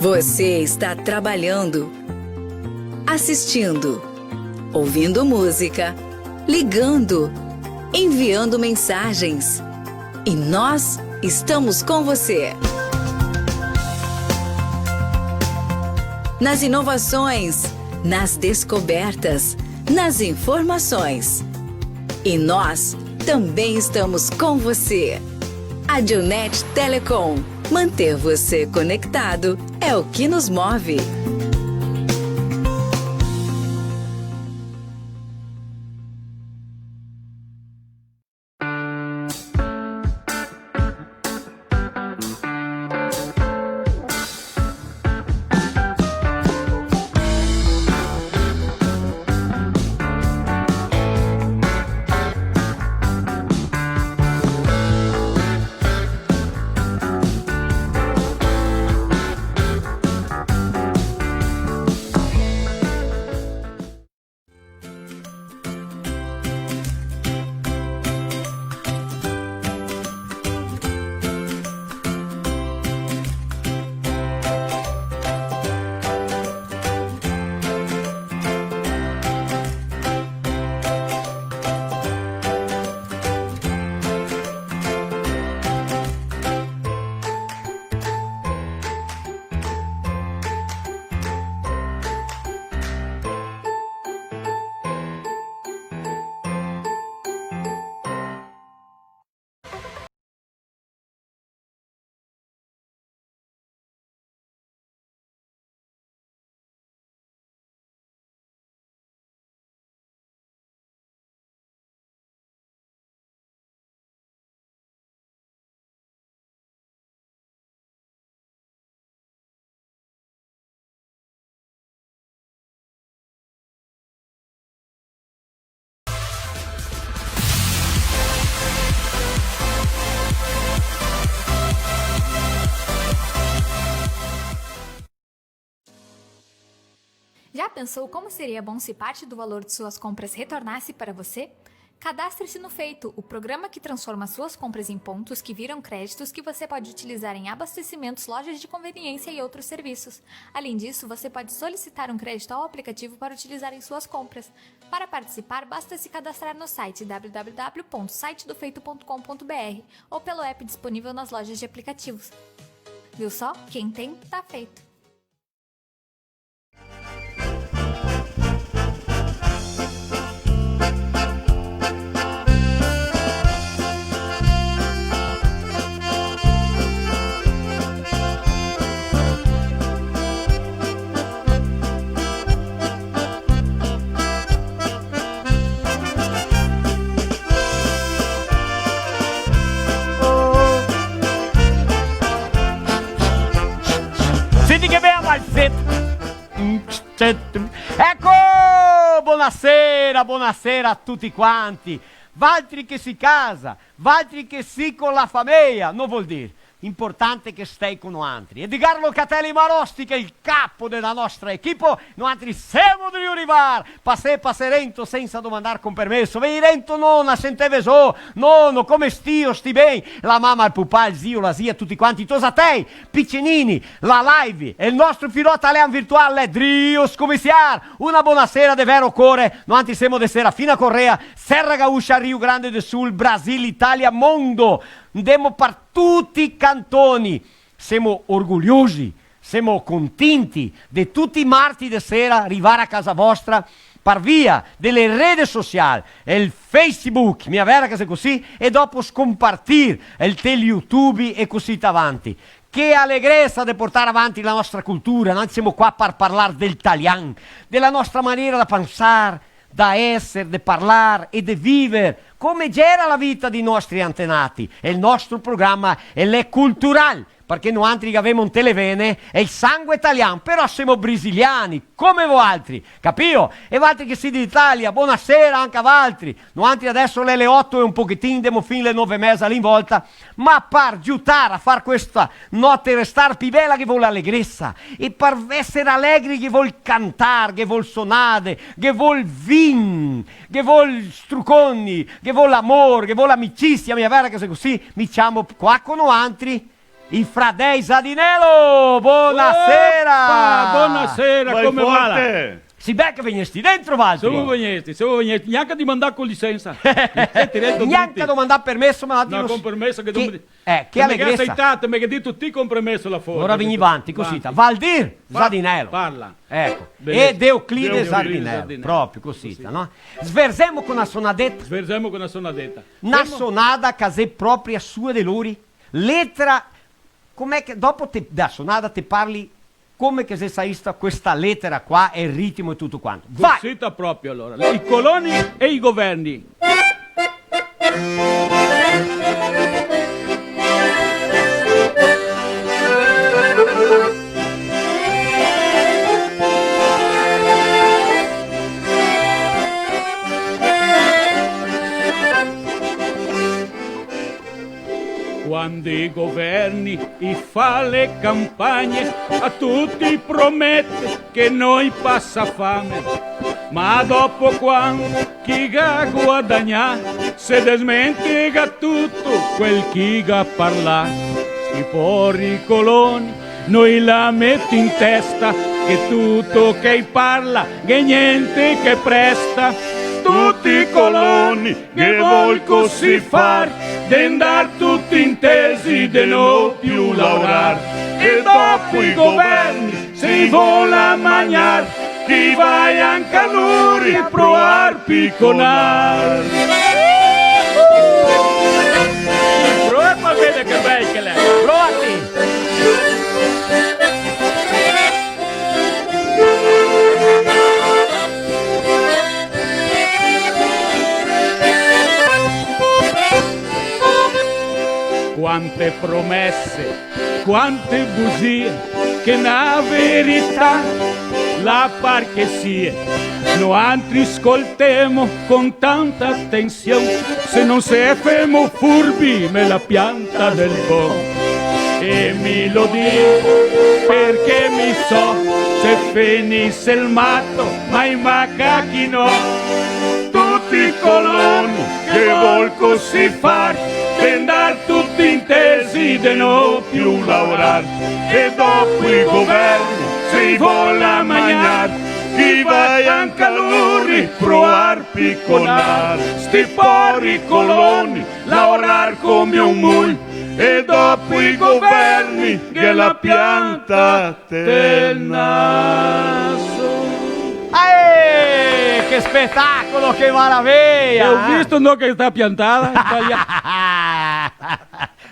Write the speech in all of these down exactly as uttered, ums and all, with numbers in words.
Você está trabalhando, assistindo, ouvindo música, ligando, enviando mensagens. E nós estamos com você. Nas inovações, nas descobertas, nas informações. E nós também estamos com você. Adilnet Telecom. Manter você conectado é o que nos move. Já pensou como seria bom se parte do valor de suas compras retornasse para você? Cadastre-se no Feito, o programa que transforma suas compras em pontos que viram créditos que você pode utilizar em abastecimentos, lojas de conveniência e outros serviços. Além disso, você pode solicitar um crédito ao aplicativo para utilizar em suas compras. Para participar, basta se cadastrar no site w w w ponto site do feito ponto com ponto b r ou pelo app disponível nas lojas de aplicativos. Viu só? Quem tem, tá feito. Senti che bela valseta! Eco! Bonasera, bonasera a tuti quanti! Valtri che si casa, valtri che si co la fameia, no vol dir, importante che stei co noantri. Edgar Locatelli Marostica, el capo de la nostra equipo, noantri semo drio rivar. Pasè, pasè rento sensa domandar con permeso. Vegni rento, nona, senteve zo, nono, come stio, sti ben? La mama, el pupà, el zio, la zia, tuti quanti, i tosatei, picinini, la live, el nostro filò talian virtual l'è drio scominsiar. Una bonasera de vero core, noantri semo de Serafina Corrêa, Serra Gaúcha, Rio Grande do Sul, Brasil, Italia, mondo. Ndemo par tuti i cantoni. Semo orgogliosi, semo continti de tuti i marti de sera rivar a casa vostra par via de le rede social, el Facebook, mia vera che xe cusì, e dopo scompartir el tel YouTube e cusì avanti. Che alegresa de portar avanti la nostra cultura, noi semo qua par parlar del talian, de la nostra maniera da pensar, da eser, de parlar e de viver, come gera la vita dei nostri antenati. E el nostro programa, el è cultural, parché noantri che gavemo inte le vene el sangue talian, però semo brasiliani, come voaltri, capìo? E valtri che si de Italia, bonasera anca a valtri. Noantri adeso l'è le oto e un pochetin, ndemo fin le nove e meza lì in volta, ma par giutar a far questa note restar pi bela ghe vol alegresa, e par eser alegri ghe vol cantar, ghe vol sonade, ghe vol vin, ghe vol struconi, ghe vol amor, ghe vol amicisia, mia vera che xe cusì? Mi ciamo qua co noantri I fradei Zadinello, bonasera! Opa, bonasera, come va? Vai forte! Sì bel che vegnesti dentro, Valtri? Semo vegnesti, semo vegnesti, gnanca dimandà co licensa. Gnanca domandà permeso, ma... No, con permeso che... Eh, che alegresa. Te me ga aceità, te me ga dito ti con permeso là fora. Alora vegni vanti, cusì. Vanti. Valdir Zadinello. Parla. Eco. Benisimo. E de Euclide Zadinello. Zadinello. Proprio cusì, no? Sverzemo co na sonadeta. Sverzemo co na sonadeta. Na sonada che xe propria sua de lori. Letra, come che, dopo te, da sonada te parli come che xe saista questa letera qua e el ritmo e tuto quanto. Vai! Cosita proprio, alora. I coloni e i governi. Quando i governi i fa le campagne, a tuti i promete che no i pasa fame, ma dopo, quando che i ga guadagnà, se desmentega tuto quel che i ga parlà. Sti pori coloni no i la mete in testa che tuto che i parla, che gnente che presta. Tuti i coloni che vol cusì far, de ndar tuti intesi, de no più laorar. E dopo i governi, se i vol magnar, che i vaia anca lori proar piconar. Proa par veder che bel che l'è. Proa ti. Quante promese, quante busie, che na verità la par che sie. Noantri scoltemo con tanta atension, se no se femo furbi, me la pianta del bon. E mi lo digo parché mi so, se fenise el mato, ma i macachi no. Tuti i coloni che vol cusì far, de ndar tuti intesi, de no più laorar. E dopo i governi, se i vol magnar, che i vaia anca lori proar piconar. Sti pori coloni, laorar come un mul, e dopo i governi, che la pianta tel naso. Eh, che spetacolo, che maraveia, eh? Go visto, no, che sta piantada, sbalià.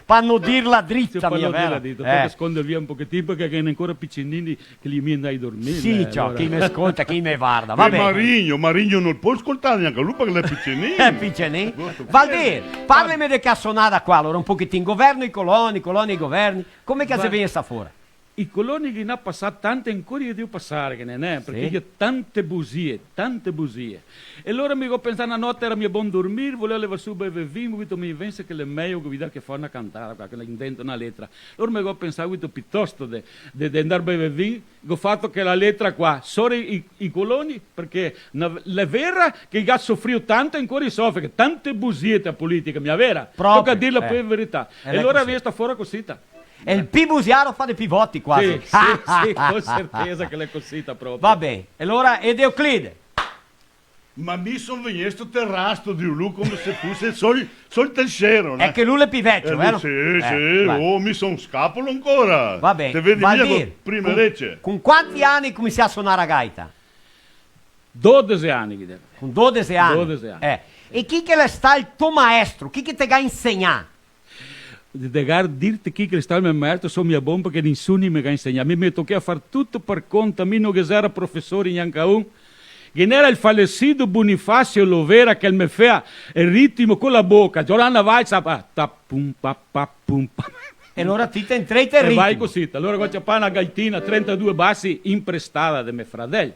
Pa no dirla drita, mia vera? Sì, pa no dirla drita, eh. Tengo che sconderla via un pochetin, parché ghe n'è ancora picinini che li mi ndai dormir, sì, eh, ciò, alora. Chi me scolta, chi me varda, va ben. Marigno, Marigno no pol scoltar gnanca lu parché l'è picenin. L'è picenin. Valdir, parleme de sta sonada qua, alora, un pochetin. Governo, i coloni, coloni, i governi. Come che se vien sta fora? I coloni ghe n'à pasà tante, ancora i deve pasar, che ne, ne, parché i ga tante busie, tante busie. E alora mi go pensà, na note iera mia bon dormir, volea levar su bever vin, go dito, mi penso che l'è mejo che vi dà che far na cantada qua, che l'è dentro na letra. Alora mi go pensà, go dito, pitosto de, de, de ndar bever vin, go fato che la letra qua, sora i, i coloni, parché na, l'è vera che i ga sofrio tanto e ancora i sofre, che tante busie te la politica, mia vera? Proprio, toca dirla, eh, poi la verità. E alora vien sta fora cosita. E el pi busiaro fa de pi voti, quasi. Sì, sì, sì, con certesa che l'è cosita proprio. Va ben, e alora, e de Euclide? Ma mi son vegnesto terasto de lu come se fuse sol, sol tercero, no? Xe che lu l'è pi vecio, eh, vero? Sì, eh, sì, vai. Oh, mi son scapolo ancora. Va ben, te vedi mia co prime rece. Con, con quanti ani cominsià a sonar a gaita? Dodese ani, che... Con dodese ani? Dodese ani. Eh. E chi che l'è stà el to maestro? Chi che te ga insegnà? De gar dirte chi che l'è stà el me maestro, so mia bon parché nisuni me ga insegnà. Mi me tochea far tuto par conta, mi no ghe xera profesori gnanca un. Ghe n'era el falesido Bonifacio Lovera che el me fea el ritmo co la boca, Giovanna Valsa, pa, ta, pum, pa, pa, pum, pa. E alora ti te entrei te el ritmo. E vai cosita. Alora go ciapà na gaitina, trentadue basi, imprestada de me fradel.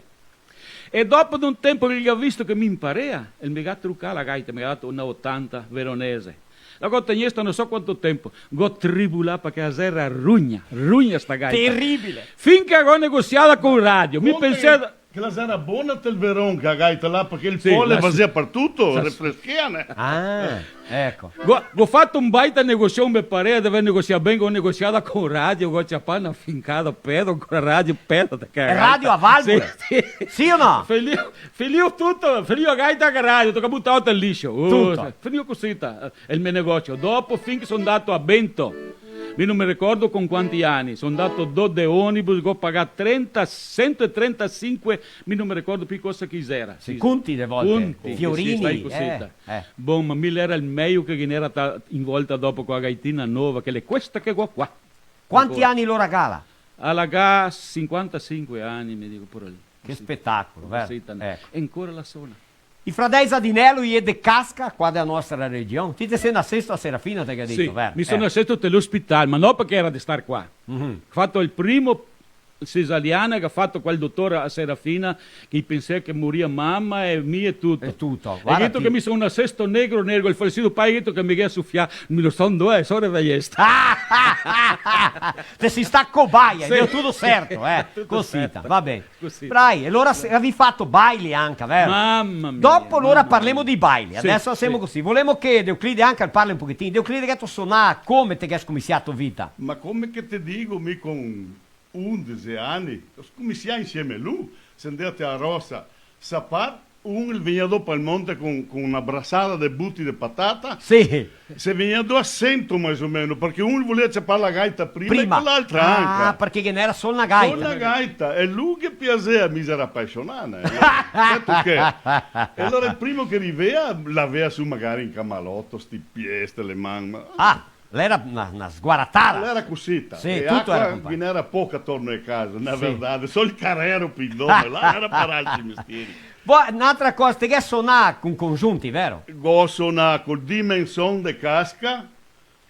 E dopo de un tempo che el ga visto che mi inparea, el me ga trucà la gaita, me ga dato na otanta veronese. La go tegnesto no so quanto tempo, go tribulà parché la xera rugna, rugna sta gaita. Teribile! Fin che la go negosiada col radio, mi pensea... Che la xera bona tel veron, che la gaita là, parché el Sì, fole la sì. Fasea par tuto, La sì. Refreschea, né? Ah, eco. Go, go fato un baita negosion, me parea de aver negosià ben, go negosià co radio, go ciapà na fincada, pedo, co radio, pedo, te cagà. Radio a valvole? Sì, sì. Sì o no? Felìo, felìo tuto, felìo a gaita che radio, toca butar tel lixo. Uh, Tuto. Felìo cusita, eh, el me negosio. Dopo, fin che so ndà a Bento, mi no me ricordo con quanti ani, so ndà do de onibus, go pagà trenta, sento e trentasinque, mi no me ricordo pì cosa che i xera. Sì, sì, conti de volte, conti, fiorini, sì, sai cusita. Eh, eh. Bon, ma mi l'era el mejo che ghe n'era ta-, in volta dopo co la gaitina nova, che l'è questa che go qua. Quanti ani lo regala? Ancora. La ga sinquantasinque ani, me digo, pure lì. Che spetacolo, vero? Cusita, né? Eco. E ancora la sona. I fradei Zadinello, i è de Casca, qua dela nostra region. Ti te si nasesto a Serafina, te ga dito, vero? Sì, mi so nasesto te l'ospital, ma no parché era de star qua. Mhm. Go fato el primo cesariana che ga fato quel dotor a Serafina, che i pensea che moria mama e mi e tuto. E tuto. E varda dito ti. Che mi so nasesto negro, negro, el falsido pai, dito che me ga sufià, mi lo so, dove, sora da esta. Te si stà cobaia, sì. Deu tuto serto, eh. Tuto serto. Cusita, va ben. Cusì. Brai, e alora se, gavi fato baile anca, vero? Mama mia, mama mia. Dopo alora parlemo de baile. Sì, adeso semo sì. Cusì. Volemo che Euclide anca el parle un pochetin. Euclide, che te ga sonà, come te ga scominsià la to vita? Ma come che te digo, mi con undese ani, go scominsià insieme a lu, se ndea te la rosa, sapar, un el vegnea do pal monte con, con na brasada de buti de patata. Sì. Se vegnea do a sento, mais o meno, parché un el volea ciapar la gaita prima e quel altro anca. Prima. Ah, parché ghe n'era sol na gaita. Sol na gaita. E lu ghe piasea, mi xera apasionà, né? Certo che. E alora el primo che rivea, l'avea su magari un camaloto, sti piè, ste le man, ma... Ah, l'era na, na sguaratada. L'era cusita. Sì, e tuto acua era, compagno. Ghe n'era poca torno de casa, na verdade. Sì. Sol el carero pì dove, là era par altri mestieri. Po, n'altra cosa, te ghe sonà con congiunti, vero? Go sonà col Dimension de Casca,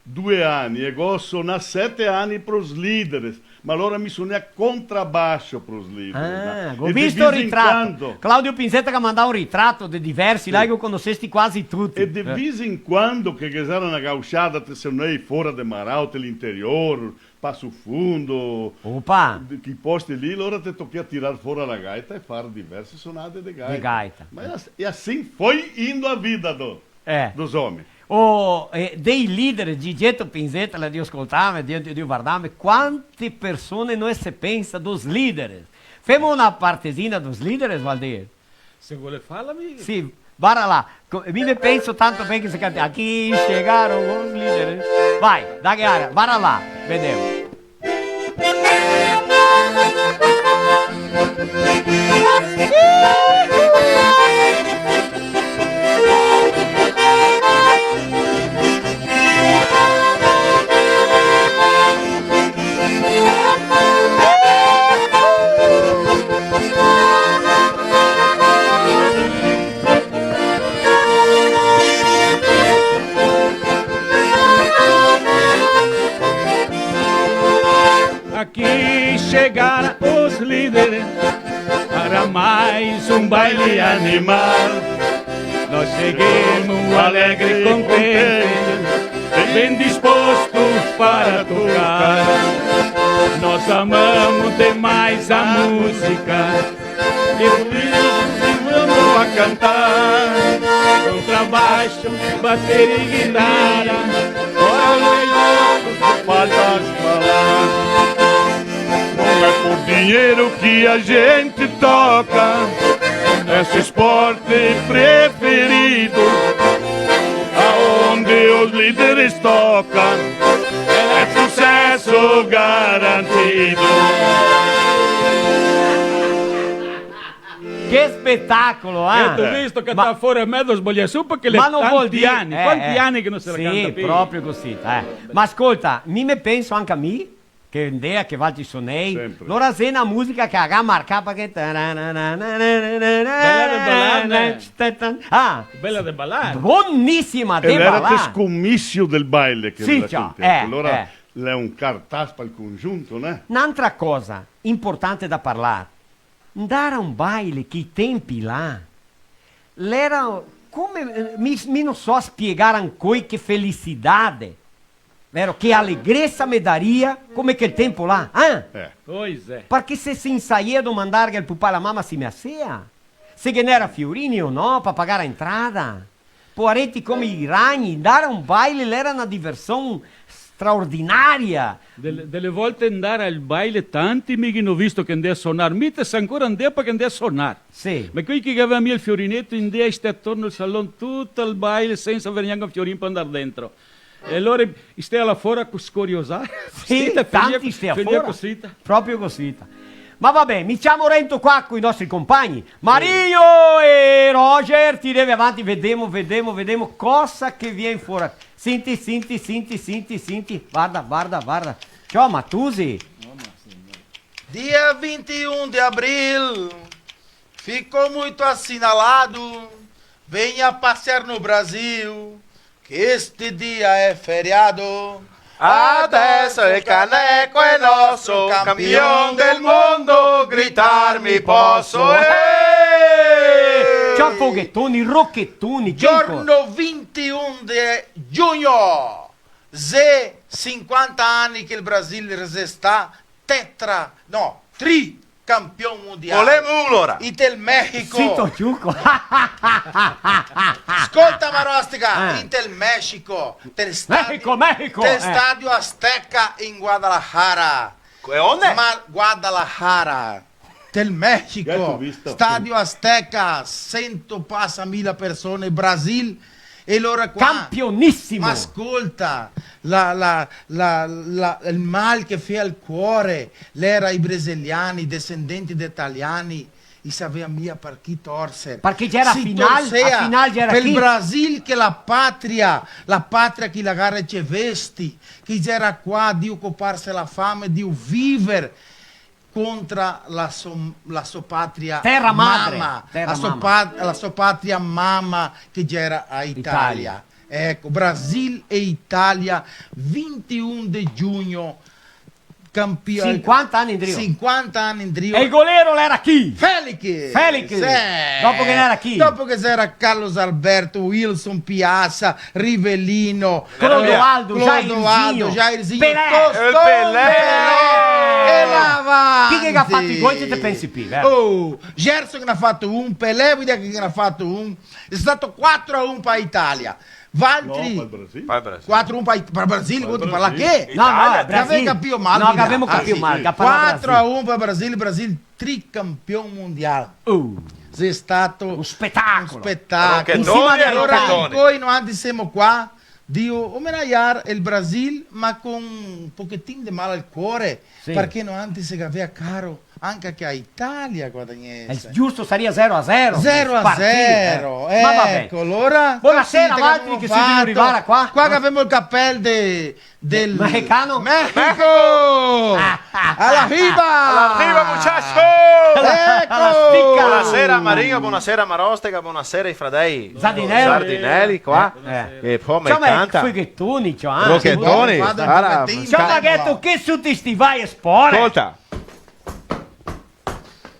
due ani, e go sonà sete ani pros Lideres, ma alora mi sonea contrabaso pros Lideres, no? Ah, go visto el ritrato. E de vez in quando Claudio Pinzetta che ga mandà un ritrato de diversi là, sì, che go conosesti quasi tuti. E de vez in quando che, che ghe xera na gauchada, te sonei fora de Marau, te l'interior, Passo Fundo, opa, de, che posti lì, alora te tochea tirar fora la gaita e far diverse sonade de gaita. De gaita. Ma e as-, e assim foi indo a vida do, eh, dos homens. O, eh, dei líderes, Gigeto Pinzetta, l'è drio scoltarme, drio, drio vardarme, quante persone no se pensa dos líderes. Femo na partesina dos líderes, Valdir? Se vol farla, mi... Sì, vara là. Co-, mi me penso tanto ben che se canta: "Aqui chegaram os líderes." Vai, daghe aria, vara là, vedemo. Aqui chegaram os líderes para mais um baile animal. Nós chegamos alegre e contente, bem disposto para tocar. Nós amamos demais a música e por isso vamos a cantar. Contrabaixo, bateria e guitarra, ora no falta falar. Não é por dinheiro que a gente toca, é seu esporte preferido. Aonde os líderes tocam, é sucesso garantido. Che spetacolo, eh? Eh, te go visto che... Ma te ga fato medo sbaliar su, parché l'è tanti ani, eh, quanti ani che no se la canta pì? Sì, proprio cusì, eh. Ma scolta, mi me penso anca mi, che ndea che valtri sonei, sempre. Lora xe na musica che la ga marcà, parché... Bela de balar, né? Ah! Bela de balar. Bonisima de balar. E l'era te scomisio del baile che... Sì, la ciò, cantava. Eh, alora, eh, l'è un cartas pal congiunto, né? N'antra cosa importante da parlar. Ndar a un baile, che i tempi là, l'era come, eh, mi, mi no so spiegar ancoi che felicidade. Vero? Che alegresa me daria come quel tempo là, eh? Eh. Pois é. Parché se se insaia domandarghe al pupà e la mama se me asea, se ghe n'era fiorini o no, pa pagar la entrada. Poareti come i ragni, ndare a un baile l'era na diversion straordinaria. Dele, dele volte ndare al baile, tanti mi ghe n'ò visto che ndea a sonar, mi te sa ancora ndea parché ndea a sonar. Sì. Ma quei che gavea mia el fiorineto, ndea a stare atorno al salon tuto el baile sensa aver gnanca un fiorin par ndar dentro. E alora i stea là fora co scoriosà. Sì, tanti stea fora. Proprio cosita. Ma va ben, mi ciamo rento qua coi nostri compagni. Mario e Roger, tireve avanti, vedemo, vedemo, vedemo cosa che vien fora. Senti, senti, senti, senti, senti. Varda, varda, varda. Ciò, ma tu sì. Dia vinte e um de abril ficou muito assinalado. Venha passear no Brasil, que este dia é feriado. Adesso il caneco è nostro, campion del mondo, gritar mi posso. Eh! Ciò, foghetoni, rochetoni, che co- Giorno vinte e um de junho, xe sinquanta ani che el Brasil xe stà tetra, no, tri campion mondial. Volemo un, alora. Inte el Mexico. Zito, ciuco. Scolta, Marostica, eh, inte el Mexico, tel stadio, Mexico, Mexico, tel eh. Stadio Azteca in Guadalajara. E onde? Ma Guadalajara. Del Mexico, stadio Azteca, sento pasa mila persone, Brasil, e lora qua. Campionisimo! Ma scolta, la, la, la, la, el mal che fea al cuore, l'era i brasiliani, i desendenti de taliani, i savea mia par chi torser. Parché gera a final, a final gera chi? Pel Brasil che la patria, la patria che la ga recevesti, che gera qua, drio coparse la fame, drio viver, contra la so, la so patria mama, la so pa-, la so patria mama che gera a Italia. Italia. Eco, Brasil e Italia, vinte e um de junho, campion-, sinquanta ani indrio. Sinquanta ani indrio. E el golero l'era chi? Felix! Felix! Sì. Dopo che n'era chi? Dopo che ghe gera Carlos Alberto, Wilson Piazza, Rivelino, Clodoaldo, Clodoaldo, Jairzinho, Jairzinho, Pelé. Tostão, el Pelé. Pelé. E là avanti. Chi che ga fato i gol, te pensi pi, eh? Oh, Gerson che n'ha fato un, Pelé, vuto che n'ha fato un. Xe stà quatro a un pa Italia. Valtri. No, pa el Brasil. Pa el Brasil. Quatro a un pa It-, pa el Brasil, vuto parlar che? No, no, Italia. Brasil. Gavemo capìo mal, no, gavemo capìo mal, che parla Brasil. Quatro a un pa el Brasil, Brasil tricampion mondial. Uh. Xe stà un spetacolo. Un spetacolo. Rochetoni e rochetoni. Alora, incoi noantri semo qua, drio omenagiar el Brasil, ma con un pochetin de mal al cuore, sì, parché noantri se gavea caro anca che a Italia guadagnese. Eh, giusto, saria zero a zero. Zero a zero, eh. Ma va ben. Eco, alora, bonasera, cosita che valtri che sito rivà qua. Qua che gavemo el capel de del Mexicano? México! Arriba! Arriba, muchacho! Eco! Bonasera, Marinho, bonasera, Marostega, bonasera ai fradei Zardinelli. Zardinelli, qua. Eh, eh. Che po' me canta. Insoma, foghetoni, ciò, eh. Rochetoni. Guarda, guarda, ciò, ma che tu, che su ti sti vai e spore? Scolta.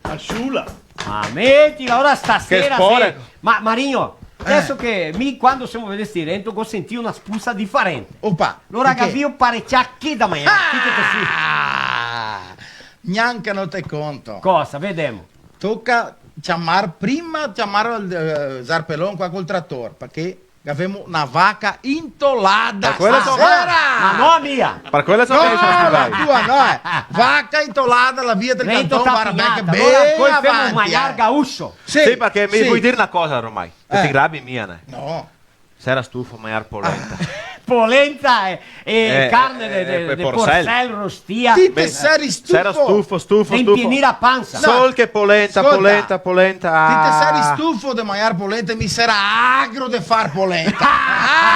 A sciula. Ma metila, ora stasera. Che spore. Sì. Ma, Marinho, eh, deso che mi, quando semo vegnesti rento, go sentìo na spusa difarente. Opa, alora, parché? Gavìo parecià chi da magnar, chi che te si? Ah! Gnanca no te conto. Cosa? Vedemo. Toca ciamar, prima ciamar el, eh, Zarpelon qua col trator, parché gavemo na vaca intolada stasera! Ma no a mia! Par quela so... No, la tua no, eh! Vaca intolada, la via del canton Barabé, che ben avanti, eh! Magnar gaucho! Sì, sì, parché mi voi dir na cosa, ormai. Te, eh, te ingrabi mia, né? No. Sera stufo magnar polenta. Polenta e, e, eh, carne de, eh, de, de porsel. Porsel rostìa. Ti te seri stufo? Sera stufo, stufo, stufo. De inpienir la pansa. No. Sol che polenta, scolta, polenta, polenta. Ti te seri stufo de magnar polenta, mi sera agro de far polenta.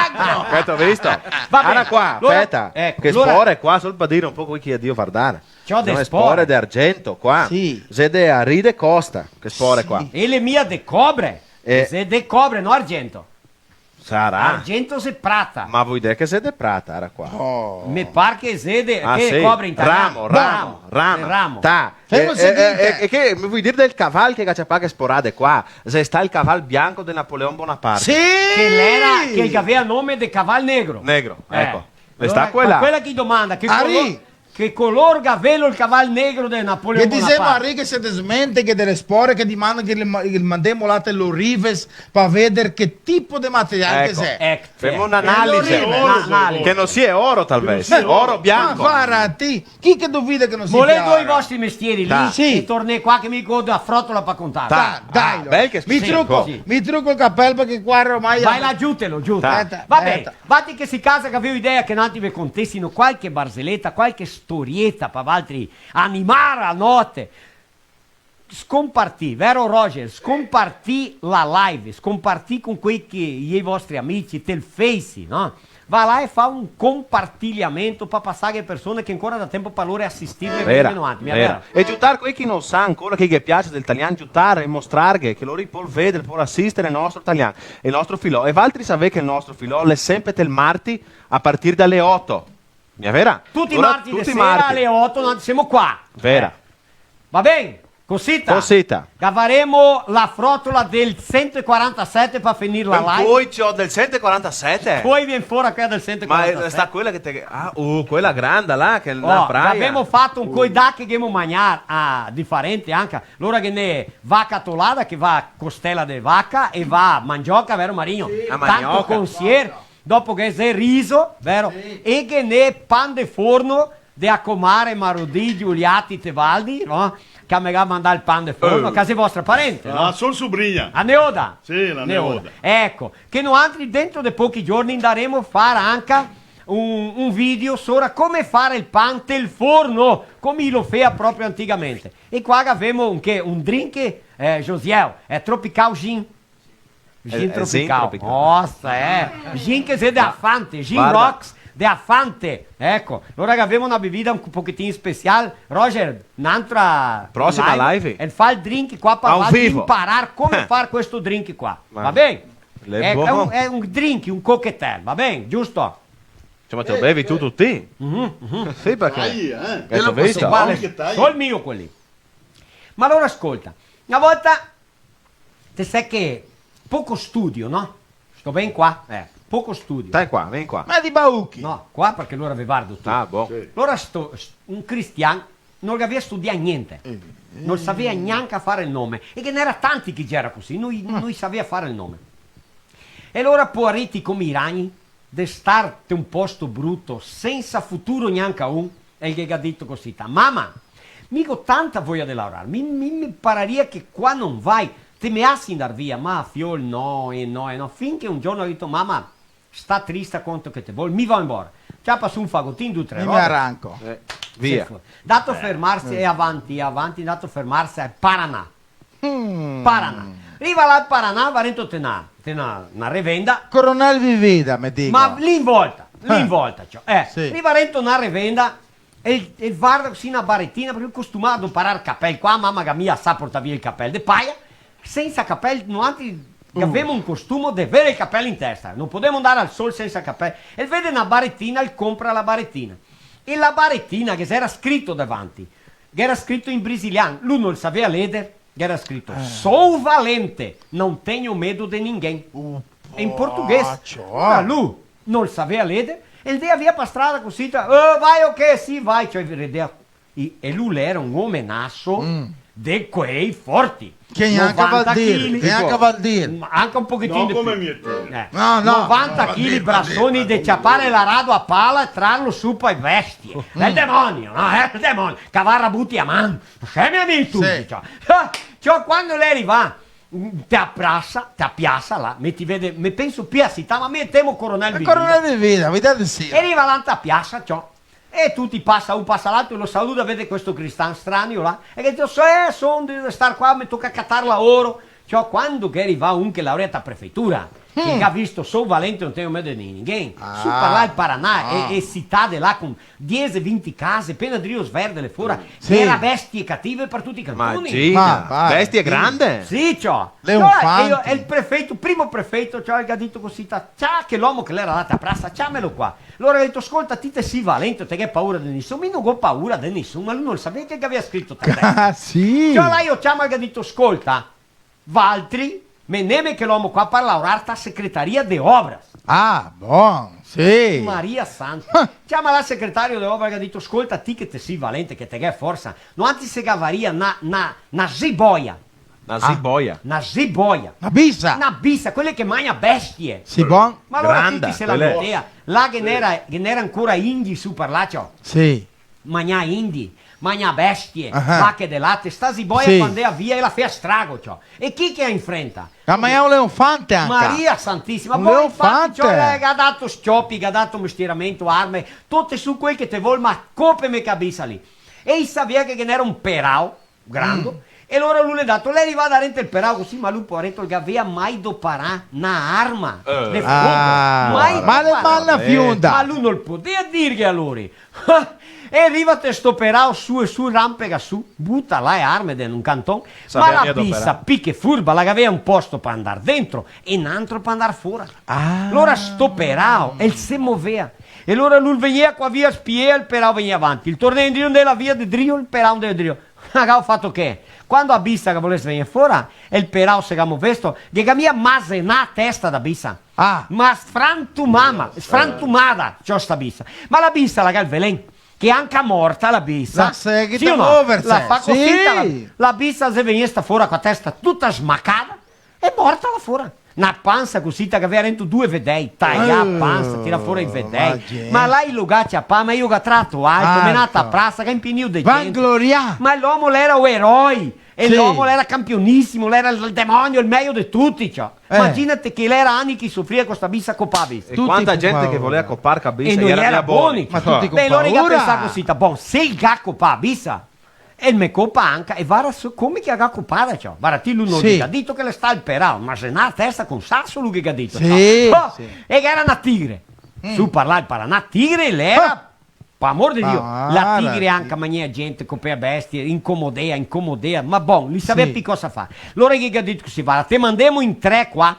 Agro! Che te go visto? Va ben. Ara qua, alora, speta. Eco, che alora spore qua, sol par dir un poco chi che drio vardar. Ciò de spore. Spore de argento qua. Sì. Xe de Ari de Costa, che spore qua. Sì. E le mia de cobre. Eh. Xe de cobre, no argento. Sarà. Argento xe prata. Ma voi dir che xe de prata, ara qua? Oh. Me par che xe de, ah, che sì, cobre in italian? Ramo, ramo, ramo. Ramo. Ta. Femo el seguinte. E, e, e che me voi dir del caval che ga ciapà che sporade qua? Xe stà el caval bianco de Napoleon Bonaparte. Sì! Che l'era, che el gavea nome de caval negro. Negro, eh, eco. L'è sta quela. Quela che domanda, che color, che color gavelo el caval negro de Napoleon Bonaparte? Che disemo a Ri che se desmenteghe de le spore, che dimanda che le ma-, che le mandemo là te l'Orives pa veder che tipo de material che xe. Eco. Femo un'analisi. Che no sia oro, talvez. Oro bianco. Ma varda ti, chi che duvida che no sia oro? Volendo i vostri mestieri lì, sì, e tornè qua che mi godo a frotola pa contar. Dai, dai, bel che mi truco, mi truco el capel parché qua ormai... Vai là, giutelo, giuta. Va ben, vati che si casa che gaveo idea che noantri ve contesimo qualche barzeleta, qualche storieta pa valtri animar a note. Scompartì, vero Roger? Scompartì la live, scompartì con quei che i vostri amici, tel Face, no? Va là e fa un compartiliamento pa pasar a persone che ancora dà tempo pa lore asistirve. Vera, vero? E giutar quei che no sa ancora, che ghe piace del talian, giutar e mostrarghe che lori pol veder, pol asister el nostro talian, el nostro filò. E valtri savè che el nostro filò l'è sempre tel marti a partir da le oto. Mia vera? Tuti i marti de sera a le oto noi semo qua. Vera. Va ben? Cosita. Cosita. Gavaremo la frotola del sento e quarantasete pa finir la live. Incoi, ciò, del sento e quarantasete? Incoi vien fora quela del sento e quarantasete. Ma sta quela che te... Ah, uh, quela granda là, che la praia. Gavemo fato incoi, da che ghemo magnà, ah, difarente anca. Lora ghe n'è vaca atolada, che va costela de vaca, e va mandioca, vero Marigno? Sì. A mandioca. Tanto consier. Dopo ghe xe riso, vero? Sì. E ghe n'è pan de forno de a comare Marudì Giuliati Tebaldi, no? Che me ga mandà el pan de forno, che xe vostra parente, no? Ah, son subrigna. A neoda? Sì, la neoda. Eco, che noantri dentro de pochi giorni ndaremo a far anca un, un video sora come far el pan tel forno, come i lo fea proprio antigamente. E qua gavemo anca un drink, eh, Josiel, xe Tropical Gin. Gin Tropical. Nossa, é. Gin che xe de a Fante, Gin Rocks de a Fante. Eco, alora gavemo na bevida un pochetin special. Roger, n'antra prosima live, e fa el drink qua par imparar come far questo drink qua. Va ben? Xe un, xe un drink, un cocktail, va ben? Giusto? Insoma, te lo bevi tuto ti? Sì, parché... Dai, eh. Che te lo visto? Solo el mio quel lì. Ma alora scolta, na volta Te sè che poco studio, no? Sto ben qua? Eh, poco studio. Stai qua, vien qua. Ma di bauchi! No, qua parché alora ve vardo tuti. Ah, bon. Sì. Alora sto, st-, un cristian no gavea studià gnente. Eh, eh. No savea gnanca far el nome. E ghe n'era tanti che gera cusì, no i, no i savea far el nome. E alora poareti come i ragni, de star te un posto bruto, sensa futuro gnanca un, e el ghe ga dito cosita: "Mama, mi go tanta voia de laorar, mi, mi, me pararia che qua no vai, te me asi ndar via?" "Ma fiol, no, e no, e no." Fin che un giorno el ga dito: "Mama, sta trista quanto che te vol, mi vao embora." Ciapa su un fagotin, du, tre robe. Mi me aranco. Eh, via. Dato fermarse e avanti, e avanti, dato fermarse a Paraná. Mm. Paraná. Riva là al Paraná, va rento te na, te na, na revenda. Coronel Vivida, me digo. Ma lì in volta, lì in volta, ciò. Eh, sì. Riva rento na revenda e, e varda cusì na baretina, parché el costumava doparar el capel. Qua mama ga mia sa portar via el capel de paia, sensa capel, noantri gavemo un costumo de aver el capel in testa, no podemo ndar al sol sensa capel. E el vede na baretina, el compra la baretina. E la baretina che ghe gera scrito davanti, che gera scrito in brasilian, lu no savea leder, che gera scrito: "Sou valente, não tenho medo de ninguém." In portoghese. Alora lu no savea leder, e el ndea via pa strada cusì, "Oh, vai o che? Sì, vai", ciò, el redea. E, e lu l'era un omenaso de quei forti. Che gnanca Valdir, che gnanca Valdir. Ma anca un pochetin de più. No come mio tio. Eh. No, no. Novanta chili, brasoni de ciapar l'arado a pala e trarlo su pa e bestie. Xe el demonio, no? Xe el demonio. Cavar rabuti a man. Scemi a mi tuti, ciò. Ciò, quando l'è rivà, mm, te a prasa, te a piasa là, me ti vede, me penso pì a cità, ma metemo Coronel Vivida. Coronel Vivida, vedete sì. E riva là in ta piasa, ciò. E tuti pasa, un pasa l'altro, lo saluda, vede questo cristian stranio là, e che dixe: "Eh, son de star qua, me toca catar laoro." Ciò, quando che riva un che laorea ta prefeitura, che ga visto: "Sou valente, não tenho medo de ninguém", su par là el Paraná, e, e cità de là con diese, vinti case, pena drio sverdele fora, sì, gera bestie cative par tuti i cantoni. Imagina, bestie grande. Sì, ciò. Leonfanti. Ciò, e el prefeito, primo prefeito, ciò, el ga dito cusì, ta-, ciò, che l'omo che l'era là ta prasa, ciamelo qua. Alora el ga dito: "Scolta, ti te si valente, te ghe paura de nisun?" "Mi no go paura de nisun", ma lu no savea che el gavea scrito ta testa. Ah, sì? Ciò, là el ciama, el ga dito: "Scolta, valtri, meneme che l'omo qua par laorar ta secretaria de obras." Ah, bon, sì. Maria santa. Ah. Ciama là el segretario de obra, che ga dito: "Scolta, ti che te si valente, che te ghè forsa, noantri se gavaria na, na, na ziboia." Na ziboia. Na ziboia. Na bisa. Na bisa, quele che magna bestie. Sì, bon. Ma alora tuti se lamentea. Là ghe n'era, ghe n'era ancora indi su par là, ciò. Sì. Magna indi, magna bestie, vache de late, sta ziboia, sì, quando ea via, ela fea strago, ciò. E chi che ea infrenta? La magnava un leofante anca. Maria santisima, un leofante. Infati, ciò, eh, ga dato sciopi, ga dato mestieramento, arme, tute su quel che te vol, ma copeme ca bisa lì. E i savea che ghe n'era un perao, grando, e alora lu l'è ndato, l'è rivà darente el perao cusì, ma lu, poareto, el gavea mai doparà na arma de fogo. Ah. Mai doparà. Ma le mani a fionda. Ma lu no podea dirghe a lori. E rivà sto perao su e su, rampega su, buta là e arme de un canton. Ma la bisa, pi che furba, la gavea un posto par ndar dentro e n'antro par ndar fora. Ah. Alora sto perao, el se movea. E alora lu vegnea qua via, spiea, el perao vegnea avanti. El tornea indrio, ndea via de drio, el perao ndea drio. Ma ga fato che? Quando a bisa ga volea vegner fora, e el perao se ga movesto, ghe ga mia masenà a testa da bisa. Ah. Ma sfrantumama, sfrantumada, ciò, sta bisa. Ma la bisa la ga el velen, che anca morta la bisa. La seguita a moverse. Sì o no? La fa cusita, la, la bisa xe vegnesta fora co a testa tuta smacada e morta là fora. Na pansa cusita che gavea rento due vedei, taià a pansa, tirà fora i vedei. Ma là i lo ga ciapà, ma i lo ga trato alto, menà a prasa, che inpienìo de gente. Vanglorià. Ma l'omo l'era o eroi. E l'omo l'era campionisimo, l'era el demonio, el mejo de tuti, ciò. Eh. Imaginate che l'era ani che i sofria co sta bisa copà, bisa. E quanta gente che volea copar ca bisa, e no i era boni. Ma tuti co paura. Beh, lori i ga pensà cusì, ta, bon, se i ga copà bisa, el me copa anca, e vara su come che i ga copada, ciò. Vara, ti lu no ghe ga dito che l'è stà el perao, ma se na testa con saso lu ghe ga dito, ciò. Sì, sì. E che era na tigre. Su par là, el Paranà, tigre l'era. Par amor de Dio, la tigre anca magnea gente, copea bestie, incomodea, incomodea, ma bon, li savea pi cosa far. Lora i ghe ga dito cusì: "Vara, te mandemo in tre qua,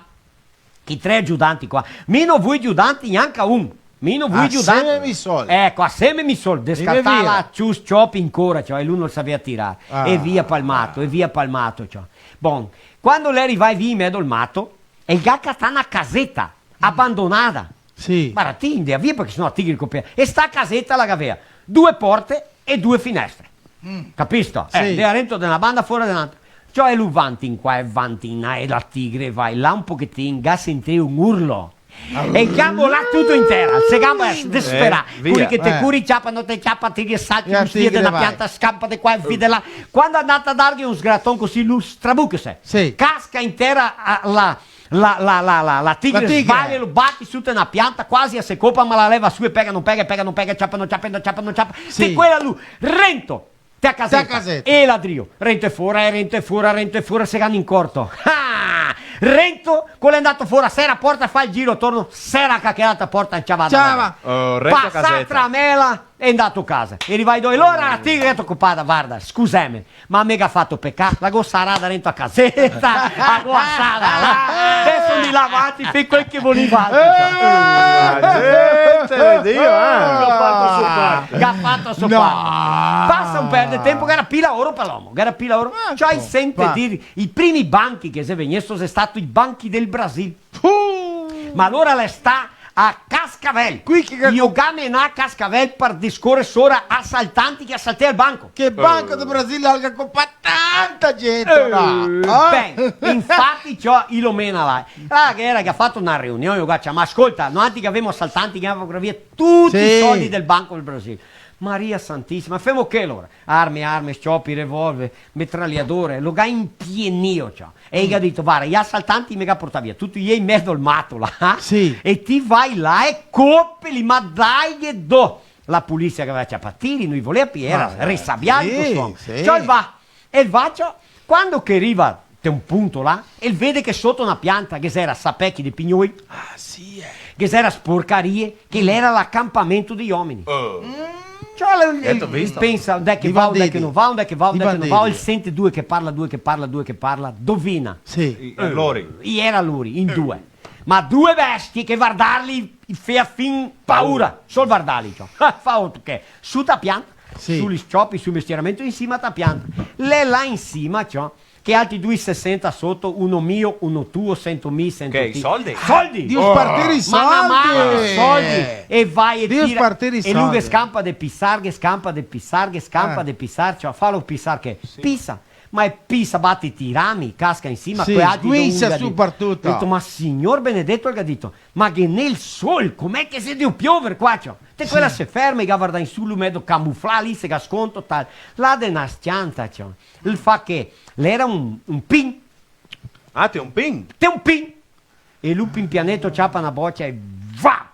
chi tre agiudanti qua. Mi no vui agiudanti gnanca un. Mi no vui agiudanti." Aseme mi sol. Eco, aseme mi sol, descartà là, cius, ciop, incora, ciò, e lu no savea tirar. E via pal mato, e via pal mato, ciò. Bon, quando l'è rivà via in medo al mato, el ga catà na caseta abandonada. Sì. Vara, ti ndea via, parché se no a tigre copea. E sta caseta la gavea due porte e due finestre. Mm. Capisto? Eh, sì. Ndea rento de na banda, fora de n'antra. Ciò, e lu vanti in qua e vanti in là, e la tigre va là un pochetin, ga sentìo un urlo. E el ga molà tuto in tera, se ga desperà. Eh, via. Curi che te curi, ciapa, no te ciapa, tigre, salti, lu sfia de na pianta, scampa de qua e sfia de là. Quando l'è ndata a darghe un sgraton cusì, lu strabuchese. Sì. Casca in tera a, la, La, la, la, la, la tigre sbaglia, lo bati su te na pianta, quasi a se copa, ma la leva su e pega, no pega, pega, no pega, ciapa, no ciapa, no ciapa, no ciapa. Sì. Te quela lu, rento, te a caseta. Te a caseta. E la drio, rento e fora, e rento e fora, rento e fora, se ga incorto. Ah! Rento, co l'è ndato fora, sera porta, fa el giro torno, sera anca che l'altra porta, ciava. Ciava. Oh, rento a caseta. Pasà tramela, e ndato casa. E rivà i doi, lora la tigre ga copada, varda, scuseme, ma me ga fato pecà, la go sarada rento a caseta, la go asada là. Deso mi la vanti, fè quel che volì vanti. Eh, gente de Dio, eh. Ga fato so parte. Ga fato so parte. Pasa un per de tempo, che gera pi laoro par l'omo, che gera pi laoro. Ciò, i sente dir, i primi banchi che xe vegnesto xe stati i banchi del Brasil. Puh! Ma alora l'è stà a Cascavel. Qui che... I lo ga menà a Cascavel par discorer sora asaltanti che asaltea el banco. Che Banco do Brasil, algo che copa tanta gente, no? Eh? Ben, infati, ciò, i lo mena là. Là che gera, che ga fato na reunion, i lo ga ciamà: "Scolta, noantri che gavemo asaltanti, che gavemo via tuti i soldi del Banco del Brasil." Maria Santisima, femo che alora? Arme, arme, sciopi, revolver, metraliadore, lo ga inpienìo, ciò. E i ga dito: "Vara, i asaltanti me ga portà via tuti, i è in medo al mato là, sì, e ti va là e copeli, ma dai che do." La polisia che gaveva ciapà tiri, no i voleva pi, era resabià, sì, custom. Sì. Ciò, el va, el va, ciò, quando che riva te un punto là, el vede che soto na pianta che ghe gera sapechi de pignoi, ah, sì, eh, che ghe gera sporcarie, che l'era l'acampamento dei omini. Oh. Ciò, el, el pensa: "Onde che va, onde che no va, onde che va, onde che no va?" El sente due che parla, due che parla, due che parla, dovina. Sì. I, eh, lori. I era lori, in due. Ma due bestie che vardarli i fea fin paura. Paura. Sol vardarli, ciò. Fa oto che? Su ta pianta, sì, su li sciopi, su mestieramento, in sima ta pianta. L'è là in sima, ciò. che altri dui sesenta soto, uno mio, uno tuo, sento mi, sento ti. Che, i soldi? Soldi! Drio spartir i soldi! Ma na man, soldi! E vai e tira, spartir i soldi. E lu che scampa de pisar, che scampa de pisar, che scampa de pisar, cioè, falo pisar che pisa, ma e pisa, bati i rami, casca in sima, sì, quei altri sguisa sopratuto. Go dito, "Ma signor benedeto", el ga dito, "ma che nel sol, com'è che se deve piover qua, ciò?" Te quela se ferma, i ga vardà in su, lu medo camuflà lì, se ga sconto, tal. Là de na s-cianta, ciò. El fa che, l'era un, un pin. Ah, te un pin? Te un pin. E lu pin pianeto ciapa na bocia e va!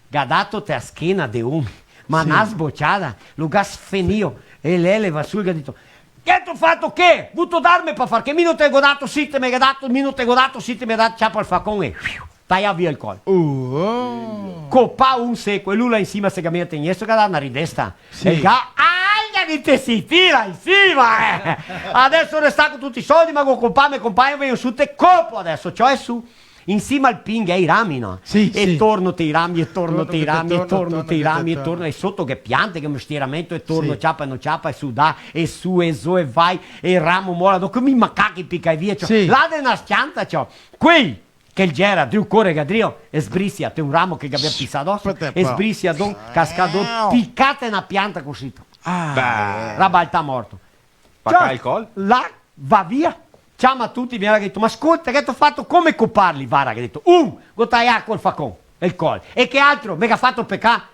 Ga dato te a schena de un. Ma na sbociada, lu ga sfenìo. E lei leva su, el ga dito, "Che te go fato che? Vuto darme pa far che? Mi no te go dato, sì te me ga dato, mi no te go dato, sì te me ga dato", ciapa el facon e taia via el col. Uh. Copà un seco, e lu là in sima se ga mia tegnesto, ga dà na ridesta. Sì. E ga, "Aia, che te si tira in sima, eh! Adeso resta co tuti i soldi, ma co copà me compagno, vegno su, te copo adeso", ciò, e su. In sima al pin ghe i rami, no? Sì, sì. E torno te i rami, e torno te i rami, e torno te i rami, e torno, e soto ghe piante, ghe un stieramento, e torno, ciapa e no ciapa, e su dà, e su, e zo, e vai, e ramo mola, do, come i macachi pica e via, ciò. Sì. Là de na s-cianta, ciò. Quei che el gera, drio core ga drio, e sbrisia, te un ramo che gavea pisà doso, e sbrisia, do, cascà do, picà te na pianta cusì. Ah. Rabaltà morto. Pacà el col? Là, va via, ciama tuti, vien là, ga dito, "Ma scolta, che te go fato, come coparli?" Vara, ga dito, "Un, go taià col facon, el col. E che altro? Me ga fato pecà,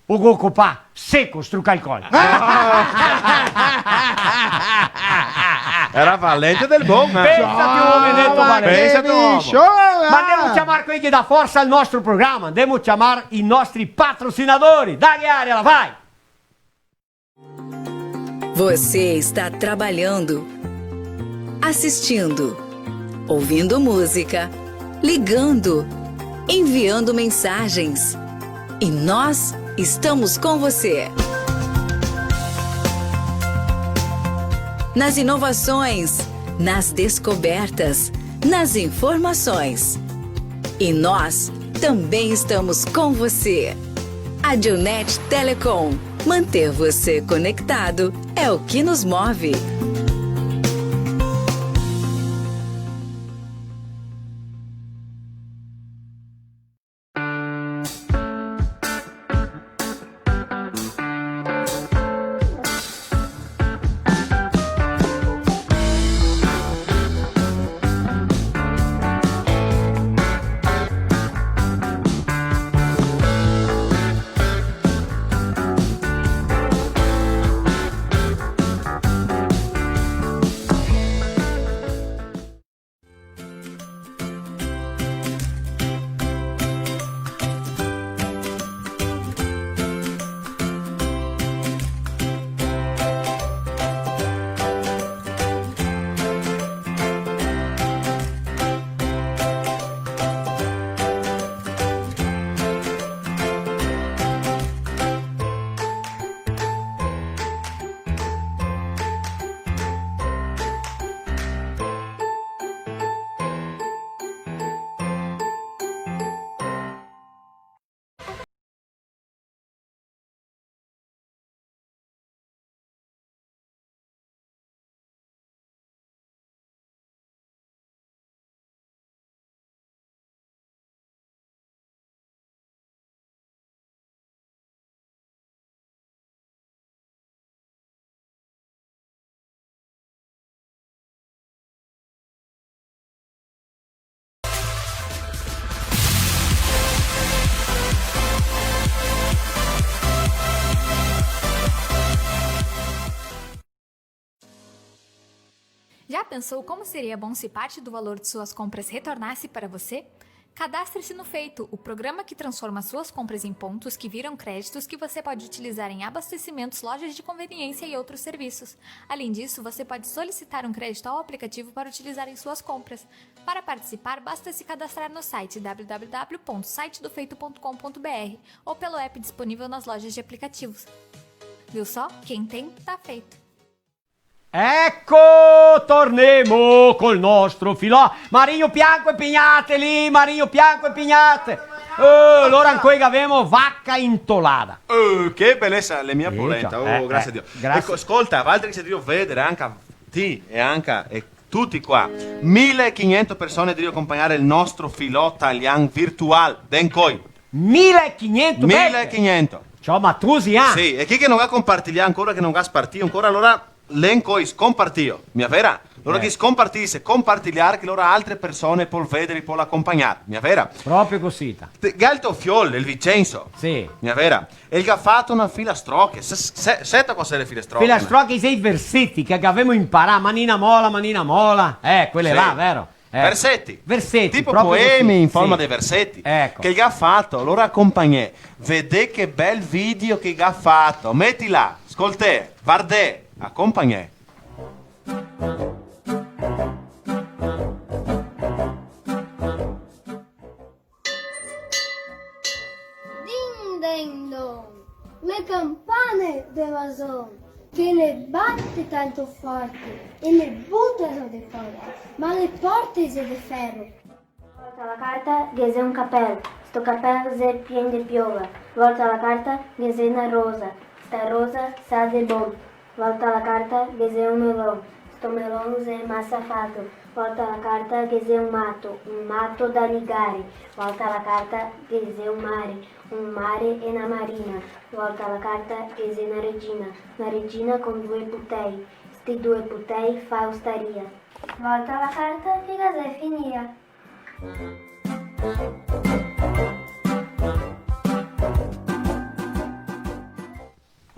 o go copà, seco, strucà el col." Era valente del bon, eh. Pensate un omo, Benedeto, valente. Pensate un omo. Ma ndemo ciamar quei che dà forsa al nostro programa, ndemo ciamar i nostri patrocinadori. Dai, Ariela, vai! Você está trabalhando, assistindo, ouvindo música, ligando, enviando mensagens. E nós estamos com você. Nas inovações, nas descobertas, nas informações. E nós também estamos com você. Adilnet Telecom. Manter você conectado é o que nos move. Já pensou como seria bom se parte do valor de suas compras retornasse para você? Cadastre-se no Feito, o programa que transforma suas compras em pontos que viram créditos que você pode utilizar em abastecimentos, lojas de conveniência e outros serviços. Além disso, você pode solicitar um crédito ao aplicativo para utilizar em suas compras. Para participar, basta se cadastrar no site w w w ponto site do feito ponto com ponto b r ou pelo app disponível nas lojas de aplicativos. Viu só? Quem tem, tá feito. Eco, tornemo col nostro filò. Marino, pian co e pignate lì, Marino, pian co e pignate. Eh, alora ancoi che gavemo vaca intolada. Eh, che belesa, la mia polenta. Sì, ciò, oh, eh, grasie a Dio. Eh, grasie. Eco, scolta, valtri che sè drio vedar anca ti e anca, e Tuti qua. Mile e quinhentos persone drio acompagnar el nostro filò talian virtual. Dencoi. Mile e quinhentos, Beto? Mile e quinhentos. Ciò, ma tu sì, ah? Sì, e chi che no ga compartilià ancora, che no ga spartìo ancora, alora l'è ancoi scompartìo, mia vera? Alora chi scompartise, compartiliar, che alora altre persone pol vedere, pol acompagnar, mia vera? Proprio cusì, ta. Te, ga el to fiol, el Vicenzo. Sì. Mia vera? E el ga fato na filastroche. Se, se, seta cosa xe le filastroche? Filastroche xe i verseti che gavemo imparà, manina mola, manina mola. Eh, quele là, vero? Eh. Verseti. Verseti, tipo proprio poemi cusì, in forma de verseti. Eco. Che el ga fato, alora acompagnè. Vedè che bel video che el ga fato. Meti là, scoltè, vardè, acompagnè. Din, din, don, le campane de Vason, che le bate tanto forte e le buta zo de porte, ma le porte xe de fero. Volta la carta, ghe xe un capel, sto capel xe pien de piova. Volta la carta, ghe xe na rosa, sta rosa sa de bon. Volta la carta, ghe xe un melon, sto melon xe masa fato. Volta la carta, ghe xe un mato, un mato da ligare. Volta la carta, ghe xe un mare, un mare e na marina. Volta la carta, ghe xe na regina, na regina con due putei, sti due putei fa ostaria. Volta la carta, che ga xe finìa.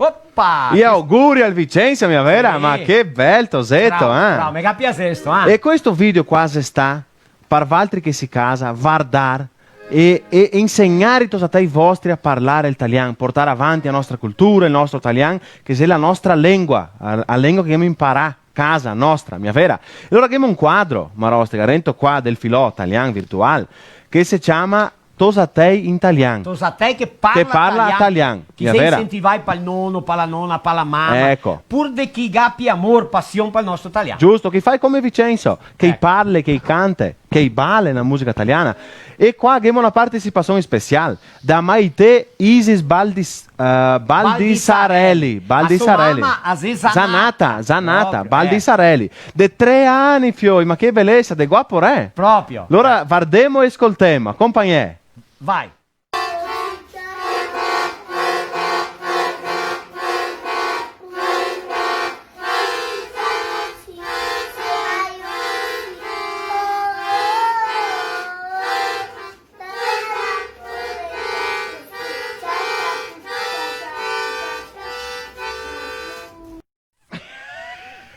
Opa! I auguri al Vicenzo, mia vera, sì. Ma che bel toseto, bravo, eh? Bravo, me ga piasesto, eh? E questo video qua xe sta, par valtri che si casa, vardar e, e insegnar i tosatei vostri a parlar el talian, portar avanti la nostra cultura, el nostro talian, che xe la nostra lengua, a, a lengua che gavemo imparà casa nostra, mia vera? E alora ghemo un quadro, Marostega, rento qua del filò talian virtual, che se ciama Tosatei in talian. Tosatei che parla talian. Che parla talian, mia vera? Che se incentivai pal nono, pala nona, pala mama. Eco. Pur de chi gapia amor, pasion pal nostro talian. Giusto, che i fai come Vicenzo, che i parle, che i cante, che i bale na musica taliana. E qua ghemo na partecipasion special da Maitê Isis Baldis-, eh, Baldissarelli. Baldissarelli. A so mama a xe Zanata. Zanata, Zanata, proprio, eh. Baldissarelli. De tre ani, fioi, ma che belesa, de guapo re. Proprio. Alora, vardemo e scoltemo, acompagnè. Vai.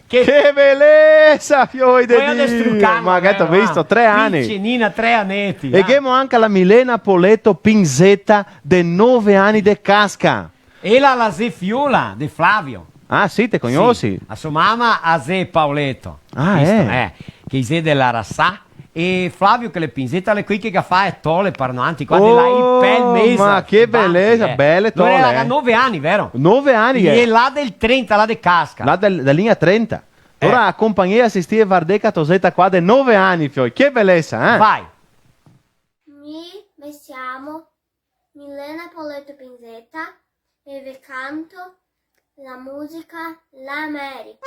Che belesa, fioi de Dio! Ma che te ga visto? Tre ani. Picinina, tre aneti, eh. E ghemo anca la Milena Poleto Pinzeta, de nove ani, de Casca. Ela la xe fiola de Flavio. Ah, sì, te cognosi? Sì, a so mama a xe Paoleto. Ah, visto? Eh. Eh, che i xe de l'Arassà. E Flavio che le Pinzeta, l'è quei che ga fa e tole par noantri, qua de là, i pel mesa, ma che belesa, eh. Bele tole, eh. Alora, la ga nove ani, vero? Nove ani, eh. E là del trenta, là de Casca. Là del, da linea trenta. Eh. Alora, acompagnè, asistì e vardè sta toseta qua de nove ani, fioi. Che belesa, eh? Vai. Mi me ciamo Milena Poleto Pinzeta e ve canto la musica La Mary.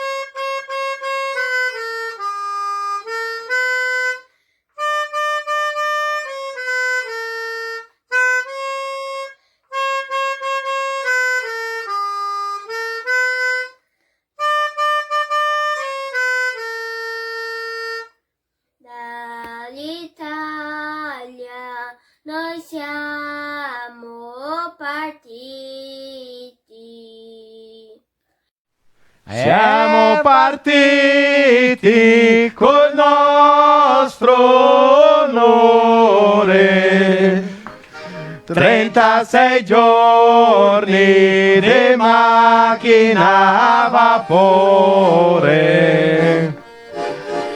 Dall'Italia noi siamo partiti. Siamo partiti col nostro onore. Trentasei giorni de machina a vapore.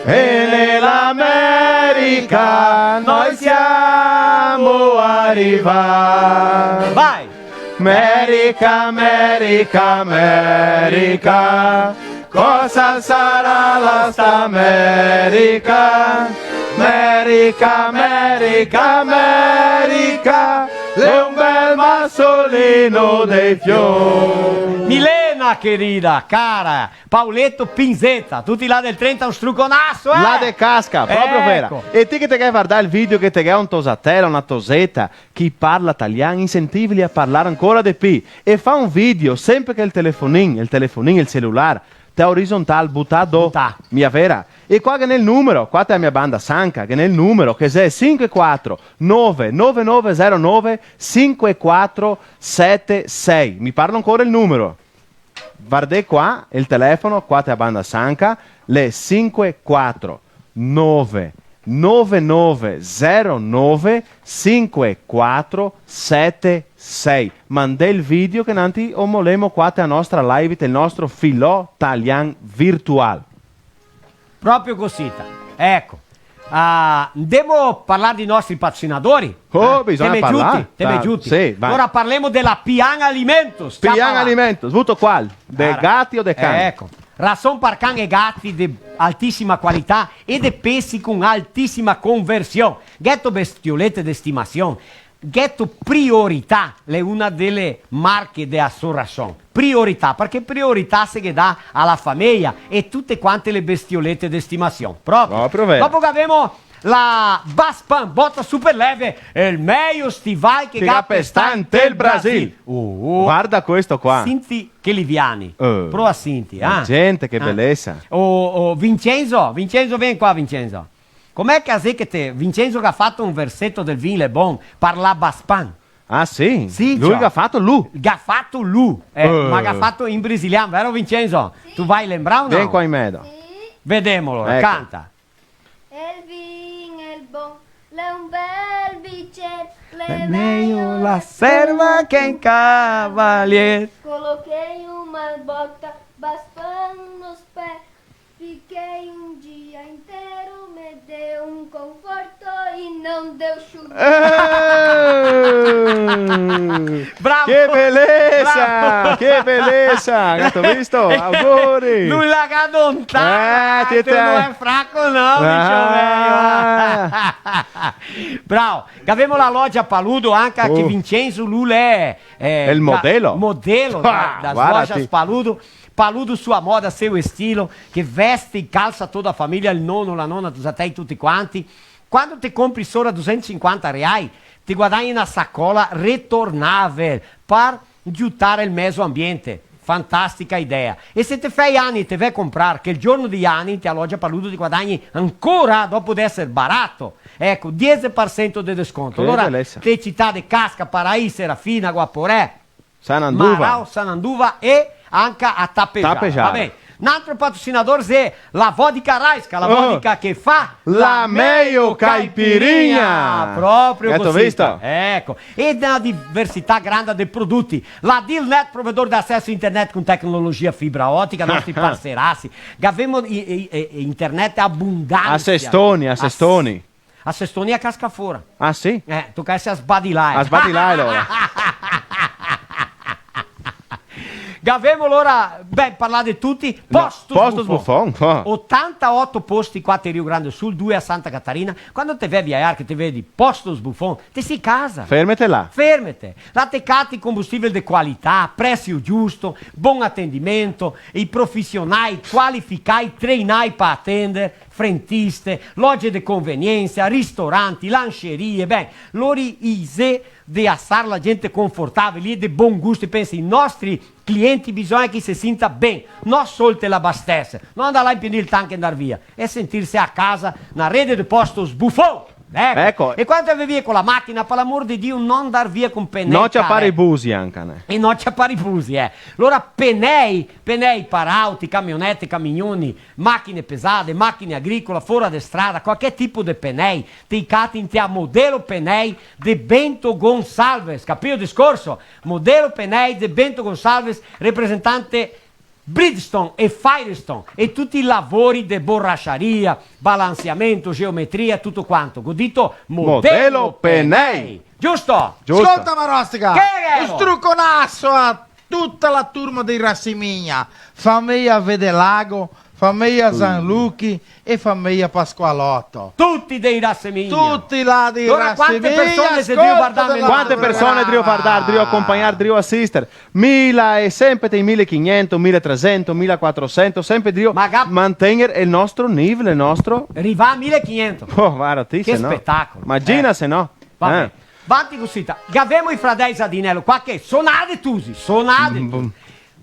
E nell'America noi siamo arrivati. Vai! Merica, Merica, Merica, cosa sarà la sta Merica? Merica, Merica, Merica, l'è un bel masolino de fior. Milena! Ah, querida, cara, Paoleto Pinzetta, tuti là del trenta, un struconaso, eh! Là de Casca, proprio vera. Eco. E ti che te ghè vardà el video che te ghè un tosatel, na toseta, che i parla talian, insentivili a parlar ancora de pi. E fa un video, senpre che el telefonin, el telefonin, el celular, te orizontal, butà do. Butà. Mia vera? E qua ghe n'è el numero, qua te a mia banda sanca, ghe n'è el numero, che xe sinque quatro nove nove nove zero nove sinque quatro sete sei. Mi parlo ancora el numero. Vardè qua, el telefono, qua te a banda sanca, l'è sinque quatro nove nove nove zero nove sinque quatro sete sei. Mandè el video che nanti o molemo qua te a nostra live, te el nostro filò talian virtual. Proprio cosita. Eco. Ah, ndemo parlar dei nostri patrocinadori? Oh, bisogna parlar. Te me giuti, te me giuti. Sì, vai. Alora parlemo dela Pian Alimentos. Ciapa là. Pian Alimentos, vuto qual? De gati o de can? Eco. Rason par can e gati de altisima qualità e de pesi con altisima conversion. Gheto bestiolete de stimasion. Gheto Priorità, l'è una dele marche de a so rason. Priorità, parché priorità se ghe dà a la fameja e tute quante le bestiolete de stimasion. Proprio. Proprio vero. Dopo che gavemo la Baspan, bota super leve, el mejo stival che ga pestà inte el Brasil. Uh. Varda questo qua. Sinti che liviani. Eh. Prova a sinti, ah. Ma gente, che belesa. Oh, oh, Vincenzo, Vincenzo, vien qua, Vincenzo. Come che a xe che te, Vincenzo ga fato un verseto del Vin Lebon par la Baspan. Ah, sì? Sì, ciò. Lu ga fato lu? Ga fato lu, eh, ma ga fato in brasilian, vero Vincenzo? Sì. Tu vai lembrar o no? Vien qua in mezo. Sì. Vedemo alora, canta. El vin el bon, l'è un bel bicer, l'è mejo la serva che un cavalier. Colochei uma boca, Baspan nos pé, fiquei um dia inteiro, me deu um conforto e não deu chuva. Eh! Bravo! Che belesa! Bravo! Che belesa! Gato visto? Auguri! Lu la ga dontà! Eh, ti te... No xe fraco, no, bicho, vejo. Bravo! Gavemo la loja Paludo, anca che Vincenzo, lu l'è, eh, el modelo. Modelo da, das lojas Paludo. Paludo, sua moda, seu estilo, che veste e calsa toda a família, el nono, la nona, tosatei, tuti quanti. Quando te compri sora dusentosinquanta reai, te guadagni na sacola retornável par giutar el mezo ambiente. Fantastica idea. E se te fè i ani, te vè comprar, che el giorno dei ani, inte a loja Paludo te guadagni ancora, dopo de eser barato. Eco, diese par sento de desconto. Che belesa. Alora, te cità de Casca, Paraí, Serafina, Guaporé, Sananduva. Marau, Sananduva e anca a Tapejara. Tapejara. Va ben. N'altro patrocinador xe la Vodka Raiska, la vodka che fa la mejo caipirinha. Proprio cosita. Gato visto? Eco. E na diversità granda de produti. La Dealnet, provedor de acesso internet con tecnologia fibra ótica, nostri parcerasi. Gavemo i, i, i, internet abondante. A Sestoni, a Sestoni. A Sestoni a casca fora. Ah, sì? Eh, toca eser a sbadilà, eh. A sbadilà, alora. Gavemo alora, beh, parlà de tuti. Postos Buffon. Postos Buffon, ah. Otantaoto posti qua te Rio Grande do Sul, due a Santa Catarina. Quando te vè viajar, che te vedi Postos Buffon, te si casa. Fermete là. Fermete. Là te cati combustível de qualità, preço giusto, bon atendimento, i profisionai qualificai, treinai pa atender, frentiste, loje de conveniência, ristoranti, lancherie, ben, lori i xe de asar la gente confortavel, i xe de bon gusto, i pensa, i nostri clienti bisogna che i se sinta ben, no sol te l'abastese, no andar là, impienir el tanque e andar via, e sentirse a casa na rede de postos Buffon. Eco. Eco. E quando te vè via co la machina, par l'amor de Dio, no andar via con penei. No ciapar i busi anca, né? E no ciapar i busi, eh. Alora, penei, penei par auti, camionete, camignoni, machine pesade, machine agricole, fora de strada, qualche tipo de penei, te i cati inte a Modelo Penei de Bento Gonçalves, capì el discorso? Modelo Penei de Bento Gonçalves, representante Bridgestone e Firestone, e tuti i lavori de borracharia, balanceamento, geometria, tuto quanto. Go dito Modelo Penei. Modelo Penei. Giusto? Giusto. Scolta, Marostica. Che xe? Un struconaso a tuta la turma de Iraceminha, fameia Vedelago, fameia Zanluchi e fameia Pasqualotto. Tuti dei Rasseminha. Tuti là dei Rasseminha. Alora, quante persone xe drio vardar? Quante persone drio vardar, drio acompagnar, drio asister? Mila e sempre te mila e quinhentos, mila e trecentos, mila e quatrocentos, sempre drio mantegner el nostro nivel, el nostro... Rivà a mila e quinhentos. Oh, varda ti, che spetacolo. Imagina se no. Va ben. Vanti cusita. Gavemo i fradei Zadinello qua che sonade tusi, sonade tusi.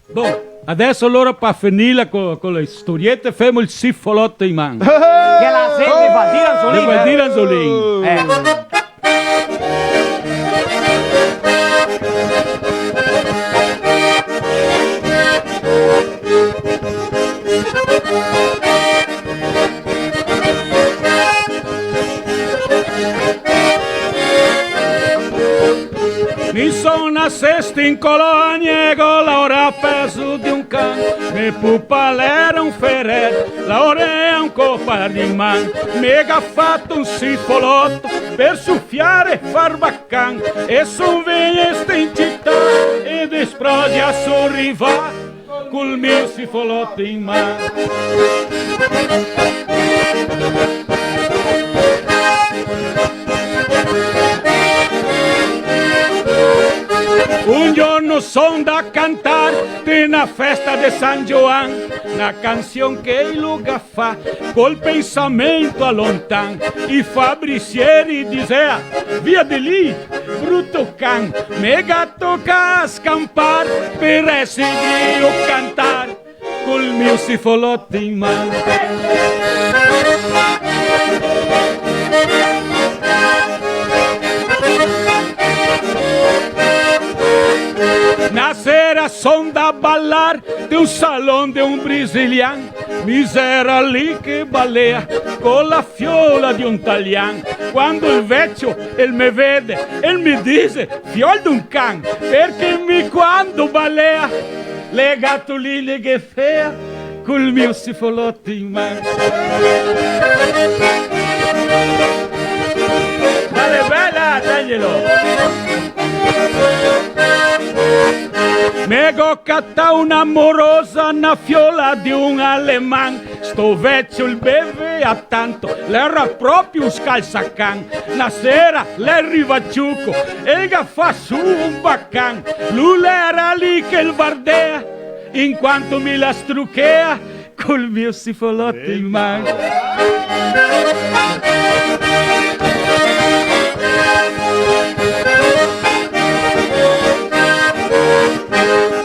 Bon, adeso alora, par finirla co, co le storiete, femo el Sifoloto in man. Che la xe de Valdir Anzolin, eh? De Valdir Anzolin. Eh. Mi son nasesto in colonia e go laorà peso de un can. Me pupa l'era un ferer, laorà un copar de man. Me ga fato un sifoloto per sufiare e far bacan. E son vegnesto in cità e de Sprogia son rivà col mio sifoloto in man. Un giorno son da cantar te na festa de San Gioan, na cansion che i lo ga fa col pensamento a lontan. I fabrisieri disea: "Via de lì, bruto can", me ga tocà scampar per esser drio cantar col mio sifoloto in man. Na sera son da balar te un salon de un brasilian, mi l'era lì che balea co la fiola de un talian. Quando el vecio el me vede, el me dise: "Fiol de un can, perché mi quando balea le gatoline ghe fea col mio sifoloto in man?" Vale bela, D'Angelo! Me go catà una morosa, na fiola de un aleman. Sto vecio el bevea tanto, l'era proprio un scalsacan. Na sera l'è rivà ciuco e el ga fa su un bacan. Lu l'era lì che el vardea, in quanto mi la struchea col mio sifoloto in man.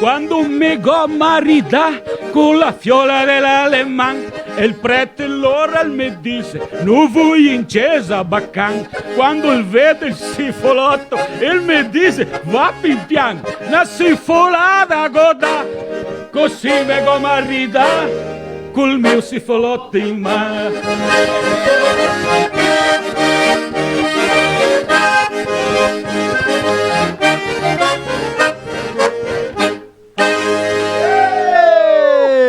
Quando me go maridà co la fiola de l'aleman, el prete lora el me dise: "No voi in cesa, bacan." Quando el vede el sifoloto, el me dise: "Va pin pian, na sifolada go dà." Cusì me go maridà col mio sifoloto in man.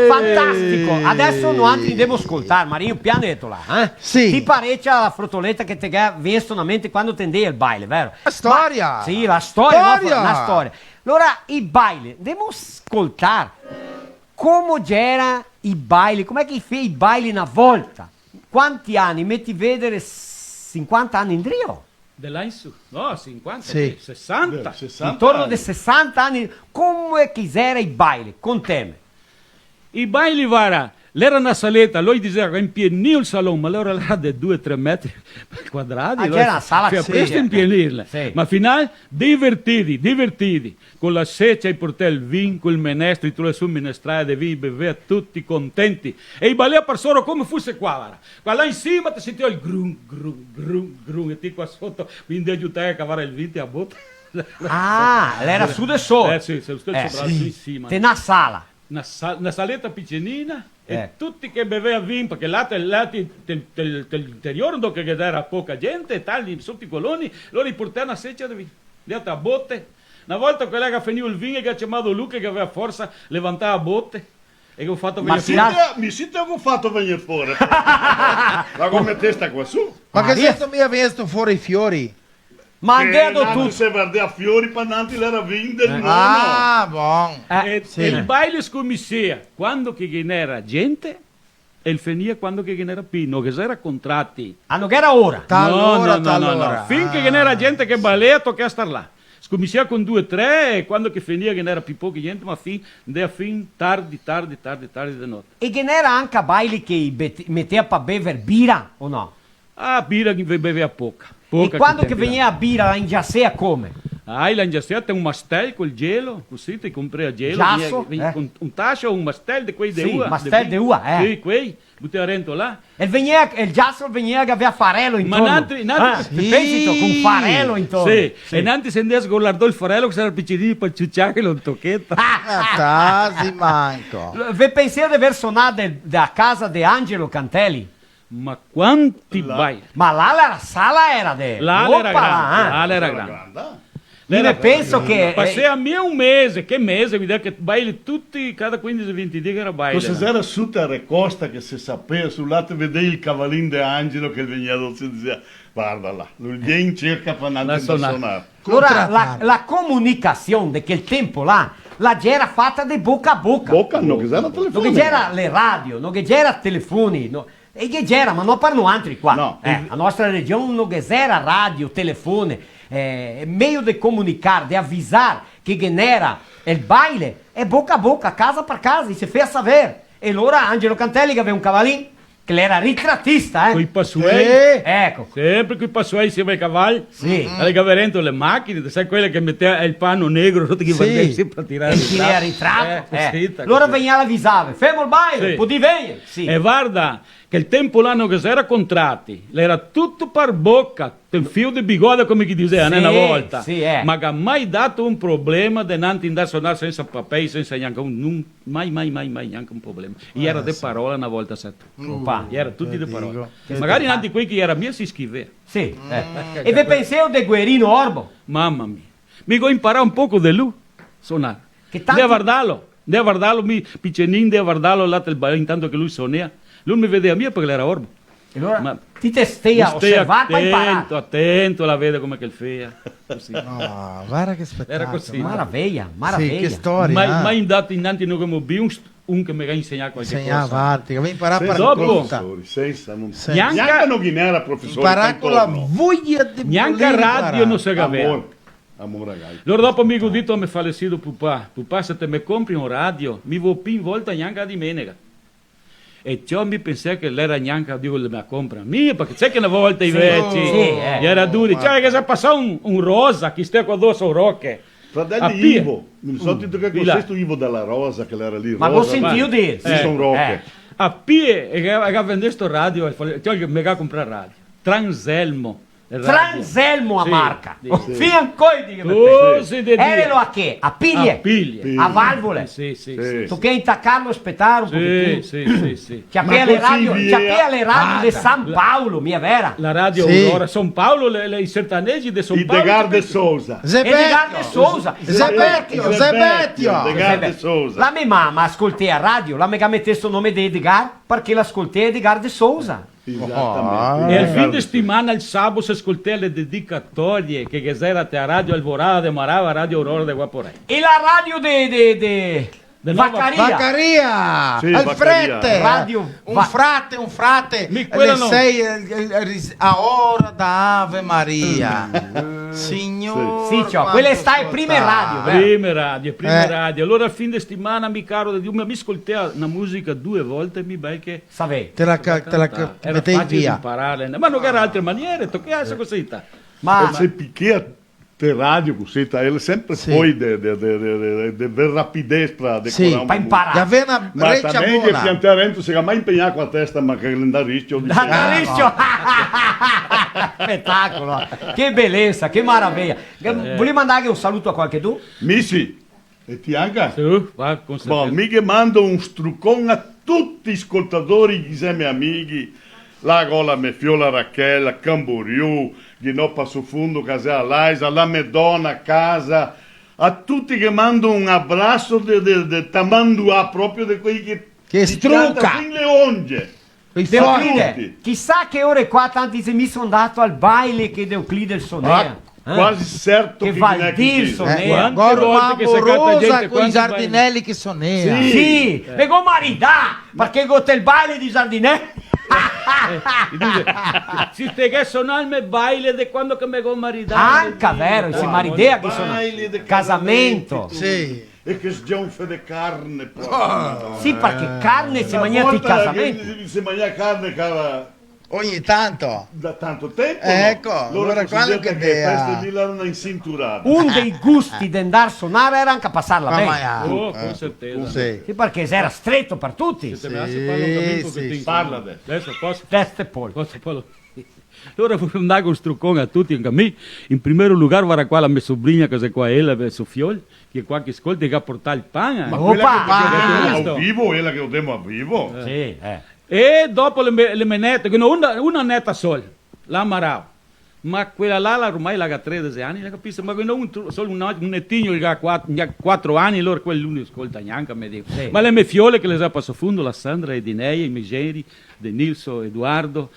Fantastico! Adeso noantri ndemo scoltar, Marino, pian deto là, eh? Sì. Ti parecia la frotoleta che te ga vesto na mente quando te ndei al baile, vero? La storia! Ma, sì, la storia, no, la storia. Alora, i baile, ndemo scoltar como gera i baile, come che i fea i baile na volta. Quanti ani? Meti vedere, sinquanta ani indrio? De là in su. No, sinquanta, sì, sesanta. Eh, sesanta ani. Intorno de sesanta ani, come che i gera i baile? Conteme. I baile, vara, l'era na saleta, lori disea che inpienìo el salon, ma l'era là de due, tre metri quadrati, ah, alora gera na sala, fea presto a inpienirla. Sì. Ma final, divertidi, divertidi. Co la secia i portea el vin, col menestro i troea su minestrae de vin, i bevea tuti contenti. E i balea par sora come fuse qua, vara. Qua là in sima te sentia el grum, grum, grum, grum, e ti qua soto, quindi aiutava a cavar el vin te a bota. Ah, l'era su de sora. Eh, sì, sì, su de sora, sì, in sima. Te na sala. Na sa-, na saleta picenina, e tuti che bevea vin, parché là te, là te, te, te, te l'interior, dove che ghe era poca gente, e tal, soto i coloni, lori i portea na secia de vin. Lì a bote. Na volta che l'era finìo el vin, e che ga ciamà lu che gavea forsa, levantà a bote, e che go fato vegner fora. Mi sì te, mi sì te go fato vegner fora. Ma come testa qua su. Ma che sento mia vesto fora i fiori? Ma anche do tuti. Se vardea fiori, pa nanti l'era vin del nono. Ah, bon. Eh, sì. E el baile scominsea quando che ghe n'era gente, El fenìa quando che ghe n'era pi, no ghe gera contrati. Ah, no ghe gera ora? Tal ora, no, no, tal no, no. Fin che ghe n'era gente che balea, tocava star là. Scominsiava con due, tre, e quando che fenìa ghe n'era pi poca gente, ma fin, ndea fin tardi, tardi, tardi, tardi de note. E ghe n'era anca baili che i bet-, metea pa bever bira, o no? Ah, bira che be-, bevea poca. Poca. E quando che vegnea a bira, la ingiasea come? Ah, la ingiasea te un mastel col gelo, cusì te comprea gelo. Giaso, vegnea, vegnea, eh, con un taso o un mastel de quei de ua, de vin. Sì, mastel de ua, eh. Sì, quei, butea rento là. E vegnea, el giaso vegnea che gavea farelo intorno. Ma nantri, nantri... Ah, sì. Te pensi ti, con farelo intorno. Sì, sì. E nantri se ndea sgolardar el farelo che gera picinino par ciuciarlo un tocheto. Ah, tasi manco. Ve penseo de ver sonà de, de a casa de Angelo Cantelli? Ma quanti baili! Ma là la sala era de... Là l'era granda, eh. Là l'era granda. Mi me penso che, eh, pasea mia un mese, che mese, vedea che baili tuti, cada quindese, vinti dì che era baili. Cosa gera suta a recosta che se sapea, su là te vedei el cavalin de Angelo che vegnea, se disea: "Varda là, lu vien, cerca pa ndar a sonar." Alora, la, la comunicasion de quel tempo là, la gera fata de boca a boca. Boca, no ghe gera telefoni. No ghe gera le radio, no ghe gera telefoni, no. E ghe gera, ma no par noantri qua. No. Eh, a nostra region no ghe gera radio, telefone, eh, meio de comunicar, de avisar che ghe n'era el baile, e boca a boca, casa par casa, e se fea saver. E alora Angelo Cantelli che gavea un cavalin, che l'era ritratista, eh. Coi pasuei. Sì. Eco. Sempre coi pasuei, insieme ai cavai. Sì. Al gavea rento le machine, te sa, quele che metea el pano negro, tuti che vardea, sì, sempre a tirar el ritrato. Eh, cusì, eh. Alora vegnea, l'avisava: "Femo el baile, podì vegner?" Sì. E varda, che el tempo là no ghe gera contrati, l'era tuto par boca, te un fio de bigoda, come che i disea, né, na volta. Sì, eh. Ma ga mai dato un problema de nantri ndar a sonar sensa papei, sensa gnanca un, nun, mai, mai, mai, mai, gnanca un problema. I era de parola na volta, seto. Opa. I era tuti de parola. Magari nantri quei che i era mia se schivea. Sì, eh. E ve penseo de Guerino Orbo? Mama mia. Mi go inparà un poco de lu sonar. Che tanti... Ndea vardarlo. Ndea vardarlo, mi, picenin, ndea vardarlo là tel balin, intanto che lu sonea. Lu no me vedea mia parché l'era orbo. E alora ti te stea a oservar par inparar. Atento, atento, a veder come che el fea. Cusì. Ah, varda che spetacolo. Era cusì. Maraveia, maraveia. Sì, che storia, eh. Mai, mai ndà inanti, no gavemo pi un st-, un che me ga insegnà qualche cosa. Insegnà avanti, che gavea inparà par conta. Dopo, sensa, no, gnanca, gnanca no ghe n'era profesori intorno. Inparà co la voia de voler inparar. Gnanca radio no se gavea. Amor. Amor a gai. Alora dopo mi go dito a me falecido pupà: "Pupà, se te me compri un radio, mi vo pi in volta gnanca a dimenega." E ciò, mi pensea che l'era gnanca, digo, la me compra mia, parché sa che na volta i veci, sì, eh, i era duri. Ciò, che se pasà un, un Rosa, che stea qua doso Roche. Fradel de Ivo, mi no so ti te conosi Ivo Dalla Rosa, che l'era lì, Rosa. Ma go sentìo dir. Sì, son Roche. A pie, e che, che ga vendè sto radio, ciò, che me ga comprà radio. Transelmo. Transelmo a marca. Sì, sì. Fin ancoi, digo, sì. Erelo a che? A piglie? A piglie. A valvole? Sì, sì, sì. Tochea intacarlo e spetar un pochetin. Sì, sì, sì, sì. Ciapea le radio, ciapea le radio de San Paolo, mia vera? La radio Aurora, San Paolo, le, le, i sertanegi de San Paolo. Edgar de Souza. Edgar de Souza. Zebetio, Zebetio. Edgar de Souza. La me mama scoltea radio, la me ga metesto nome de Edgar, parché la scoltea Edgar de Souza. Esatamente. E el fin de setimana, el sabo, se scoltea le dedicatorie che, che ghe gera te a Radio Alvorada de Marava, Radio Aurora de Guaporé. E la radio de, de, de Vacaria. Vacaria. Sì, el Vacaria. Frate. Radio un frate, un frate. Mi quela no. Sei, el, el, el ris-, a ora da Ave Maria. Signor, sì, ciò, quela xe stà le prime radio, vero? Prime radio, prime radio. Alora, fin de setimana, mi caro de Dio, mi, mi scoltea na musica due volte, mi bel che Savè. Te la ca-, te la ca-, metei via. Era facile inpararle, ma no ghe gera altre maniere, tochea eser cusì, ta. Ma se pichea te radio cusì, ta, el sempre poi de, de, de, de ver rapidez pra decorar un... Sì, pa inparar. Gavea na recia bona. Ma tanto che piantea rento, se ga mai inpegnà co la testa, ma che l'è ndà riscio, dixe. Ndà riscio! Spetacolo! Che belesa, che maraveia! Volì mandarghe un saluto a qualchedun? Mi sì. E ti anca? Sì, va, con certesa. Bon, mi ghe mando un strucon a tuti i scoltadori, i xe me amighi, là go la me fiola Rachela, Camboriú, ghe n'ò Passo Fundo, Casea Laisa, la me dona, casa, a tuti ghe mando un abraso de, de, de tamanduà, proprio de quei che... Che struca! Fin le onge. Quei forti. Chisà che ore qua tanti dixe: "Mi son ndato al baile che de Euclide el sonea." Ah. Eh? Quasi certo che Valdir sonea. Eh, quante volte che se cata gente coi Zardinelli che sonea. Sì. Sì, me go maridà, parché go tel baile dei Zardinelli. Eh, i dixe, "Se te ghe sonà el me baile de quando che me go maridà." Anca, vero, se maridea che sona. Baile de casamento. Sì. E che sgionfe de carne, porca Madona. Sì, parché carne se magna ti casamenti. Una volta la gente se magna carne, cara. Ogni tanto. Da tanto tempo, no? Eco, alora quando che peste lì l'era una insinturada. Un dei gusti de ndar sonar era anca pasarla ben. Oh, con certeza. Sì. Sì, parché era streto par tuti. Se te me lasi parlar un pochetin. Parla de. Deso poso? Deso te pol. Poso, poso. Alora voio ndar un strucon a tuti, anca a mi. In primero lugar, varda qua la me sobrina, che xe qua ela, so fiol, che qua che scolta, che ga portà el pan, eh. Ma quela che ga visto? Al vivo, ela che lo demo al vivo. Sì, eh. E dopo le me, le me nete, che no, una, una neta sol, la Marau. Ma quela là, la ormai la ga tredese ani, la capise? Ma che no, un tru-, sol un, un netigno che ga quat-, che ga quatro ani, alora quel no scolta gnanca, me digo. Sì. Ma le me fiole che le xe a Passo Fundo, la Sandra, Edinei, i me generi, Denilson, Eduardo,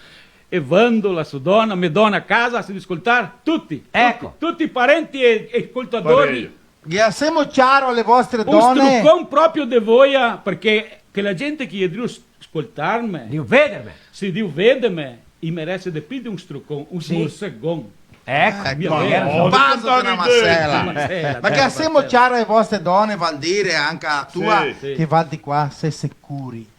Evando, la so dona, me dona a casa, se deve scoltar tuti, eco, tuti, tuti parenti e, e scoltadori. Parei. Ghe asemo ciaro a le vostre done? Un strucon proprio de voia, parché che la gente che i è drio s-, scoltarme, drio vederme, sì, drio vederme, i merese de pì de un strucon, un smorsegon. Eco, eh, mia vera. Un baso de na masela. Masela, ma che asemo ciaro a le vostre done, Valdir, anca a tua, sì, sì, che va de qua, se securi.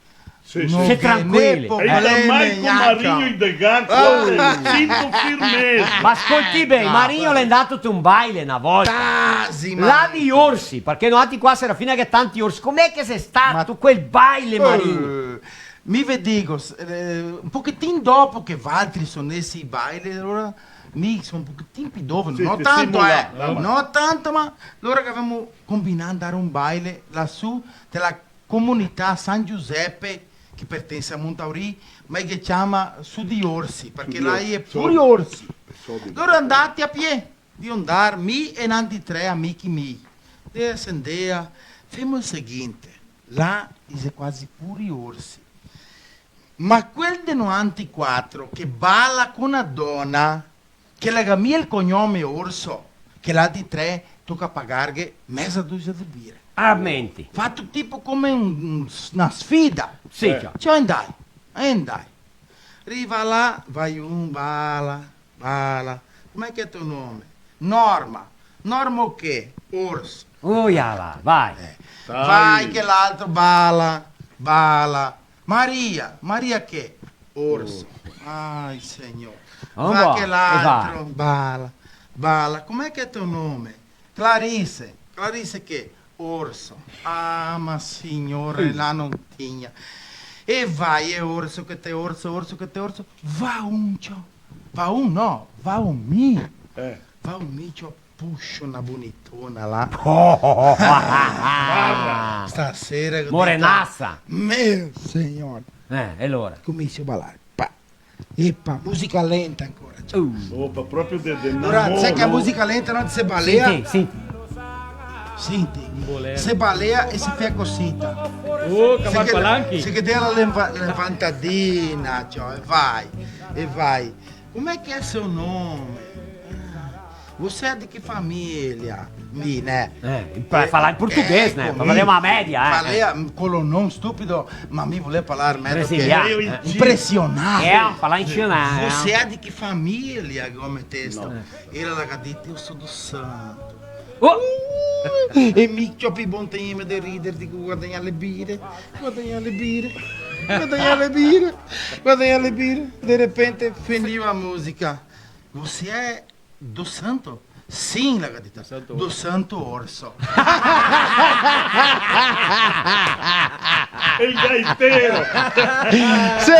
Sì, sì. No ghe n'è tranquili. E la probleme, Marco gnanca. Marigno in de Garza, oh, sinto firmesa. Ma scolti ben, no, Marigno l'è ndà te un baile na volta. Tasi, là Marco. Dei Orsi, parché noantri qua a Serafina ghe n'è tanti orsi. Com'è che xe stà quel baile, Marigno? Eh, mi ve digo, s-, eh, un pochetin dopo che valtri sonesi i baile, alora mi so un pochetin pì doveno, sì, no tanto, eh, no tanto, ma alora che gavemo combinà ndar un baile lasù, te la comunità San Giuseppe, che pertense a Montauri, ma che ciama su dei Orsi, parché là i è puri orsi. Lora ndati a pie, drio ndar, mi e n'antri tre amichi mi. Ndea, se ndea, femo el seguinte, là i xe quasi puri orsi. Ma quel de noantri quatro che bala co na dona, che la ga mia el cognome Orso, che l'altri tre toca pagarghe meza dosia de bire. Armenti. Fato tipo come un, un, na sfida. Sì, eh, ciò. Ciò, e ndai, e ndai. Riva là, vai un, bala, bala. Come che xe to nome? Norma. Norma o che? Orso. Oh, là, vai. Eh. Dai. Vai che l'altro bala, bala. Maria, Maria che? Orso. Orso. Ai, Signor. Va che l'altro, bala, bala. Com'è che xe to nome? Clarice. Clarice che? Orso. Ah, ma Signore, la non tigna. E vai, e orso che te orso, orso che te orso. Va un, ciò. Va un, no, va un mi. Eh. Va un mi, ciò. Puxo na bonitona là. Stasera che... Morenasa. Meu Signor. Eh, e alora? Comincio a balar. Pa. Epa, musica lenta ancora, ciò. Uh. Opa, proprio de, de... Alora, sa che a musica lenta no se balea? Sì, sì. Senti, se balea e se fea cosita. Oh, che va palanchi. Se che dea la lenva-, levantadina, ciò, e vai, e vai. Come che xe el so nome? Ah, você é de que família? Mi, né? Eh, par falar in portoghese, né? Par falar una media, eh. Falea, mm, co lo non stupido, ma mi volea parlar mezo che... Brasiliano, eh. Impressionado. Eh, falar in chinese, eh. Você é de que família? Come testo. No. E ela ga dito, eu sou do Santo. Oh! Uh! E mi ciò pì bon tempo de rider, digo, guadagnar le bire, guadagnar le bire, guadagnar le bire, guadagnar le bire. De repente finiu la musica. Você é do Santo? Sim, la ga dito. Do Santo Orso. El gaitero. Sì.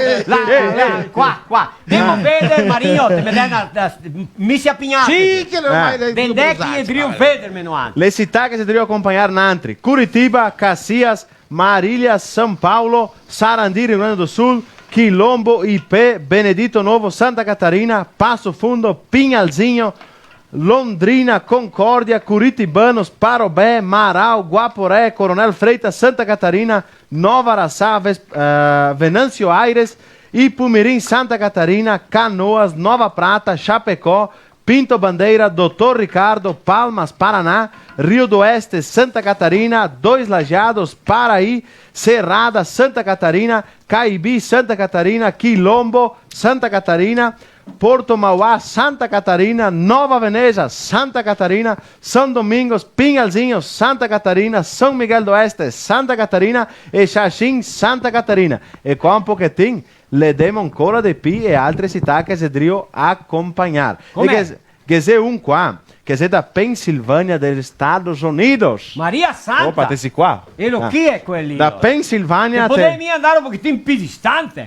Qua, qua, qua. Demo veder, Marino, te me dai na, na, mi si a Pignate. Sì, che lo vai dai. Vendè chi xe drio vederme, no anca. Le cità che xe drio acompagnar nantri: Curitiba, Caxias, Marília, São Paulo, Sarandi, Rio Grande do Sul, Quilombo, Ipê, Benedito Novo, Santa Catarina, Passo Fundo, Pinhalzinho, Londrina, Concórdia, Curitibanos, Parobé, Marau, Guaporé, Coronel Freitas, Santa Catarina, Nova Araçá, Ves-, eh, Venâncio Aires, Ipumirim, Santa Catarina, Canoas, Nova Prata, Chapecó, Pinto Bandeira, Doutor Ricardo, Palmas, Paraná, Rio do Oeste, Santa Catarina, Dois Lajeados, Paraí, Serrada, Santa Catarina, Caibi, Santa Catarina, Quilombo, Santa Catarina, Porto Mauá, Santa Catarina, Nova Veneza, Santa Catarina, São Domingos, Pinhalzinho, Santa Catarina, São Miguel do Oeste, Santa Catarina, e Xaxim, Santa Catarina. E qua un pochetin le demo ancora de pi e altre cità che xe drio acompagnar. Come? E che, che xe un qua, che xe da Pensilvania, dei Estados Unidos. Maria Santa! Opa, te si qua. E lo chi xe quel lì, da Pensilvania. Te podevi mia andar un pochetin pi distante.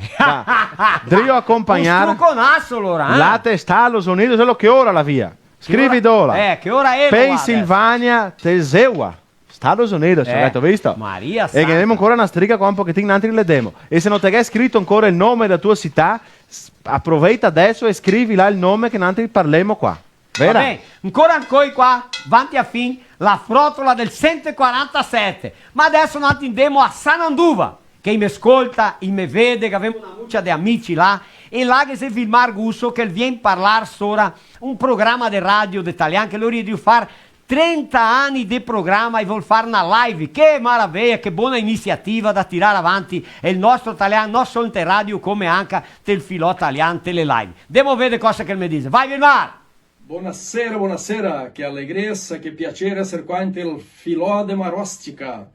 Drio acompagnar. Un struconaso, alora, eh? Là te Estados Unidos, xe lo che ora la via. Scrivi dola. Eh, che ora xe? Pensilvania, te Zewa. Estados Unidos, eh, te go visto? Maria Santa. E che gavemo ancora na striga qua un pochetin, nantri le demo. E se no te ga scrito ancora el nome dela tua cità, s-, aproveita deso e scrivi là el nome che nantri parlemo qua. Vera? Va ben, ancora, ancora qua, vanti a fin, la frotola del sento e quarantasete. Ma deso nantri ndemo a Sananduva, che i me scolta, i me vede, che gavemo na mucia de amici là, e là ghe xe Vilmar Gusso che el vien parlar sora un programa de radio de talian che lori i drio far trenta ani de programa e vol far na live. Che maraveia, che bona inisiativa da tirar avanti el nostro talian, no solo inte radio, come anca tel filò talian, te le live. Ndemo veder cosa che el me dixe. Vai, Vilmar! Bonasera, bonasera, che alegresa, che piaser eser qua inte el filò de Marostica.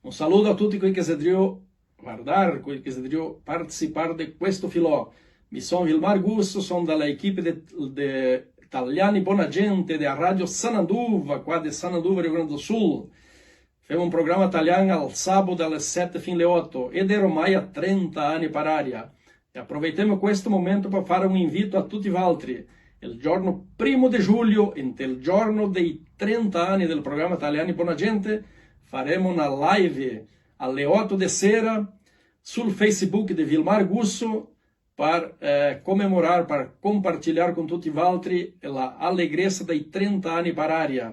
Un saludo a tuti quei che xe drio vardar, quei che xe drio participar de questo filò. Mi son Vilmar Gusso, son da la equipe de, de Taliani Bona Gente, de la Radio Sananduva, qua de Sananduva, Rio Grande do Sul. Femo un programa talian al sabo da le sete fin le oto, e de ormai a trenta ani par aria. E aproveitemo questo momento par far un invito a tuti valtri. El giorno primo de julio, inte el giorno dei trenta ani del programa Taliani Bona Gente, faremo na live ale oto de sera sul Facebook de Vilmar Gusso, par, eh, comemorar, par compartilhar con tuti valtri la alegresa dei trenta ani par aria.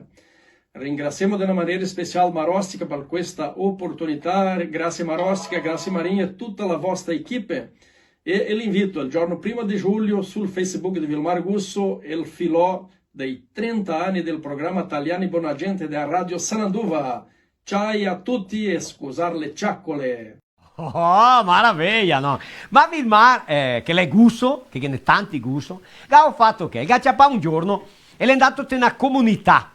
Ringrasiemo de na manera special Marostica par questa oportunità. Grasie Marostica, grasie Marinho e tuta la vostra equipe. E l'invito, el giorno primo de julio, sul Facebook de Vilmar Gusso, el filò dei trenta ani del programa Taliani Bona Gente de la Radio Sananduva. Ciao a tuti e scusar le ciacole. Oh, maraveia, no? Ma Vilmar, eh, che l'è Gusso, che ghe n'è tanti Gusso, ga fato che? Ga ciapà un giorno e l'è ndà te na comunità,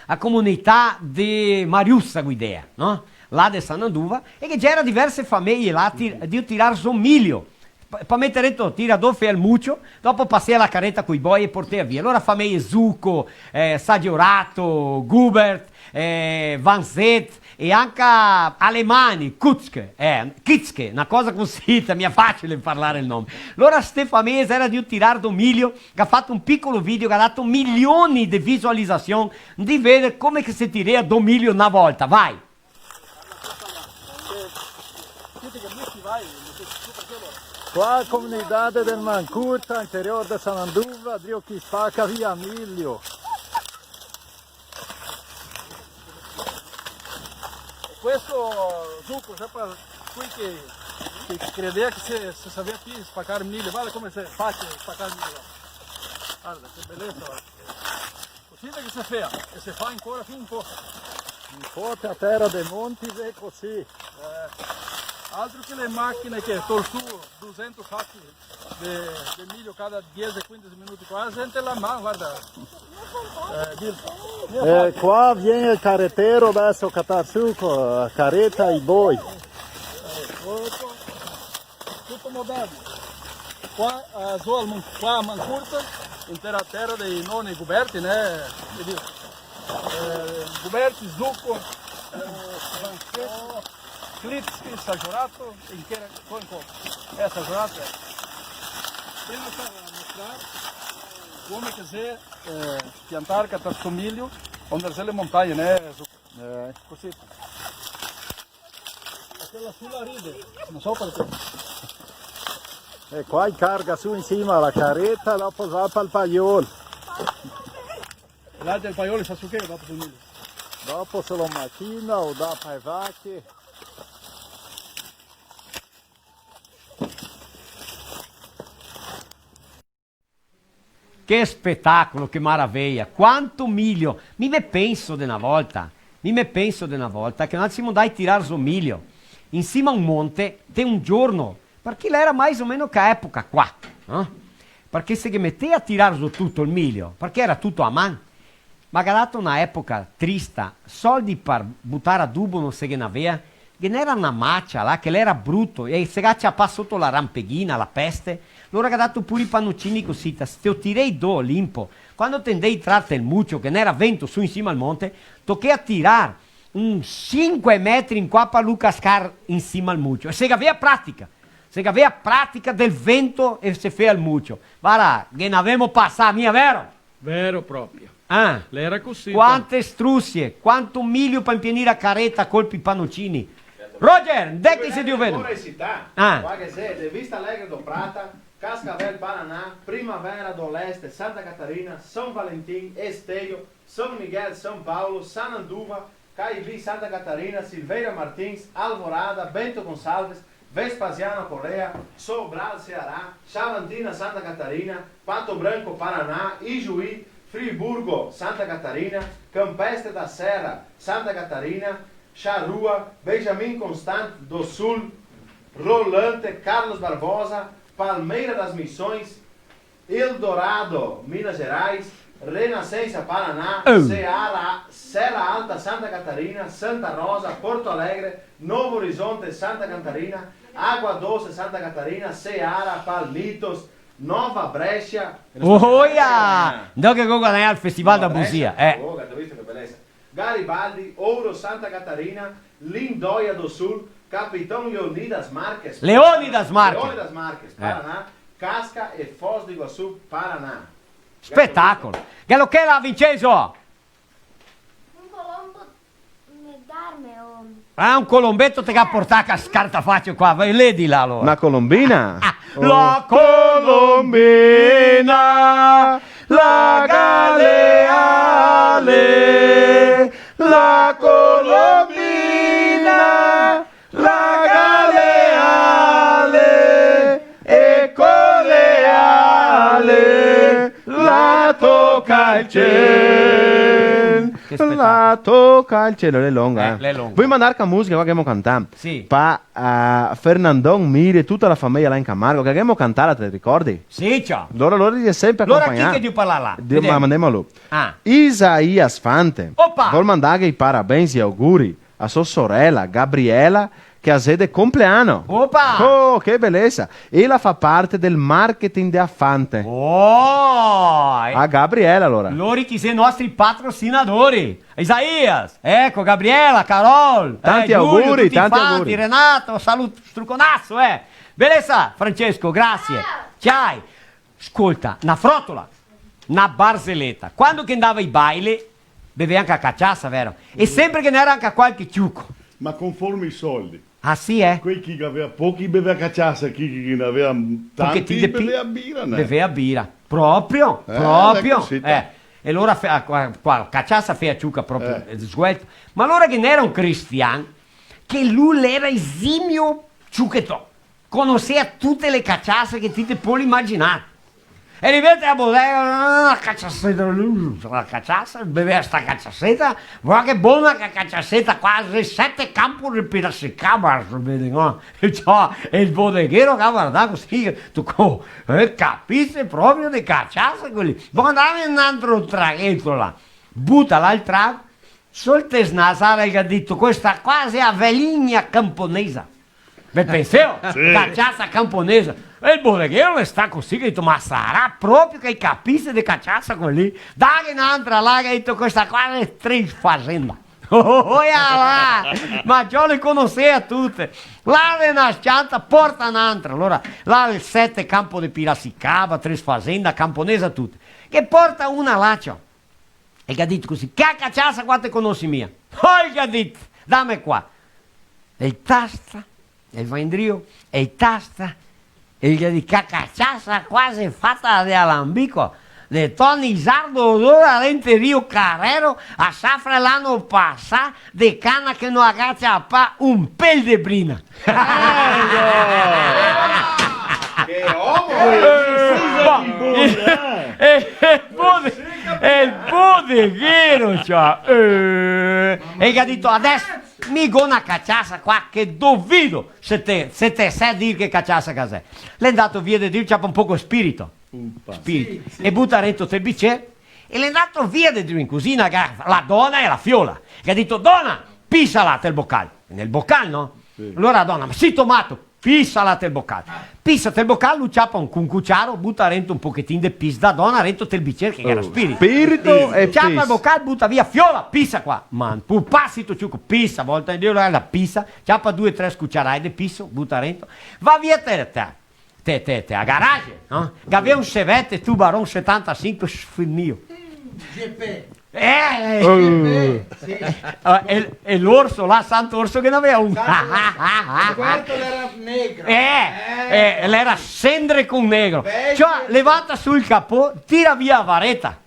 a comunità de Mariussa Guidea, no? Là de Sananduva, e che ghe gera diverse fameie là, ti-, drio tirar zo milio. Pa, pa meter dentro, tira do, fea el mucio, dopo pasea la careta coi boi e portea via. Alora fameie Zucco, eh, Sagiorato, Gubert, eh, Vanzet e anca Alemani, Kutzke, eh, Kitzke, na cosa cusì, mia facile parlar el nome. Alora ste fameie gera drio tirar do milio, che ga fato un picolo video che ga dato milioni de visualizasion, de veder come che se tirea do milio na volta, vai! Qua, comunidade del Mancurta, interior de Sananduva, drio chi spaca via milio. E questo, Zucco, xe par quei che, che credea che se, se savea pi spacar milio, varda come xe facile spacar milio. Varda che belesa, varda. Cusì che se fea, e se fa ancora fin in fondo. In fondo a tera de monti xe cusì. Eh, altro che le machine che tol su dusento sachi de, de milio cada diese, quindese minuti, qua la gente la man, varda. Eh, dil-, eh, qua vien el caretero deso a catar su co la careta i boi. Eh, tuto moderno. Qua, eh, zo al Mon-, qua a Mancurta, inte la tera dei noni Guberti, né? Vedi? Eh, Guberti, Zucco, eh, Francesco, Klitsky, Sagiorato, in che era, co-, co-, eh, Sagiorato, eh. Prima stava a mostrar come che xe, eh, piantar, catar so milio, onde xe le montagne, né, Zucco? Eh. Cusì. E quela su la ride, no so parché. E qua i carga su in sima a la careta, dopo va pal paiol. E l'altro el paiol sa su che, dopo sul milio. Dopo se lo machina o dà pa le vache. Che spetacolo, che maraveia, quanto milio! Mi me penso de na volta, mi me penso de na volta che noi semo ndai tirar zo milio in sima a un monte, te un giorno, parché l'era mais o meno ca epoca qua, eh? Parché se ghe metea a tirar zo tuto el milio, parché era tuto a man. Ma ga dato na epoca trista, soldi par butar adubo no se ghe n'avea, ghe n'era na macia là che l'era bruto e se ga ciapà soto la rampeghina, la peste, lora ga dato pure i panocini cosita, se te o tirei do limpo, quando te ndei trar te el mucio, che n'era vento su in sima al monte, tochea tirar un sinque metri in qua par lu cascar in sima al mucio, e se gavea pratica, se gavea pratica del vento e se fea el mucio. Vara, ghe n'avemo pasà, mia vero? Vero proprio. Ah. L'era cusì. Quante strusie, quanto milio par impienir a careta, colpi panocini. Roger, ndè che se drio veder? Pure cità. Ah. Qua che xe, de Vista Alegre do Prata, Cascavel Paraná, Primavera do Leste, Santa Catarina, São Valentim, Esteio, São Miguel, São Paulo, Sananduva, Caibi, Santa Catarina, Silveira Martins, Alvorada, Bento Gonçalves, Vespasiano Corrêa, Sobral, Ceará, Xavantina, Santa Catarina, Pato Branco, Paraná, Ijuí, Friburgo, Santa Catarina, Campestre da Serra, Santa Catarina, Charrua, Benjamin Constant do Sul, Rolante, Carlos Barbosa, Palmeira das Missões, Eldorado, Minas Gerais, Renascença, Paraná, Oh. Seara, Serra Alta, Santa Catarina, Santa Rosa, Porto Alegre, Novo Horizonte, Santa Catarina, Água Doce, Santa Catarina, Seara, Palmitos, Nova Brecha. Oia! Ndò che go guadagnà el Festival da Busia, eh. Oh, gatu visto che belesa? Garibaldi, Ouro, Santa Catarina, Lindóia do Sul, Capitão Leônidas Marques, Leônidas Marques. Leônidas Marques, Eh. Paraná, Casca e Foz do Iguaçu, Paraná. Spetacolo. Che lo che là, Vincenzo? Un colombo me darme, oh. Ah, un colombeto te ga portà ca scartafacio qua, vai, ledi là alora. Na colombina? La colombina, la ga le ale, la colombina, la ga le ale, e co le ale la toca el ciel. Che spetacolo. La toca el ciel, l'è longa, Eh, eh. l'è longa. Voi mandar ca musica qua che ghemo cantà? Sì. Pa, eh, Fernandon Miri e tuta la fameja là in Camargo, che ghemo cantà, te ricordi? Sì, ciò. Lora, lora i xe sempre Lora chi acompagnà. che drio parlar là? Dio, Vedemo. ma mandemolo. Ah. Isaías Fante. Opa! Vol mandarghe i parabéns e auguri a so sorela, Gabriela, che la xe de compleano. Opa! Oh, che belesa! E la fa parte del marketing de Afante. Oh! A Gabriela, alora. Lori che xe nostri patrocinadori. Isaías, eco, Gabriela, Carol, Tanti eh, Giulio, auguri, tuti tanti quanti, auguri. Renato, saluto, struconaso, eh. Belesa, Francesco, grasie. Ciao. Ciao. Scolta, na frotola, na barzeleta. Quando che ndava ai baile, bevea anca cachaça, vero? E sempre che n'era anca qualche ciuco. Ma conforme i soldi. Ah, sì, eh? Quei che gavea pochi bevea cachaça, chi che ghe n'avea tanti Pochetin de pi-, bevea bira, né? Bevea bira. Proprio, Eh, proprio. l'è cusì, Eh. E alora fe-, a, qua, qua, cachaça fea ciuca proprio, Eh. eh, sguelto. Ma alora che n'era un cristian, che lu l'era esimio ciucheton. Conosea tute le cachace che ti te pol imaginar. E rivete a bodega, ah, la cachaseta, la cachaça, bevea sta cachaseta, varda che bona che cachaseta, quasi sete campo de Piracicaba, se vede, no? E ciò, e el bodeghero che varda cusì, tu co-, eh, capise proprio de cachaça quel lì. Bon, dame un altro tragheto là. Buta là el trago, sol te snasare el ga dito, questa qua xe a veligna camponesa. Ve penseo? Sì. Cachaça camponesa. E el bodeghero l'è stà cusì, che ga dito, ma sarà proprio che i capise de cachaça quel lì? Daghe n'antra là, che ga dito, questa qua l'è Três Fazenda. Oia là! Ma ciò le conosea tute. Là l'è na s-cianta, porta n'antra. Alora, là l'è sete campo de Piracicaba, Três Fazenda, camponesa, tute. Che porta una là, ciò. E el ga dito cusì, che cachaça qua te conosi mia? Oh, el ga dito, dame qua. E el tasta, e el va indrio, e el tasta, e el ga dito, che cachaça qua xe fata de alambico, de Tony Zardo, odora dente Rio Carrero, a safra l'ano pasà, de cana che no agacia pa un pel de brina. Che omo! Eh, bon, E el bode-, e el bodeghero, ciò, eh, e el ga dito: "Adeso mi go na caciasa qua che dovido, se te, se te sè dir che caciasa che xe." L'è ndato via de drio, ciapa un poco de spirito. Upa. Spirito. Sì, sì. E buta rento tel bicer, e l'è ndato via de drio in cusina, ga-, la dona e la fiola. Che ga dito: "Dona, pisa là tel bocal." Nel bocal, no? Sì. Alora la dona: "Ma sito mato?" "Pisa là tel bocal." Pisa tel bocal, lu ciapa un, cun cuciaro, buta rento un pochetin de pis da dona rento tel bicer che gera spirito. Spirito e pis. Ciapa el bocal, buta via, fiola, pisa qua. Ma un pupà, sito ciuco, pisa, volta in drio, la pisa, ciapa due, tre scuciarae de piso, buta rento. Va via te, te, te, te, te, a garage, no? Gavea un Chevette Tubaron setantasinque sfinìo. G P. Eh, eh. Oh. Sì. Eh, e, e l'orso là, Sant'Orso, che n'avea un. Sant'Orso. Quel l'era negro. Eh, eh, l'era sendre con negro. Vecchio. Ciò, levata su el capò, tira via a vareta.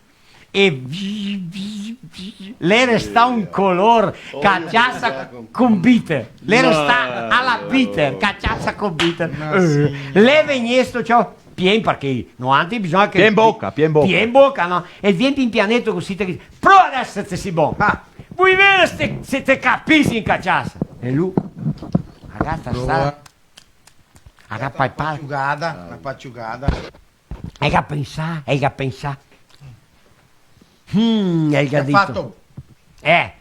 E vi-, vi-, vi-, l'è restà un color, caciasa con bitter. L'è restà a la bitter, caciasa con bitter. Ma sì. Eh, l'è vegnesto, ciò, pien, parché noantri bisogna che... Pien boca, pien boca. Pien boca, no? E vien pien pianeto cusì, te dixe: "Prova adeso se te si bon. Ah. Vui veder se te, se te capisi in caciasa." E lu, la ga tasà, la ga palpà. Na paciugada, na paciugada. E ga pensà, e ga pensà. Mm, e ga dito. Che ga fato? Eh,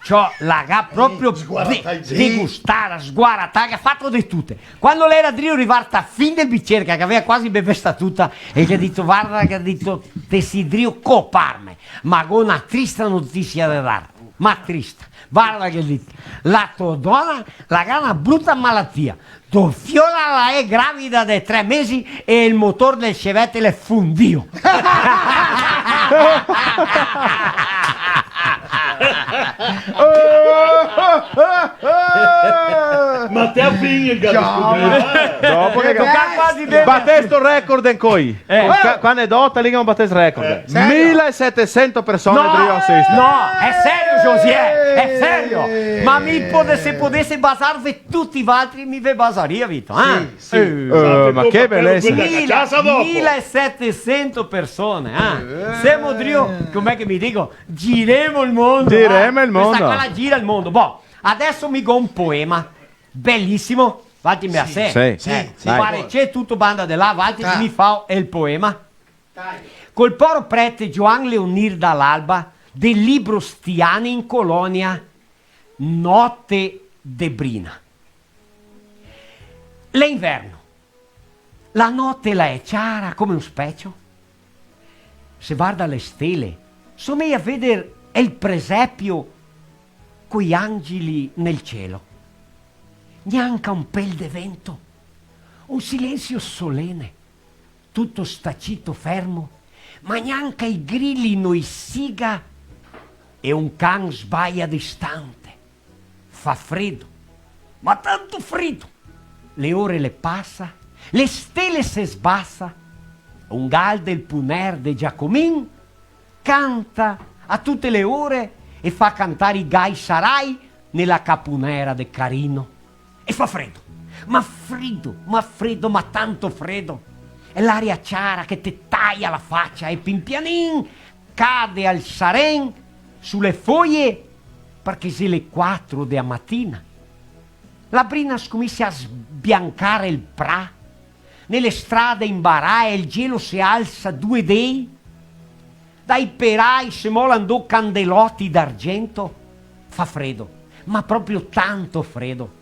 ciò, la ga proprio... Eh, sguaratai de-, degustà, sguaratà, ga fato de tute. Quando l'era drio rivar ta fin del bicer, che gavea quasi bevesta tuta, e ghe ga dito: "Varda", ghe ga dito, "te si drio coparme, ma go na trista notisia de dar." Ma trista. Varda che lì, la to dona la ga na bruta malatia. To fiola la è gravida de tre mesi e el motor del Chevette l'è fundio. Ma te a fin el ga descubrì. Dopo che... Toca quasi de... Batesto record ancoi. Eh. Qua-, qua anedota, lì che un bates record. Eh, serio? Mila e setesento persone drio asistere. No, xe serio, Josiè, xe serio. Ma mi pode-, se podese basarve tuti valtri, mi ve basaria, Vito, eh? Sì, sì. Eh, ma che belesa. Mila, mila e setesento persone, eh? Eh. Semo drio, come che mi digo? Giremo el mondo, eh? Giremo el mondo. Questa qua la gira el mondo. Bon, adeso mi go un poema. Belisimo. Valtri me la sè? Sì, sì, sì. Parecè tuto, banda de là, valtri che mi fao el poema. Col poro prete Gioan Leonir Dall'Alba, del libro Sti ani in colonia, Note de brina. L'è inverno. La note la è ciara come un specio. Se varda le stele, someja veder el presepio coi angeli nel cielo. Gnanca un pel de vento, un silensio solene, tuto sta cito fermo, ma gnanca i grili no i siga e un can sbaia distante. Fa fredo, ma tanto fredo! Le ore le pasa, le stele se sbasa, un gal del puner de Giacomin canta a tute le ore e fa cantar i gai sarai nela capunera de Carino. E fa fredo, ma fredo, ma fredo, ma tanto fredo! E l'aria ciara che te taia la facia e pin pianin cade al saren su le foie, parché xe le quatro de a matina. La brina scominsia a sbiancar el pra. Nele strade inbarae el gelo se alsa due dei. Dai perai se mola ndò candeloti d'argento. Fa fredo, ma proprio tanto fredo.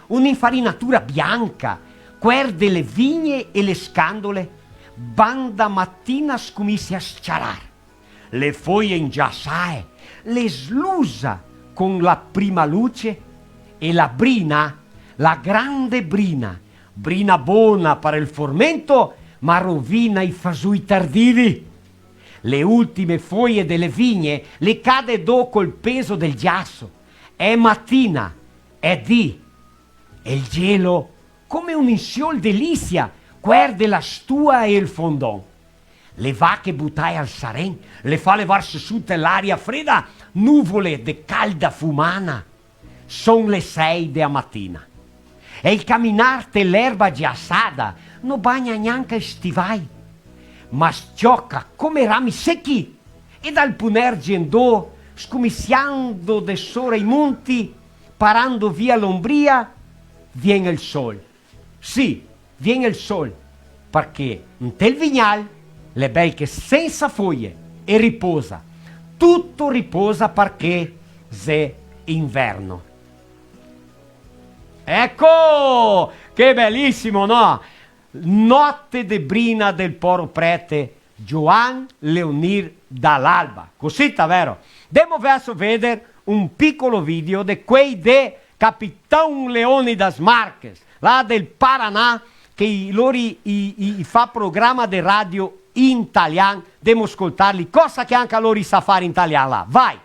Un'infarinatura bianca, cuer de le vigne e le scandole, banda matina scominsia a sciarar. Le foie ingiasae le slusa con la prima luce e la brina, la grande brina, brina bona par el formento, ma rovina i fasoi tardivi. Le ultime foie de le vigne le cade do col peso del giaso. Xe matina, xe dì, e el gelo come un insiol delisia, cuer de la stua e el fondon. Le vache butae al saren le fa levarse su te l'aria freda nuvole de calda fumana. Son le sei de a matina. E el caminar te l'erba giasada no bagna gnanca i stivai. ma s-cioca come rami sechi, e dal punerge in do, scumisiando de sora i monti, parando via l'ombria, vien el sol. Sì, vien el sol, parché ntel vignal l'è bel che sensa foie, e riposa. Tuto riposa parché xe inverno. Eco! Che belisimo, no? Note de brina del poro prete Gioan Leonir Dall'Alba. Cosita, vero? Demo verso veder un picolo video de quei de Capitão Leônidas Marques, là del Paraná, che i, lori i, i, i fa programa de radio in talian. Demo scoltarli, cosa che anca lori sa far in talian là. Vai!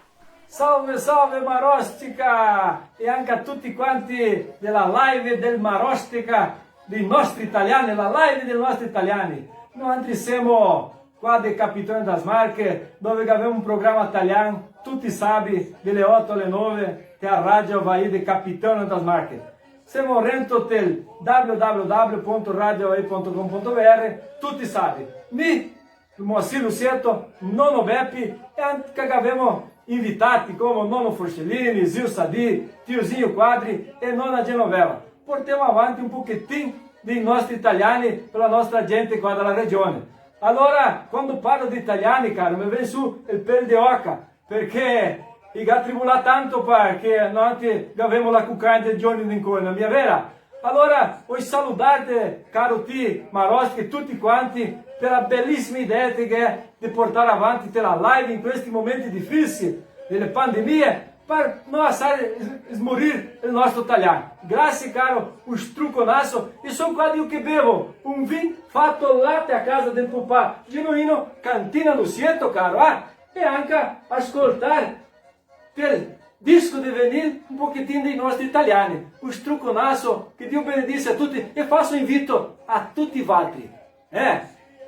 Salve, salve, Marostica! E anca a tuti quanti dela live del Marostica, dei nostri italiani, la live dei nostri italiani. Noantri semo qua de Capitão das Marques, dove che gavemo un programa talian, tuti sabi, dele oto ale nove, te a Radio Avaí de Capitão das Marques. Semo rento tel w w w ponto radio avaí ponto com ponto b r, tuti sabi. Mi Moacir Luceto, Nono Bepi, e anca gavemo invitati come Nono Forcellini, Zio Sadì, Tiozinho Quadri e Nona Genoveva. Portemo avanti un pochetin dei nostri italiani par la nostra gente qua dela regione. Alora, quando parlo de italiani, caro, me vien su el pel de oca, parché i ga tribulà tanto, parché noantri gavemo la cucagna de giorni d'incoi, no mia vera? Alora, voi saludarte, caro ti, Marostica, e tuti quanti, par la belisima idea che te ghe de portar avanti te la live in questi momenti difisili, dele pandemie, par no lasar s-, smorir el nostro talian. Grasie, caro, un struconaso, e so qua mi che bevo un vin fato là te a casa del pupà, genuino, Cantina Luceto, caro, ah? E anca ascoltar tel disco de vinil un pochetin dei nostri italiani. Un struconaso, che Dio benedise a tuti, e faso invito a tuti valtri. Eh,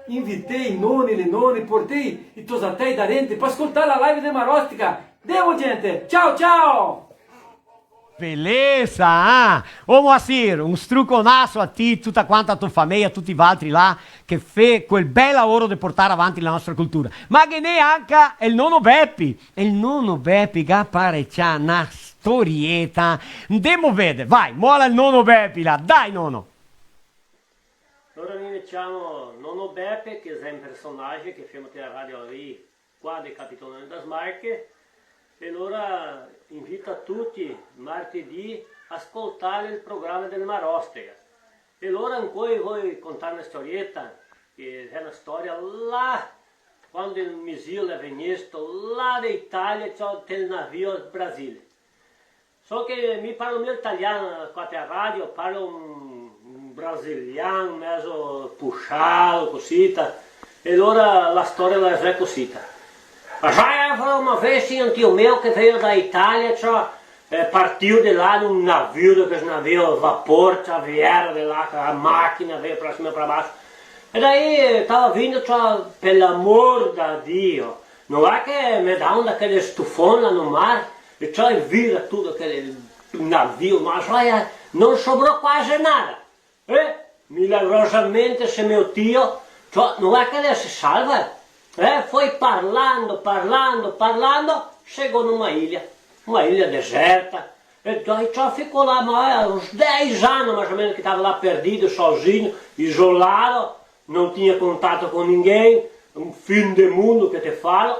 invitè i noni, le none, portè i tosatei darente par scoltar la live de Marostica. Demo, gente! Ciao, ciao! Belesa, ah! Ô Moacir, un struconaso a ti, tuta quanta a to fameia, tuti valtri là, che fè quel bel laoro de portar avanti la nostra cultura. Ma ghe n'è anca el nono Bepi, el nono Bepi ga parecià na storieta. Ndemo veder, vai, mola el nono Bepi là, dai nono! Alora mi me ciamo Nono Bepi, che xe un personage che femo te la radio lì, qua de Capitão Leônidas Marques, e alora invito a tuti, martedì, a scoltar el programa del Marostica. E alora ancoi voi contar na storieta, che xe na storia là, quando el me zio l'è vegnesto là de Italia, ciò, tel navio al Brasil. So che mi parlo mia el talian, qua te a radio, parlo un, un brasilian, mezo puxado, cosita, e alora la storia la xe cosita. Già, eh, falò, ma vedi, un tio mio che veio da Italia, ciò, eh, partìo de là in un navio, de quel navio a vapor, ciò, vero de là, co la machina, vero, pra sima e pra baso. E daí, eh, tava vindo, ciò, per l'amor da Dio, no xe che me dà un de quel stufon là no mar, e ciò, e vira tuto quel navio, ma ciò, eh, no sobrò quasi nada. Eh, milagrosamente, se mio tio, ciò, no xe che el se salva, eh, foi parlando, parlando, parlando, chegou numa ilha, uma ilha deserta, e ciò, e ciò, ficou lá, ma, eh, uns dez anos, mais ou menos, que tava lá perdido, sozinho, isolado, não tinha contato com ninguém, um fim de mundo que te falo.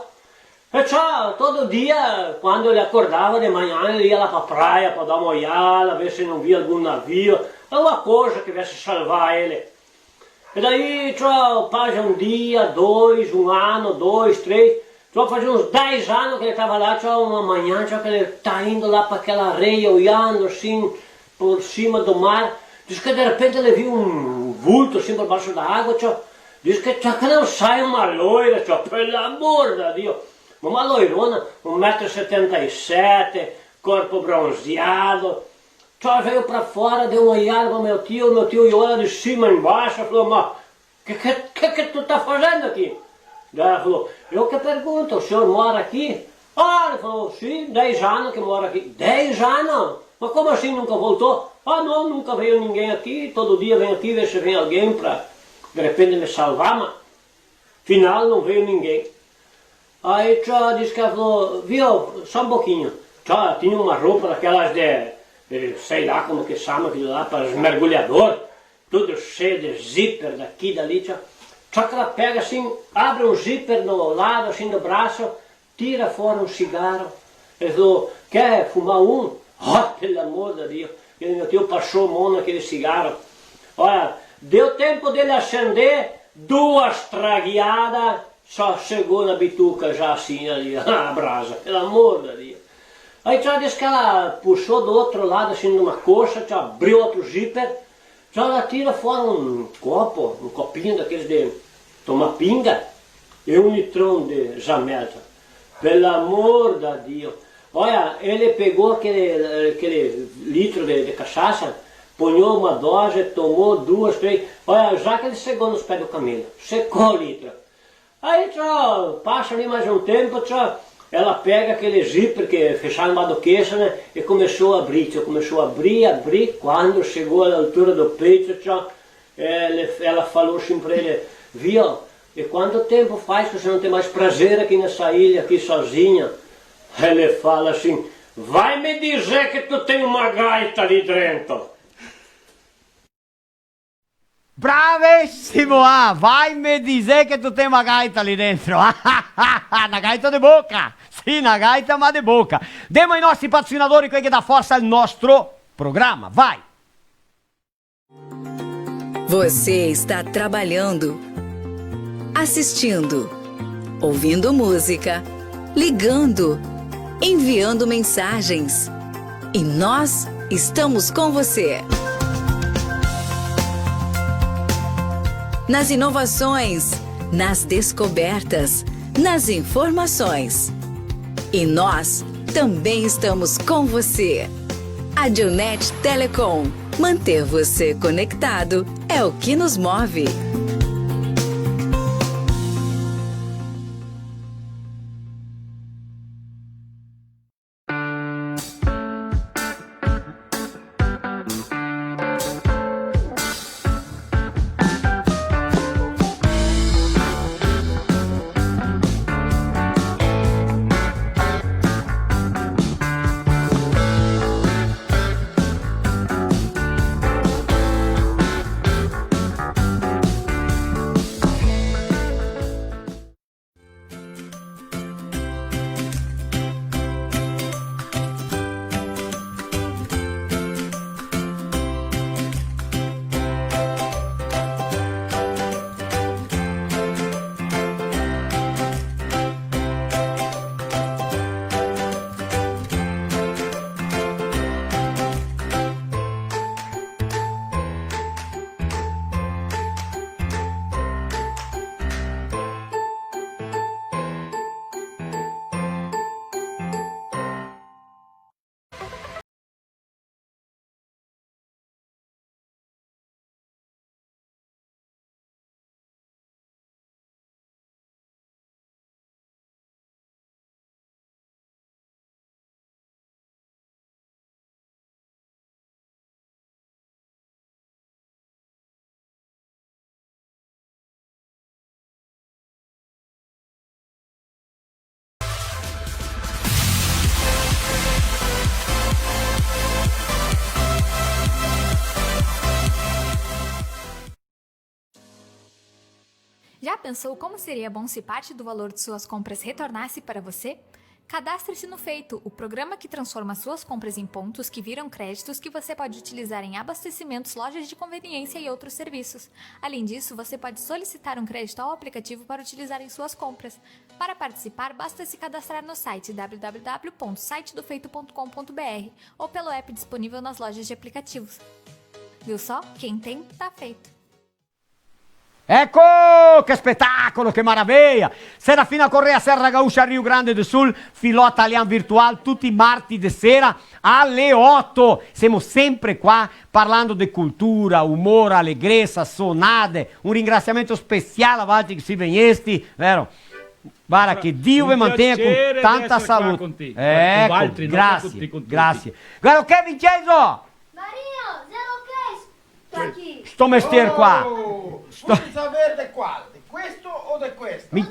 E ciò, todo dia, quando ele acordava de manhã, ele ia lá pra praia pra dar uma olhada, ver se não via algum navio, alguma coisa que viesse salvar ele. E daí, ciò, passa um dia, dois, um ano, dois, três, ciò, fazia uns dez anos que ele tava lá, ciò, uma manhã, ciò, que ele tá indo lá pra aquela areia, olhando assim, por cima do mar, diz que de repente ele viu um vulto assim por baixo da água, tchau. Diz que, tchau, que não sai uma loira, tchau, pelo amor de Deus. Uma loirona, um metro e setenta e sete, corpo bronzeado. Tchau, veio pra fora, deu uma olhada pro meu tio, meu tio olhou lá de cima embaixo e falou, mas que, que, que, que tu tá fazendo aqui? Daí ela falou, eu que pergunto, o senhor mora aqui? Ah, ele falou, sim, dez anos que mora aqui. Dez anos? Mas como assim nunca voltou? Ah, não, nunca veio ninguém aqui, todo dia vem aqui ver se vem alguém pra, de repente, me salvar, mas Final no veio ninguém. Aí, ciò, dise che, falou: "Vio, só um pouquinho." Ciò, tinha uma roupa daquelas de, eh, sei lá como que chama aquilo lá, para os mergulhador, tudo cheio de zíper daqui, dali, ciò. Só que ela pega assim, abre um zíper no lado, assim, do braço, tira fora um cigarro. Ele falou: "Quer fumar um?" Ah, pelo amor de Deus. Ele meteu, passou a mão naquele cigarro. Olha, deu tempo dele acender, duas tragueadas, só chegou na bituca já assim, ali, a brasa, pelo amor de Deus. Aí já disse que ela puxou do outro lado, assim, de uma coxa, já abriu outro zíper, já ela tira fora um copo, um copinho daqueles de tomar pinga, e um litrão de jamel. Pelo amor de Deus. Olha, ele pegou aquele, aquele litro de, de cachaça, ponhou uma dose, tomou duas, três. Olha, já que ele chegou nos pés do camelo, secou o litro. Aí, ciò, passa ali mais um tempo, ciò, ela pega aquele zíper que fechava embaixo do queixo, né? E começou a abrir, ciò, começou a abrir, abrir. Quando chegou à altura do peito, ciò, ele, ela falou assim pra ele: "Vio, e quanto tempo faz que você não tem mais prazer aqui nessa ilha, aqui sozinha?" Ele fala assim: "Vai me dizer que tu tem uma gaita ali dentro." Bravissimo! Ah, vai me dizer que tu tem uma gaita ali dentro. Na gaita de boca! Sì, na gaita, ma de boca. Demo ai nostri patrocinadori, quei che dà forsa al nostro programa. Vai! Você está trabalhando, assistindo, ouvindo música, ligando, enviando mensagens. E nós estamos com você. Nas inovações, nas descobertas, nas informações. E nós também estamos com você. Adilnet Telecom. Manter você conectado é o que nos move. Já pensou como seria bom se parte do valor de suas compras retornasse para você? Cadastre-se no Feito, o programa que transforma suas compras em pontos que viram créditos que você pode utilizar em abastecimentos, lojas de conveniência e outros serviços. Além disso, você pode solicitar um crédito ao aplicativo para utilizar em suas compras. Para participar, basta se cadastrar no site w w w ponto site do feito ponto com ponto b r ou pelo app disponível nas lojas de aplicativos. Viu só? Quem tem, tá feito. Eco! Che spetacolo, che maraveia! Serafina Corrêa, Serra Gaúcha, Rio Grande do Sul, Filò Talian Virtual, tuti i marti de sera ale oto. Semo sempre qua parlando de cultura, umor, alegresa, sonade. Un ringrasiamento special a valtri che si vegnesti, vero? Varda, che Dio ve mantegna con tanta salute. Un piaser de eser qua con ti. Eco, con valtri, no? Grasie, con tuti, con tuti. Grasie. Varda che, Vincenzo! Mario, zero che sta chi? Sto mestier qua. Oh, sto... Scusa, verde qua, de Questo o de questo? Mi-,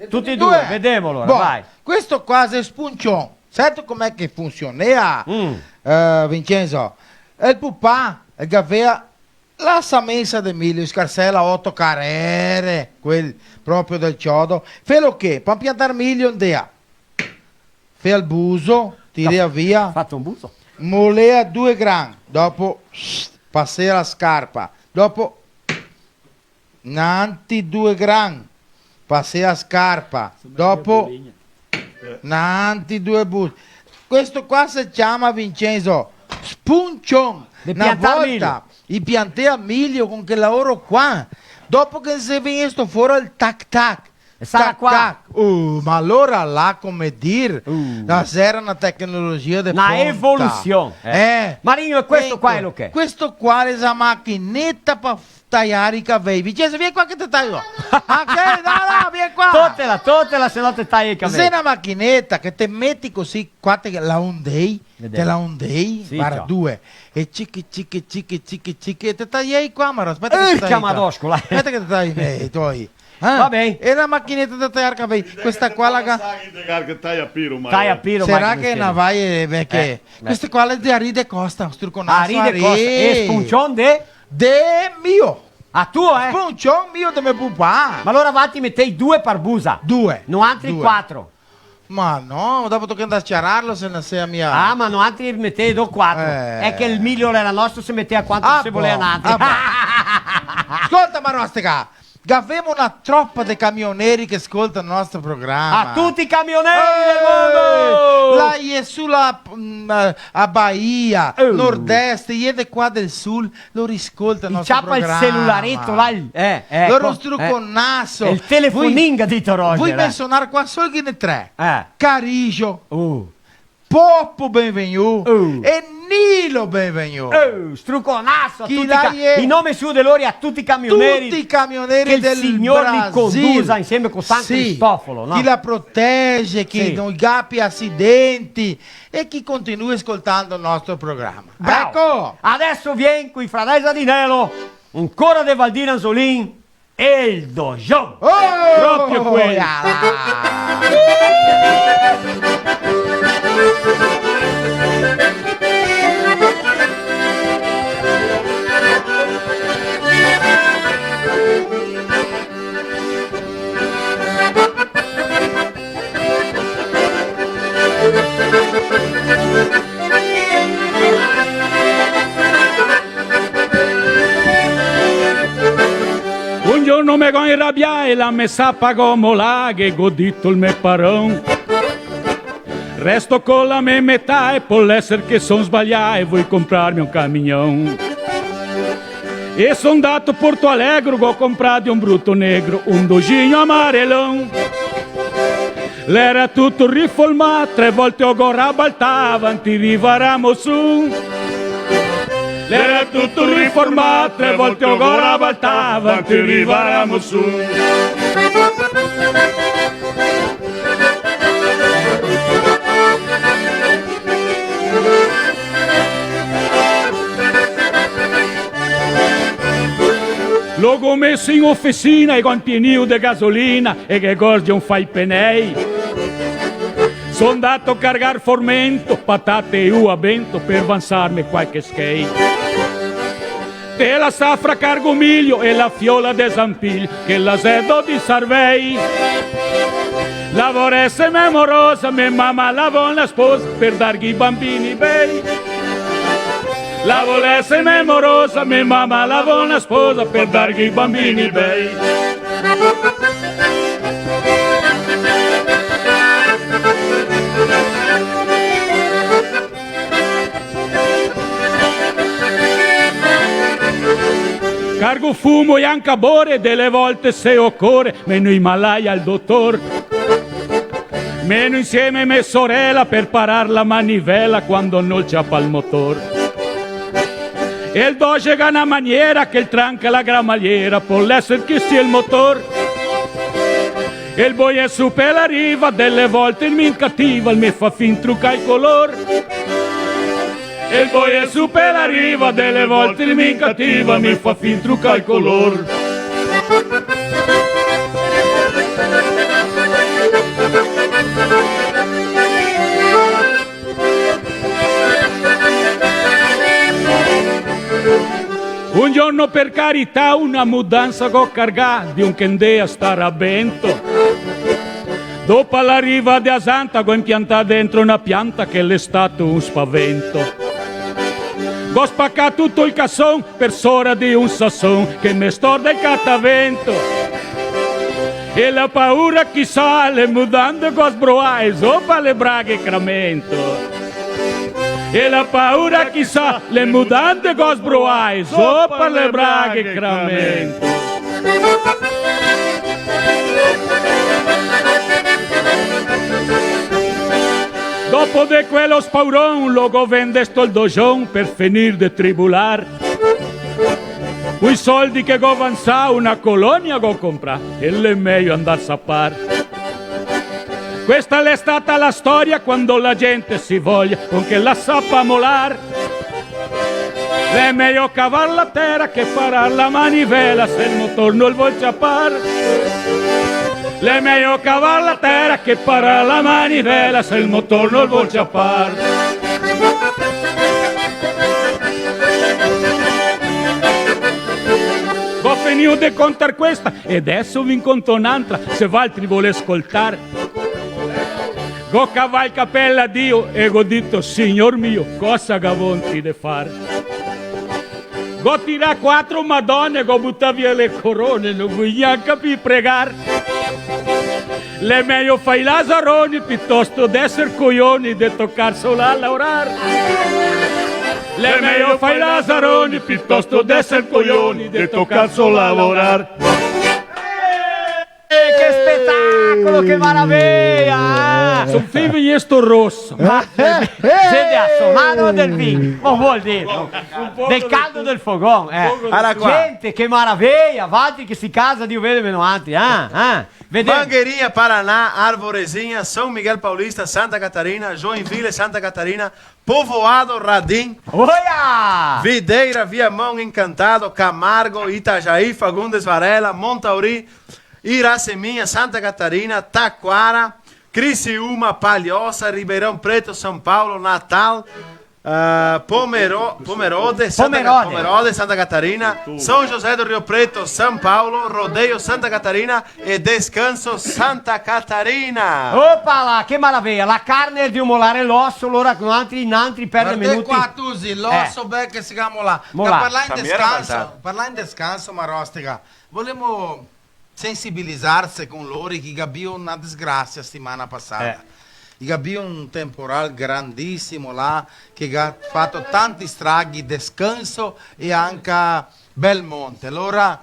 tuti e due, vedemo alora, vai. Questo qua xe spuncion. Seto come che funsionea, eh, Vincenzo? El pupà, el gavea la samensa de milio, scarsela oto carere, quel proprio del ciodo. Felo che, par piantar milio ndea. Fea el buso, tirea via. Fato un buso. Molea due gran, dopo, psst, pasea la scarpa. Dopo, nanti due gran, pasea a scarpa, dopo nanti due bu-, questo qua se ciama, Vincenzo, spuncion. Na volta i piantea milio con quel laoro qua, dopo che xe vegnesto fora el tac tac, e sala tac qua. Tac. Uh, ma alora là, come dir, uh, la xera na tecnologia de ponta. Na evolusion, eh. Eh. Marino, e questo qua xe lo che? Questo qua xe la machineta pa taiar i cavei. Vincenzo, vien qua che te taio. Ah, che? No, no, vien qua. Totela, totela, se no te taio i cavei. Xe na machineta che te meti cusì, qua te la ondei, te la ondei, sì, varda, ciò, due. E cichi, cichi, cichi, cichi, cichi, e te taiei qua, ma aspeta che te tai qua. Madoscola. Aspeta che te tai i mei, i toi. Ah, va ben. E la machineta da taiar cavei. Questa qua la ga-, che taia piro, ma... Taia piro, ma sarà che na vaie, perché... Eh, beh. Queste qua le de Aride Costa, struconaso. Aride Costa, e spuncion de? De mio. A tuo, eh? Spuncion mio de me pupà. Ma alora va, ti metei due par busa. Due. Noantri quatro. Ma no, dopo toca andar a ciararlo, se no se mia... Ah, ma noantri metei do quatro. Eh. Xe che el milio l'era nostro, se metea quanto se volea noantri. Ah, bon. Scolta, Marostica, gavemo na tropa de camioneri che scolta el nostro programa. A tuti i camioneri del mondo! Eh! Là, i è su la, mm, a Bahia, Nordeste, i è de qua del Sul, lori scolta el nostro programa. I ciapa el celulareto là, eh, eco, eh. Lori struconaso. El telefonin, ga dito Roger, eh. Vui mensonar qua sol che ghe n'è tre. Eh. Carijo. Uh. Popo, benvegnù. Uh. E Nilo, benvegnù. Uh, struconaso a tuti i ca-, in nome suo de lori a tuti i camioneri. Tuti i camioneri del Brasil. Che el Signor li condusa insieme co San Cristoforo, no? Chi la protege, chi no i ga pi acidenti e chi continua scoltando el nostro programa. Bravo. Eco! Adeso vien coi fradei Zadinello, ancora de Valdir Anzolin, El Dojon. Oh! Proprio quel. Un giorno me go inrabià e la me sapa go molà, ghe go dito al me paron: resto co la me metà e pol eser che son sbalià e voi comprarme un camignon. E son ndato a Porto Alegro, go comprà de un bruto negro un doginho amarelon. L'era tuto riformà, tre volte o go rabaltà, vanti riva Ramosun. L'era tuto riformà, tre volte o go rabaltà, vanti riva Ramosun. Lo go meso in ofisina e go inpienìo de gasolina e ghe go sgionfà i penei. Son ndato a cargar formento, patate e ua bento per vansarme qualche schei. Te la safra cargo milio e la fiola de Zampilho, che la xe do di Sarvei. La vorese me morosa, me mama la vol na sposa, per darghe i banbini bei. La volese me morosa, me mama la vol na sposa, per darghe i banbini bei. Cargo fumo e anca bore, dele volte se ocore, meno i malai al dotor. Meno insieme me sorela per parar la manivela quando no el ciapa el motor. El Doge ga na maniera che el tranca la gramaliera, pol eser che sia el motor. El boie su pe la riva, dele volte el me incativa, el me fa fin trucà el color. El boie su pe la riva, dele volte el me incativa, el me fa fin trucà el color. Un giorno, par carità, una mudansa go cargà de un che ndea star a bento. Dopo la riva de a Zanta go inpiantà dentro na pianta che l'è stato un spavento. Go spacà tuto el cason par sora de un sason che me storda el catavento. E la paura, chisà, le mudande go sbroae, zopa le braghe cramento. E la paura, chisà, le mudande go sbroae, zopa le braghe cramento. Dopo de quelo spauron, lo go vendesto el dojon par finir de tribular. Coi soldi che go vansà, una colonia go comprà, e l'è mejo andar sapar. Questa l'è stata la storia, quando la gente si volia, con che la sapa molar. L'è mejo cavar la tera che parar la manivela, se el motor no el vol ciapar. L'è mejo cavar la tera che parar la manivela, se el motor no el vol ciapar. Go finìo de contar questa e deso ve conto n'antra, se valtri volè scoltar. Go cavà el capel a Dio e go dito: "Signor mio, cosa ga vonti de far?" Go tirà quatro madone, go butà via le corone, no go gnanca pi pregar. L'è mejo far i lazaroni pitosto d'eser coioni, de tocar solo a laorar. L'è mejo far i lazaroni pitosto d'eser coioni, de tocar solo a laorar. Eh, che spetacolo, che maraveia, eh! Son fin vegnesto roso. Ma, eh, se de a sonada o del vin? Ma vol dir, no? Del caldo del fogon, eh. Ara qua. Gente, che maraveia, valtri che sì casa, Dio vede meno altri, eh, eh. Vede. Mangueirinha, Paraná, Arvorezinha, São Miguel Paulista, Santa Catarina, Joinville, Santa Catarina, Povoado Radim, Oia! Videira, Viamão, Encantado, Camargo, Itajaí, Fagundes Varela, Montauri, Iraceminha, Santa Catarina, Taquara, Criciúma, Palhoça, Ribeirão Preto, São Paulo, Natal, ah, Pomero-, Pomerode, Santa Ca-, Pomerode. Pomerode, Santa Catarina, São José do Rio Preto, São Paulo, Rodeio, Santa Catarina, e Descanso, Santa Catarina. Opa là, che maraveia! La carne de un molar l'oso, alora noantri, noantri per de minuti. Varda qua, Tusi, l'oso, eh, bel che se ga molà. Molà. Parlà in descanso, parlà in descanso, Marostica. Volemo sensibilizarse con lori che ga bio na desgrasia setimana pasada. Eh. I ga bio un temporal grandisimo là, che ga fato tanti straghi, Descanso e anca Belmonte. Alora,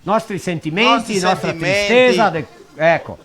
nostri sentimenti, nostri nostra sentimenti. Tristesa, de-, eco.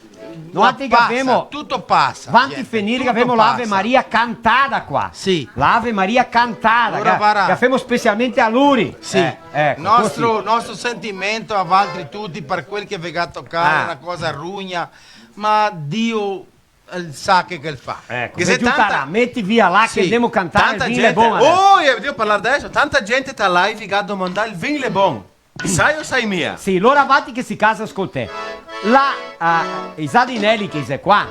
Noantri pasa, gavemo, tuto pasa, vanti gente, finir, tuto gavemo l'Ave Maria cantada qua. Sì. L'Ave Maria cantada, alora, che, varda, che femo specialmente a lori. Sì. Eh, eco, nostro, cusì. Nostro sentimento a valtri tuti par quel che ve ga tocà, ah, na cosa rugna, ma Dio el sa che, che el fa. Eco, che xe tanta, meti via là che, sì, ndemo cantar tanta gente. Oh, io devo parlar deso, tanta gente ta live ga domandà el vin le bon. Sai o sai mia? Sì, lora valtri che sì casa, scoltè. La, ah, i Zadinelli che xe qua,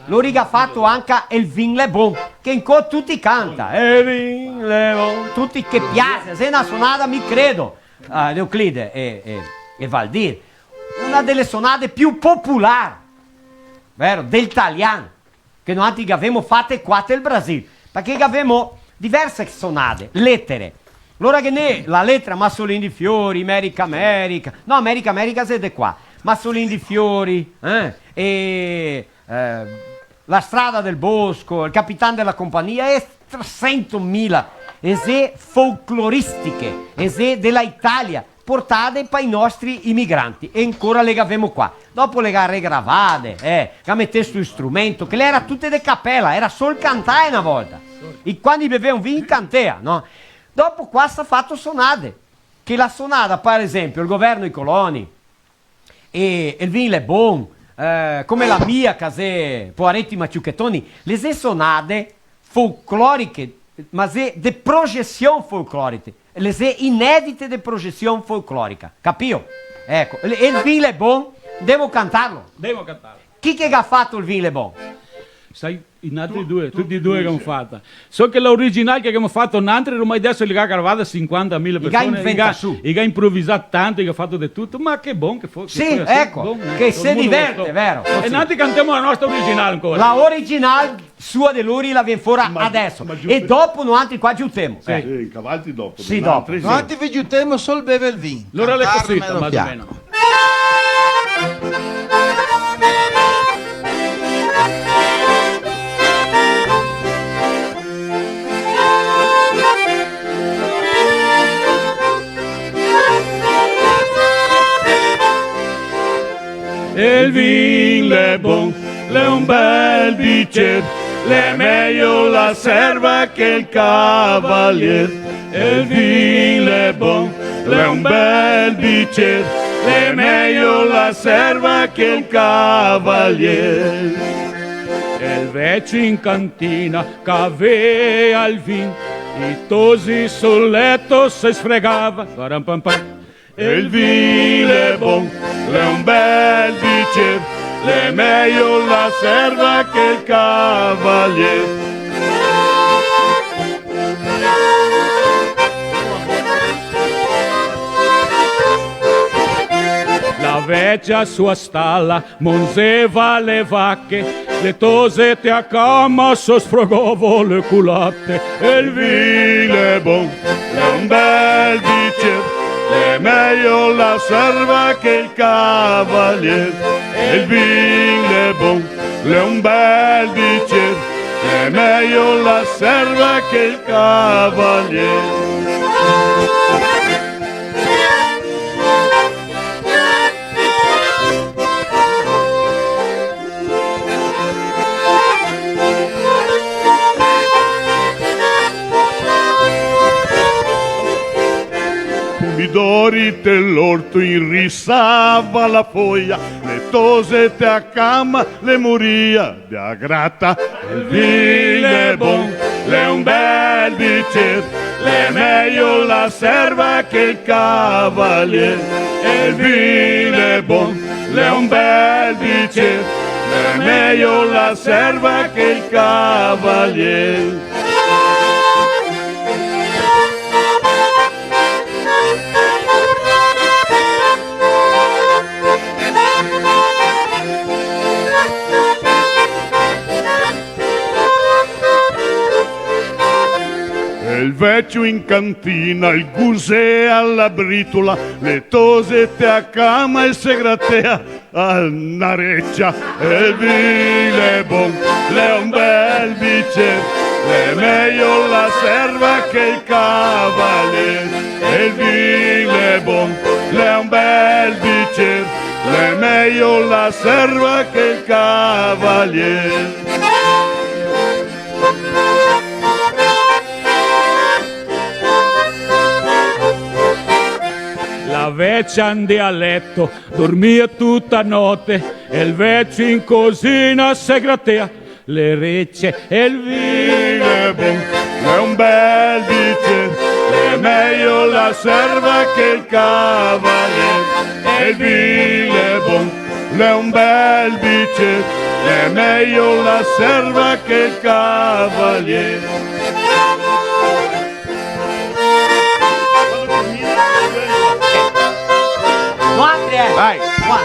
lori ga fato anca el vin le bon, che incò tuti canta. El vin le bon, tuti che piase, xe na sonada, mi credo, ah, de Euclide e, e, e Valdir, una dele sonade più popular, vero? Del talian, che noantri gavemo fate qua tel Brasil, parché gavemo diverse sonade, letere. Lora ghe n'è la letera Masolin di Fiori, Merica Merica, no, Merica Merica xe de qua, Masolin di Fiori, eh? E, eh, La strada del bosco, El capitan dela compagnia, e tresentomila, e xe folcloristiche, e xe dela Italia, portade pa i nostri imigranti, e ancora le gavemo qua. Dopo le ga regravade, eh, ga metesto un strumento, che le era tute de capela, era sol cantae na volta. E quando i bevea un vin, cantea, no? Dopo qua s'à fato sonade, che la sonada, par esempio, el governo i coloni, e, e el vin l'è bon, eh, come la mia, che xe Poareti Maciuchetoni, le xe sonade folcloriche, ma xe de projesion folcloriche, le xe inedite de projesion folclorica, capio? Eco, e, e el vin l'è bon, devo cantarlo. Devo cantarlo. Chi che ga fato el vin l'è bon? Sai, I altri due, tuti e due che gavemo fato. So che l'original che gavemo fato noantri, ormai deso i ga gravà sinquantamila persone, i ga inventà su. I ga improvisà tanto, i ga fato de tuto, ma che bon che fo-, che fo-, sì, eco, bon, eh, che se diverte, vero? E noantri cantemo la nostra original ancora. La original sua de lori la vien fora adeso. E dopo noantri qua giutemo. Sì. Eh, cavalti dopo. Sì, dopo. Noantri ve giutemo sol bever el vin. Alora l'è cusì, más o meno. El vin l'è bon, l'è un bel bicer, l'è mejo la serva che el cavalier. El vin l'è bon, l'è un bel bicer, l'è mejo la serva che el cavalier. El vecio in cantina che gavea el vin, i tosi sul leto se sfregava, param pam pam. El vin l'è bon, l'è un bel bicer, l'è mejo la serva che el cavalier. La vecia su a stala monzeva le vache, le tose te a cama so sfrogava le culate. El vin l'è bon, l'è un bel bicer, l'è mejo la serva che el cavalier. El vin l'è bon, l'è un bel bicer, l'è mejo la serva che el cavalier. Pomidori te l'orto inrisava la foia, le tose te a cama le moria de a grata. El vin l'è bon, l'è un bel bicer, l'è mejo la serva che el cavalier. El vin l'è bon, l'è un bel bicer, l'è mejo la serva che el cavalier. El vecio in cantina, el gusea la britola, le tose te a cama e se gratea a na recia. El vin l'è bon, l'è un bel bicer, l'è mejo la serva che el cavalier. El vin l'è bon, l'è un bel bicer, l'è mejo la serva che el cavalier. La vecia ndea a leto dormia tuta note, e el vecio in cusina se gratea le rece. El vin l'è bon, l'è un bel bicer, l'è mejo la serva che el cavalier. El vin l'è bon, l'è un bel bicer, l'è mejo la serva che el cavalier. Noantri, eh. Vai. Qua.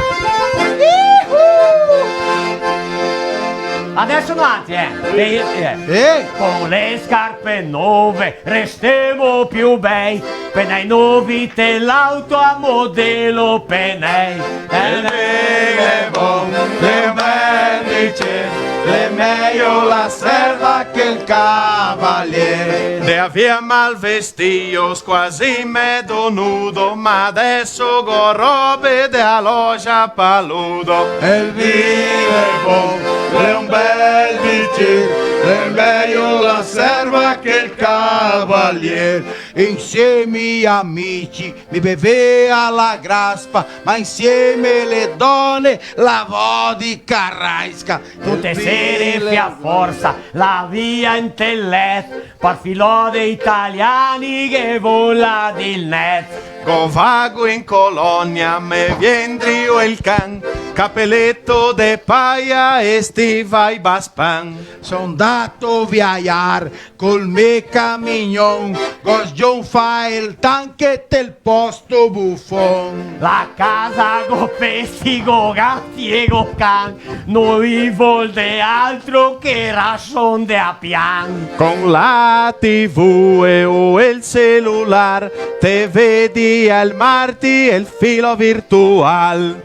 Adeso noantri, eh. Eh, eh. Eh? Con le scarpe nove restemo più bei, penei novi te l'auto a modelo penei. El vin l'è bon, l'è un bel bicer, l'è mejo la serva che el cavalier. De avea mal vestio, squasi medo nudo, ma adeso go robe de a loja Paludo. El vin l'è bon, l'è un bel bicer, l'è mejo la serva che el cavalier. Insieme i amici mi bevea la graspa, ma insieme le done la vodka raisca. Tute sere fia forsa, la via inte let, par filò de italiani che vola del net. Go vago in colonia, me vien drio el can, capeleto de paia e stivai baspan. Son ndato viajar col me camignon, go sgionfà el tanche tel posto bufon. La casa go pesi, go gati e go can, no i vol de altro che rason de apian. Con la T V e o el celular, te vedi el marti el filo virtual.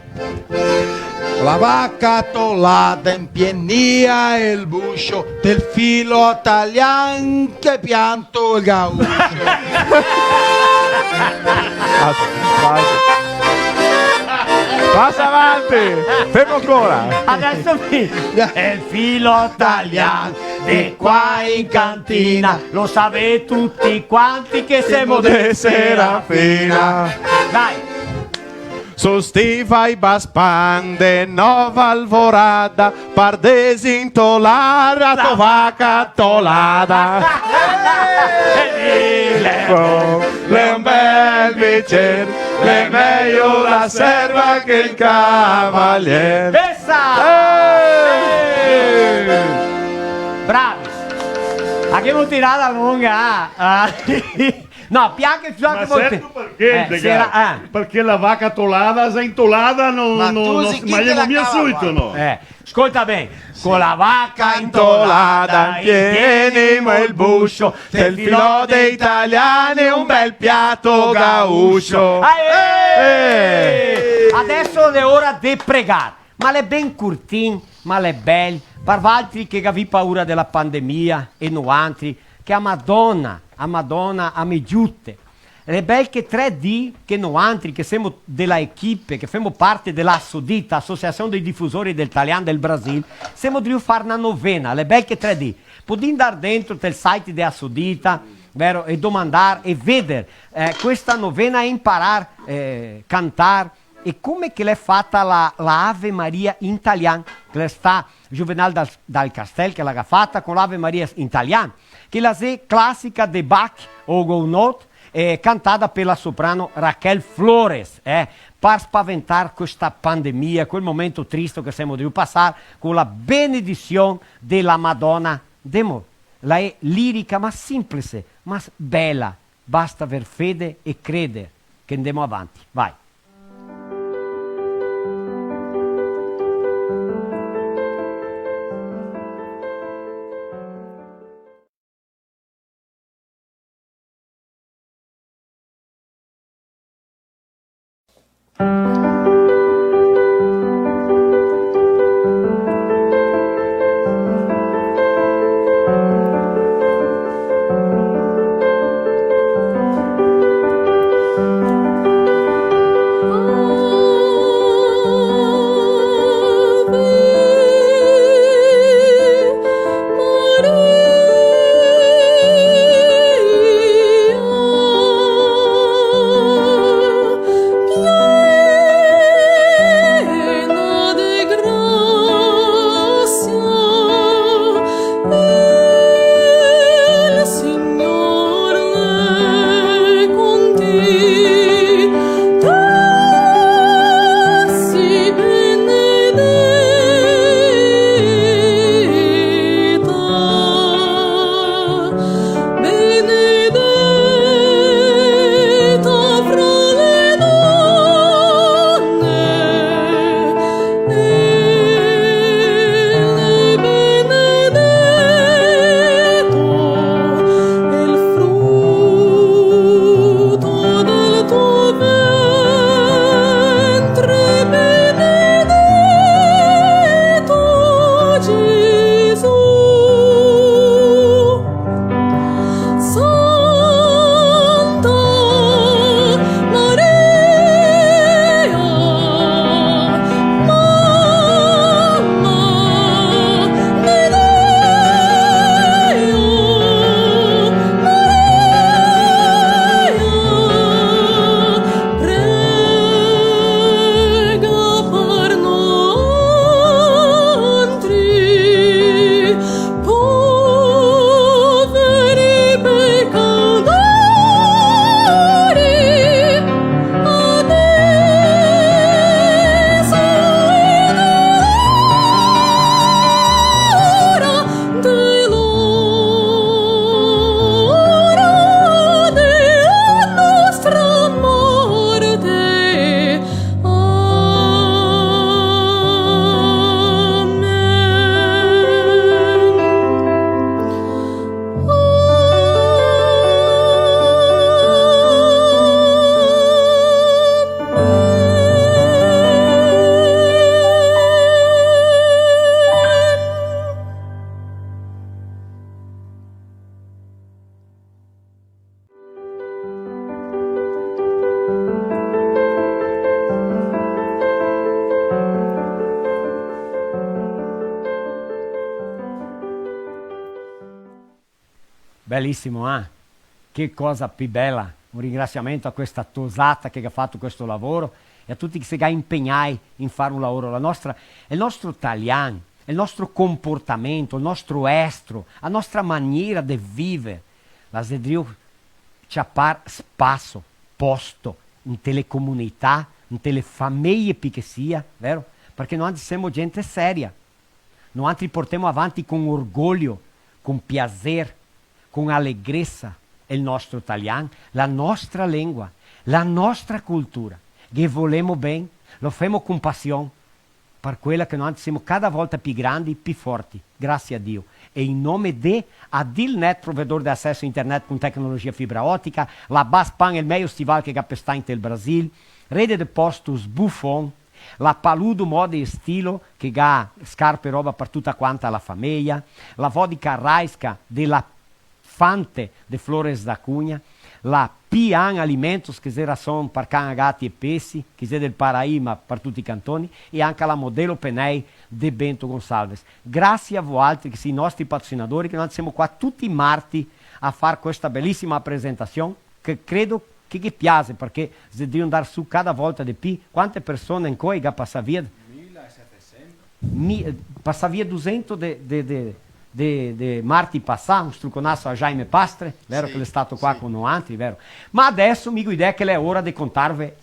La vaca tolada inpienia el buscio, tel filo talian che pianto el gaucho. Pasa, pasa. Pasa avanti, fermo ancora. Adeso mi... El filo talian de qua in cantina, lo savè tuti quanti che semo de Serafina. Dai. So stivai baspan de Nova Alvorada, par desintolar la to vaca tolada. E dile, l'è un bel bicer, l'è mejo la serva che el cavalier. Esa! Eh! Bravi! Che ghemo tirà longa, ah! Ah. No, pianche, pianche. Ma sèto parché, eh, de sera, eh. Parché la vaca tolada, xe intolada, no, ma no, no, ma ghemo mia suito, no? Eh, scolta ben. Sì. Co la vaca intolada, inpienimo el buscio, tel filo de italiani un bel piato gaucho. Aê! Eh! Adeso l'è ora de pregar. Ma l'è ben curtin, ma l'è bel, par valtri che gavì paura de la pandemia e noantri, che a Madona, a Madona a me giute. L'è bel che tre dì che noantri, che semo de la equipe, che femo parte de la Assodita, Associação de Difusores del Talian del Brasil, semo drio far na novena, l'è bel che tre dì. Podì ndar dentro tel site de Assodita, vero? E domandar e veder, eh, questa novena e imparar, eh, cantar, e come che l'è fata la, la Ave Maria in talian, che l'è sta Juvenal Dal, Dal Castel che la ga fata co l'Ave Maria in talian, che la xe clasica de Bach o Gounod, eh, cantada pe la soprano Raquel Flores, eh, par spaventar questa pandemia, quel momento tristo che semo drio pasar, co la benedision de la Madona de Mo. La xe lirica, ma sinplice, ma s-, bela. Basta aver fede e creder che ndemo avanti. Vai. Belisimo, eh? Che cosa pi bela! Un ringrasiamento a questa tosata che ga fato questo lavoro e a tuti che se ga impegnai in far un lavoro. La nostra, el nostro talian, el nostro comportamento, el nostro estro, la nostra maniera de viver, la xe drio ciapar spaso, posto, inte le comunità, inte le fameie pi che sia, vero? Parché noantri semo gente seria. Noantri portemo avanti con orgoglio, con piaser, con alegresa el nostro talian, la nostra lengua, la nostra cultura. Ghe volemo ben, lo femo con pasion, par quela che noantri semo cada volta pi grandi, pi forti, grasie a Dio. E in nome de Adilnet, provedor de aceso a internet con tecnologia fibra otica, la Baspan, el mejo stival che ga pestà inte el Brasil, Rede de Postos Buffon, la Paludo Moda e Estilo, che ga scarpe e roba par tuta quanta la fameia, la vodka Raiska de la Fante de Flores da Cunha, la Pian Alimentos, che xe rason par can, gati e pesi, che xe del Paraí, ma par tuti i cantoni, e anca la Modelo Penei de Bento Gonçalves. Grasie a voaltri che sì i nostri patrocinadori, che noi semo qua tuti i marti a far questa belisima presentasion, che credo che ghe piase, parché xe drio ndar su cada volta de pi. Quante persone ancora i ga pasà via? Mila e setesento. Mi-, eh, pasà via dusento de, de, de, de, de marti pasà, un struconaso a Jaime Pastre, vero, sì, che l'è stato qua, sì, con noantri, vero? Ma adeso mi go idea che l'è ora de contarve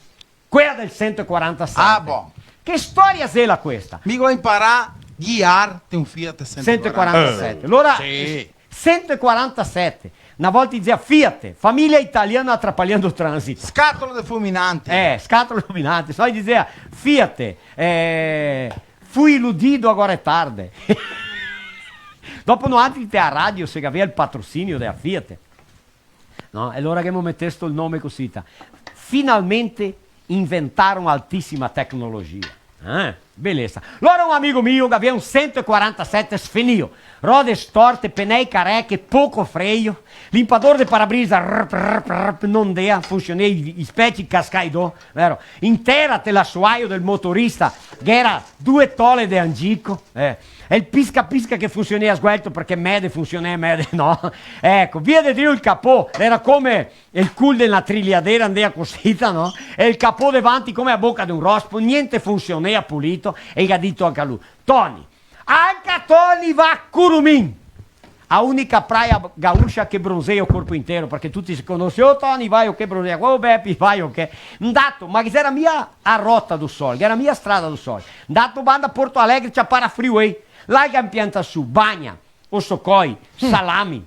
quela del sento e quarantasete. Ah, bon. Che storia xela questa? Mi go imparà guiar te un Fiat sento e quarantasete. Sento e quarantasete. Alora, sì. Sento e quarantasete. Na volta i dizea Fiat, família italiana atrapalhando o trânsito. Scatola de fulminante. Eh, scatola de fulminante. Se no i dizea Fiat, eh, fui iludido, agora é tarde. Dopo noantri te a radio se gavea el patrocinio de a Fiat. No? E alora che ghemo metesto el nome cosita. Finalmente inventaron altisima tecnologia. Eh? Belesa. Alora un amigo mio che gavea un sento e quarantasete sfenio, rode storte, penei careche, poco freio, limpador de parabrisa, rp, rp, rp, no ndea, funsionea, i, i speci cascai do, vero? Intera te la soaio del motorista, che gera due tole de angico, eh. E el pisca pisca che funsionea sguelto, parché mede funsionea mede, no? Eco, via de drio el capò, gera come el cul de na trigliadera, ndea cosita, no? E el capò davanti come a boca de un rospo, gnente funsionea pulito, e el ga dito anca lu: "Toni, anca Toni va a Curumim, a unica praia gaúcha che bronzeia o corpo inteiro", parché tuti se conose, "Oh, Toni, vai o che bronzeia, oh, Bepi, vai o che." Ndato, ma che gera mia a Rota do Sol, che gera mia a Strada do Sol. Ndato banda Porto Alegre, ciapar a freeway, là che impianta su, bagna, osocoi, salami,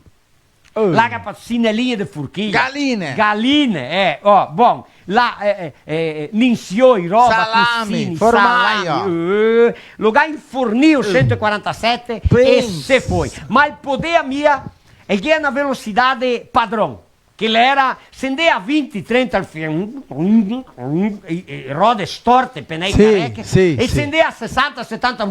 Eh. Là che fa sineline de furchia. Galine. Galine, eh, oh, bon. Là, eh, eh, eh, eh, minsioi, roba, salami, cusini, formaio, salami, eh, lo ga infornio, eh, sento e quarantasete e se foi. Ma el podea mia, el ghe na velocidade padron, che l'era, se ndea a vinti, trenta, el fia-, e, e, rode storte, penei careche, sì, e sì, se ndea a sesanta, setanta,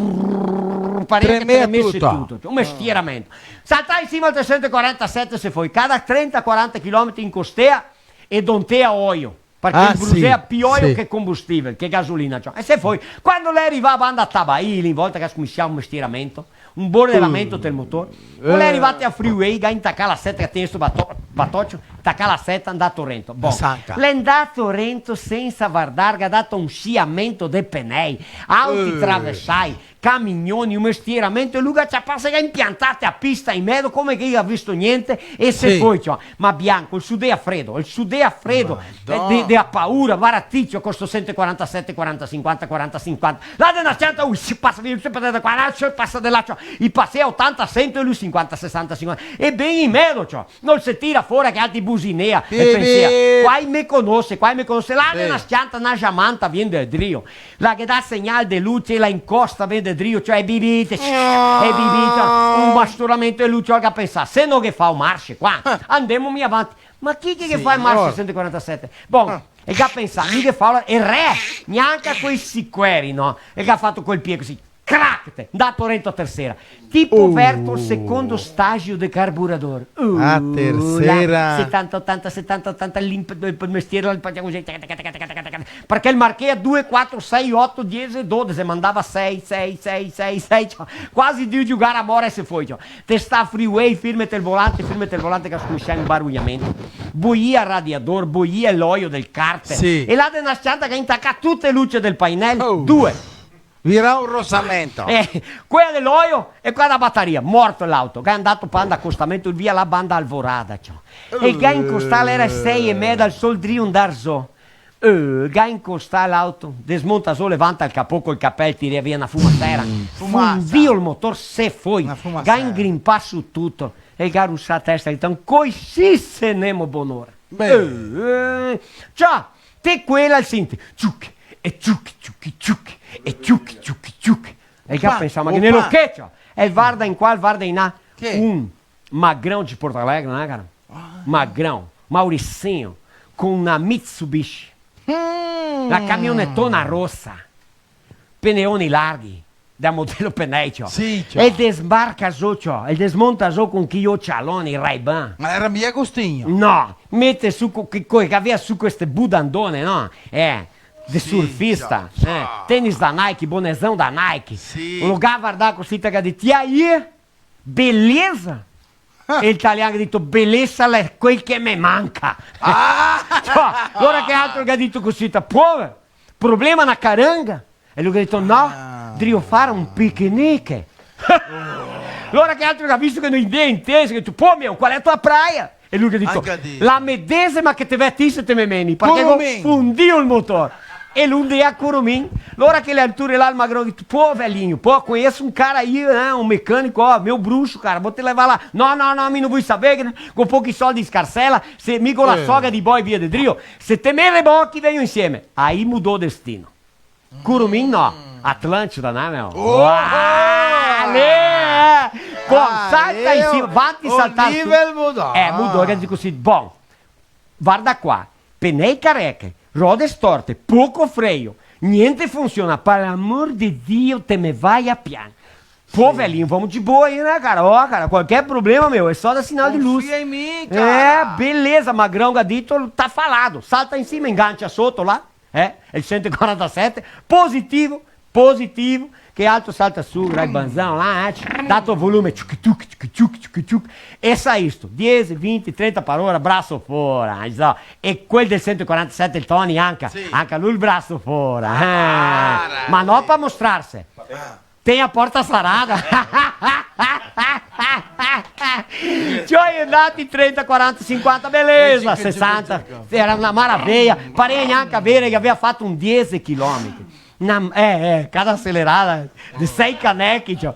pareva che tremea tuto, tuto, cioè, un mestieramento. Saltà in sima al tresento e quarantasete, se foi, cada trenta quaranta chilometri incostea e dontea oio, parché el brusea pi oio che combustível, che gasolina, ciò. E se foi. Quando l'è rivà banda Tabaí, in volta che ga scominsià un mestieramento, un bordelamento del motor, quando l'è rivà a freeway, ga intacà la seta, che tien sto bato-, batocio, tacà la seta, ndà rento. Bon. L'è ndà rento sensa vardar, ga dato un siamento de penei, auti traversai, camignoni, un mestieramento, e lu ga ciapà, se ga impiantà te a pista in medo, come che i ga visto gnente, e se foi, ciò. Ma bianco, el sudea fredo, el sudea fredo, eh, de, de a paura, varda ti, ciò, co sto sento e quarantasete, quaranta, sinquanta, quaranta, sinquanta. Là de na s-cianta, ui, se pasa via, se pasa de qua, là, se pasa de là, ciò. I pasea otanta, sento e lu sinquanta, sesanta, sinquanta. E ben in medo, ciò. No se tira fora che altri businea e pensea: "Quai me conose, quai me conose." Là de na s-cianta, na jamanta vien de drio. La ghe dà segnal de luce, la incosta, vien de drio, ciò, e bibite, e bibite, un bastoramento, e lu, ciò, el ga pensà: "Se no ghe fao marce qua, andemo mia avanti." Ma chi che ghe fa marce sento e quarantasete? Bon, el ga pensà, mi ghe fao la, e re, gnanca coi sicueri, no? El ga fato col pie cusì. crac, te, ndato rento a tersera. Tipo verto el secondo stagio de carburador. Uh, a tersera. Setanta, otanta, setanta, otanta, limpo, el mestiere, el pagia cusì, tac, tac, tac, tac, tac, tac, tac, parché el marchea due, quatro, sei, oto, diese, dodese, mandava sei, sei, sei, sei, sei, ciò, quasi drio giugar a mora e se foi, ciò. Te sta freeway, firmete el volante, firmete el volante, che scominsia un barugliamento. Boia el radiador, boia l'oio del carter. Sì. E là de na s-cianta che intacà tute le luce del painel, due. Virà un rosamento. Eh, quela de l'oio e quela da bataria. Morto l'auto, che xe ndato pa acostamento via là banda Alvorada, ciò. E el ga incostà, l'era sei e meda, el sol drio ndar zo. Eh, ga incostà l'auto, desmonta zo, levanta el capò col capel, tira via na fumasera. Fumasa. Fundio el motor, se foi. Na fumasera. Ga ingrimpà su tuto. E el ga rusà a testa, el ga dito: "Cusì se nemo bonora." Beh. Eh, ciò, te quela el sente ciuc, e ciuc, ciuc, ciuc, e ciuc, ciuc, ciuc. E el ga pensà: "Ma che ne lo che, ciò?" E el varda in qua, el varda in là. Che? Un magrão de Porto Alegre, né, cara? Ah. Magrão, Mauricinho, com uma Mitsubishi. Mm. La camionetona rossa, pneoni larghi, da modello Penney, ciò. Sì, ciò. E el desbarca zo, ciò, e el desmonta zo con chi ocialoni, Ray-Ban. Ma l'era mia Agostinho? No, mete su co-, che, co-, che gavea su queste budandone, no? Eh, de surfista, ciò, eh, tenis da Nike, bonezão da Nike. Sì. Lo ga vardà cusì, el ga dito: "E aí?" Beleza? E el talian ga dito: "Beleza l'è quel che me manca." Ah! Ciò, alora che l'altro ga dito cusì, ta: "Pove, problema na caranga?" E lu ga dito: "No, drio far un picnic." Alora che l'altro ga visto che no i denti, el ga dito: "Pô, meu, qual é a tua praia?" E lu ga dito: "La medesima che te vè ti se te me meni, parché go fundio el motor." E lu ndea a Corumin. Lora che l'è altura là, el magro ga dito: "Pô, velinho, pô, conheço um cara aí, né, um mecânico, ó, meu bruxo, cara, vou te levar lá." "No, no, no, mi no vui saver, che go pochi soldi in scarsela, se mi go la soga de boi via de drio, se te me rebochi, vegno insieme." Aí mudou o destino. Corumin no, Atlântida, né, meu? Oh! Uau, lì, eh! Pô, salta in sima, vati saltar su. O nivel mudou. Eh, mudou, che digo cusì, bon, varda qua, pnei careche, rode storte, poco freio, niente funsiona, par l'amor de Dio te me vai a pian. Pô, velinho, vamos de boa aí, né, cara? Ó, cara, qualquer problema, meu, é só dar sinal de luz. Confia em mim, cara. É, beleza, magrão, ga dito, tá falado. Salta em cima, engancha soto lá, é, el cento e quarenta e sete, positivo, positivo, che l'altro salta su, Ray-Banzão là, eh, dato volume, tchuc, tchuc, tchuc, tchuc, tchuc, tchuc, e saisto, diese, vinti, trenta par ora, braso fora, eh, so, e quel del cento e quarantasete, el Tony, anca, sì, anca lu el braso fora, eh. Ah, ma no par mostrarse. Ah. Tem a porta sarada. Ciò, i è ndati trenta, quaranta, sinquanta, beleza, sesanta, era na maraveia, parea gnanca vere che gavea fato un diese chilometri. Na, eh, eh, cada acelerada de sei canechi, ciò.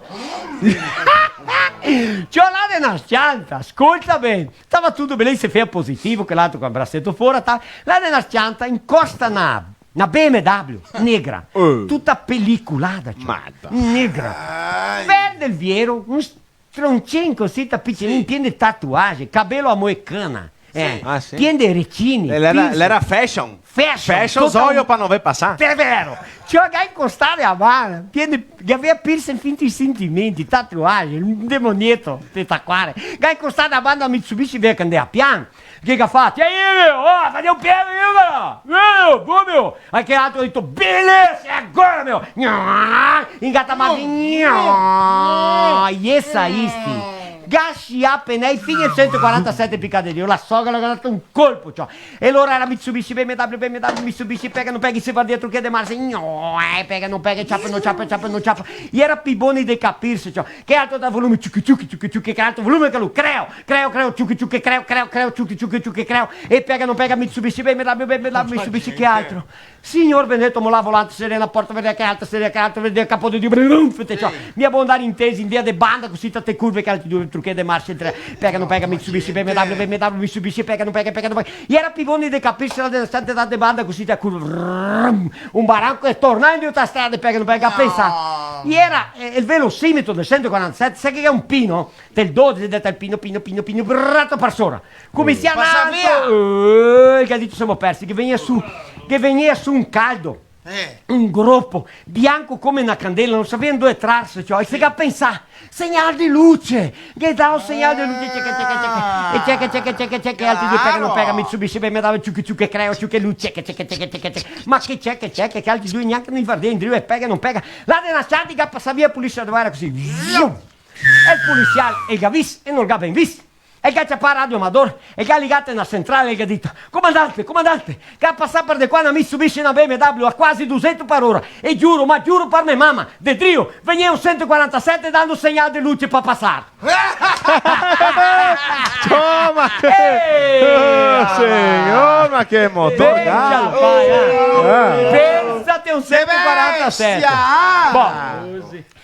Ciò, là de na s-cianta, scolta ben, stava tuto ben, se fea positivo, che l'altro col braseto fora, ta-, là de na s-cianta, incosta na na B M W negra, eh, tuta peliculada, ciò. Mata. Negra. Ai. Verde el viero, un s-, troncin cusì, ta picinin, sì, pien de tatuagem, cabelo a moicana. Eh, ah, sì? Pien de recini, piercing. L'era, l'era fashion. Fashion, fashion, total, zoio pa no ver pasar. Xe vero. Ciò, ga incostà a banda, pien de, che gavea piercing fin te sentimenti, tatuagem, un demonieto, te tacuare. Ga incostà a banda Mitsubishi, vea che ndea pian. Che ga fato? E aí, meu? Ó, cadê o pé, meu, cara? Meu, pô, meu. Aí che l'altro ga dito: "Beleza, agora, meu." Gna! Ingata, ma gna! E saisti. Ga scià pnei fin el cento e quarantasete picà de drio. La sogra la ga dato un colpo, ciò. E lora era Mitsubishi, B M W, B M W, Mitsubishi, pega, no pega, se va dietro che de marcia. Gna! Eh, pega, no pega, ciapa, no ciapa, ciapa, no ciapa. E era pi boni de capirse, ciò. Che l'altro dà volume, ciuchi, ciuchi, ciuchi, ciuchi, che l'altro volume che lu, creo, creo, creo, ciuchi, ciuchi, creo, creo, creo, ciuchi, ciuchi, ciuchi, creo, e pega, no pega, Mitsubishi, B M W, B M W, Mitsubishi, che altro? Signor benedeto, mola volante, serena, porta, vede che alta, serena, che alta, vede capo de Dio, brum, fete ciò. Sì. Mi a bon ndar intesi in via de banda, cusì tante curve che altri due trucchi de marcia, tre, pega, no pega, Mitsubishi, B M W, B M W, Mitsubishi, pega, no pega, pega, no pega. E era pi boni de capirse, la de, de, de banda, cusì da curva, brum, un baranco e torna in de altra strada, pega, no pega, pensa. E era, eh, el velocimetro del cento e quarantasete, sa che xe un pino? Del dodese, del pino, pino, pino, pino, brato par sora. Come sia nato? Pasa via! Eh, che ga dito: "Semo persi", che vegnea su, che vegnea su un caldo. Eh. Un gropo, bianco come na candela, no savea dove trarse, ciò, e se ga pensà, segnal de luce, ghe dà un segnal de luce, ceca, ceca, ceca, e ceca, ceca, ceca, ceca, altri due pega, no pega, Mitsubishi, B M W, ciuchi, ciuchi, creo, ciuchi, luce, ceca, ceca, ceca, ceca, ceca, ma che ceca, ceca, che altri due gnanca no i vardea indrio, e pega, no pega, là de na cianta ga pasà via, polisia de guera cusì, zium! E el polisial, el ga vis, e no el ga ben vis. E el ga ciapà Radio Amador, e el ga ligà te na centrale, e el ga dito: "Comandante, comandante, che ga pasà par de qua na Mitsubishi, na B M W a quasi dusento par ora, e giuro, ma giuro par me mama, de drio vegnea un sento e quarantasete dando segnal de luce par pasar." Oh, ma che... Eh! Oh, signor, ma che motor, dai! Pensa, pai, eh. Eh. Pensa te un sento e quarantasete. Che bestia, ah! Bon.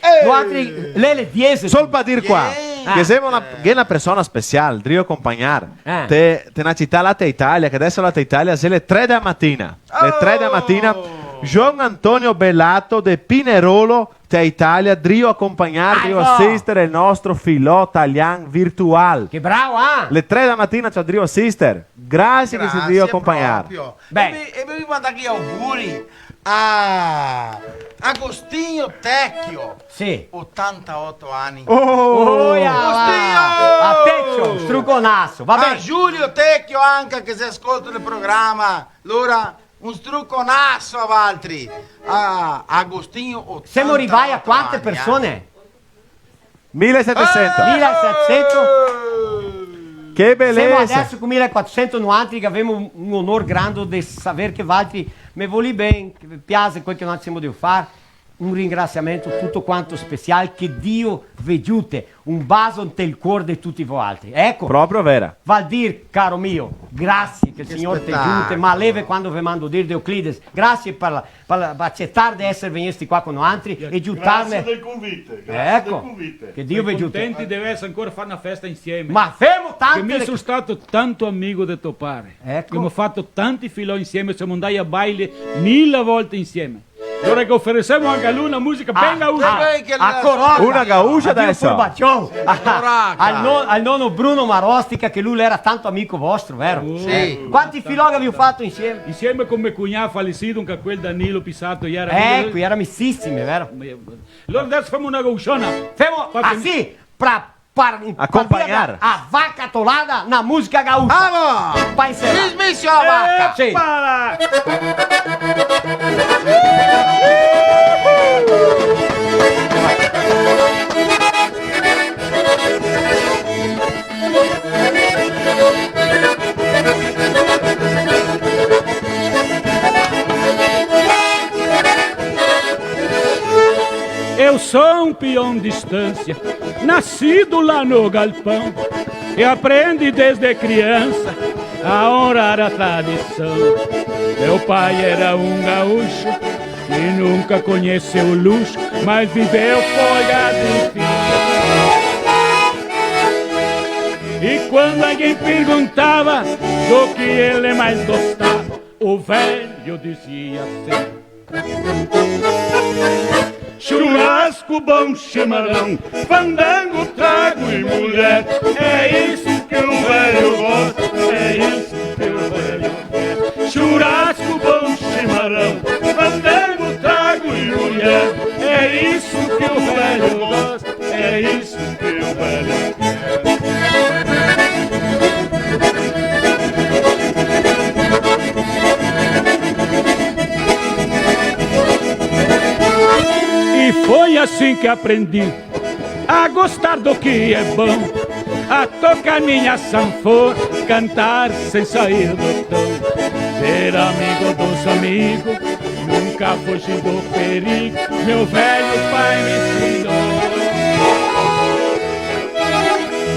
Eh! Noaltri, le, le diese. Sol par dir qua, eh, che semo na, che na persona special, drio compagnar, eh, te, te na cità là te Italia, che deso là te Italia xe le tre dea matina. Le tre dea matina, João Antonio Belato de Pinerolo, te Italia, drio compagnar, drio asister el nostro filò talian virtual. Che bravo, ah! Le tre dea matina, ciò, drio asister. Grasie che te si drio compagnar. Grasie proprio. Beh. E mi, e mi mando anca i auguri a Agostinho Tecchio. Sì. Otantaoto ani. Oh! Oia, Agostinho! A Tecchio, un struconaso, va ben. A Giulio Tecchio anca che se ascolta el programa. Alora, un struconaso a valtri. A Agostinho, otantaoto ani, eh. Semo rivai a quante persone? Mile e setesento. Mile e setesento. Che belesa! Semo deso co mile e quatrosento noantri, che gavemo un, un onor grando de saver che valtri me volì ben, che ve piase quel che noantri semo drio far. Un ringrasiamento tuto quanto special, che Dio ve giute, un baso ntel cuor de tuti voaltri. Eco. Proprio vera. Val dir, caro mio, grasie, che el Signor te giute, ma leve quando ve mando dir de Euclides, grasie par la, par la, par acetar de eser vegnesti qua co noantri e giutarme. Grasie del convite, grasie del convite. Eco, che Dio ve giute. Contenti de eser ancora, far na festa insieme. Ma femo tante... Che mi son stà tanto amigo de to pare. Eco. Gavemo fato tanti filò insieme, semo ndai a baile mila volte insieme. Alora che oferesemo anca a lu na musica ben gaúcha. Ah, ah, a coroca. Una gaúcha deso. Al, al nono Bruno Marostica, che lu l'era tanto amico vostro, vero? Sì. Quanti filò che gavìo fato insieme? Insieme co me cugnà falecido, anca quel Danilo Pissato, i era amici. Eco, i era amisisimi, vero? Alora deso femo na gaúchona. Femo, ah, sì, pra par, par via da, a vaca atolada na musica gaúcha. Vamos! Pa encerrar. Dismisse a vaca! Sì. Epa! Eu sou um peão de estância, nascido lá no galpão. Eu aprendi desde criança a honrar a tradição. Meu pai era um gaúcho que nunca conheceu luxo, mas viveu folga de fim. E quando alguém perguntava do que ele mais gostava, o velho dizia assim: churrasco, bom chimarrão, fandango, trago e mulher. É isso que o velho gosta, é isso que o velho quer. Churrasco, bom chimarrão, fandango, trago e mulher. É isso que o velho gosta, é isso que o velho quer. E foi assim que aprendi a gostar do que é bom, a tocar minha sanfona, cantar sem sair do tom. Ser amigo dos amigos, nunca fugir do perigo, meu velho pai me ensinou.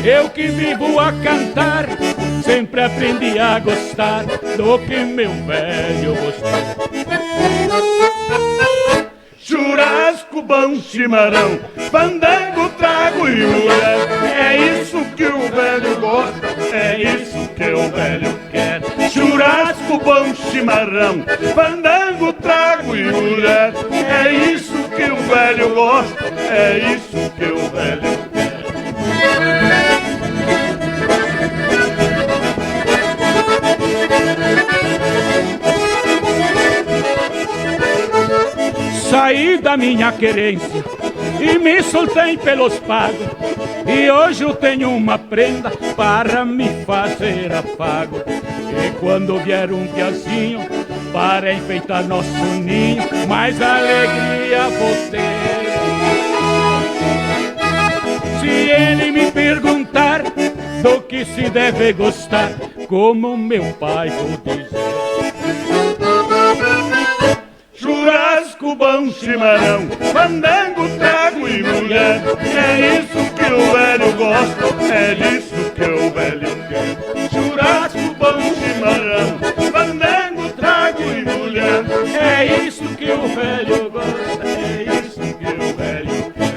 Eu que vivo a cantar, sempre aprendi a gostar do que meu velho gostou. Churrasco, bom chimarrão, fandango, trago e mulher. É isso que o velho gosta, é isso que o velho quer. Churrasco, bom chimarrão, fandango, trago e mulher. É isso que o velho gosta, é isso que o velho quer. minha querência e me soltei pelos pagos. E hoje eu tenho uma prenda para me fazer afago. E quando vier um piazinho para enfeitar nosso ninho, mais alegria vou ter. Se ele me perguntar do que se deve gostar, como meu pai vou dizer. Churrasco, bom chimarrão, fandango, trago e mulher. É isso que o velho gosta, é disso que o velho quer. Churrasco, bom chimarrão, fandango, trago e mulher. É isso que o velho gosta, é isso que o velho quer.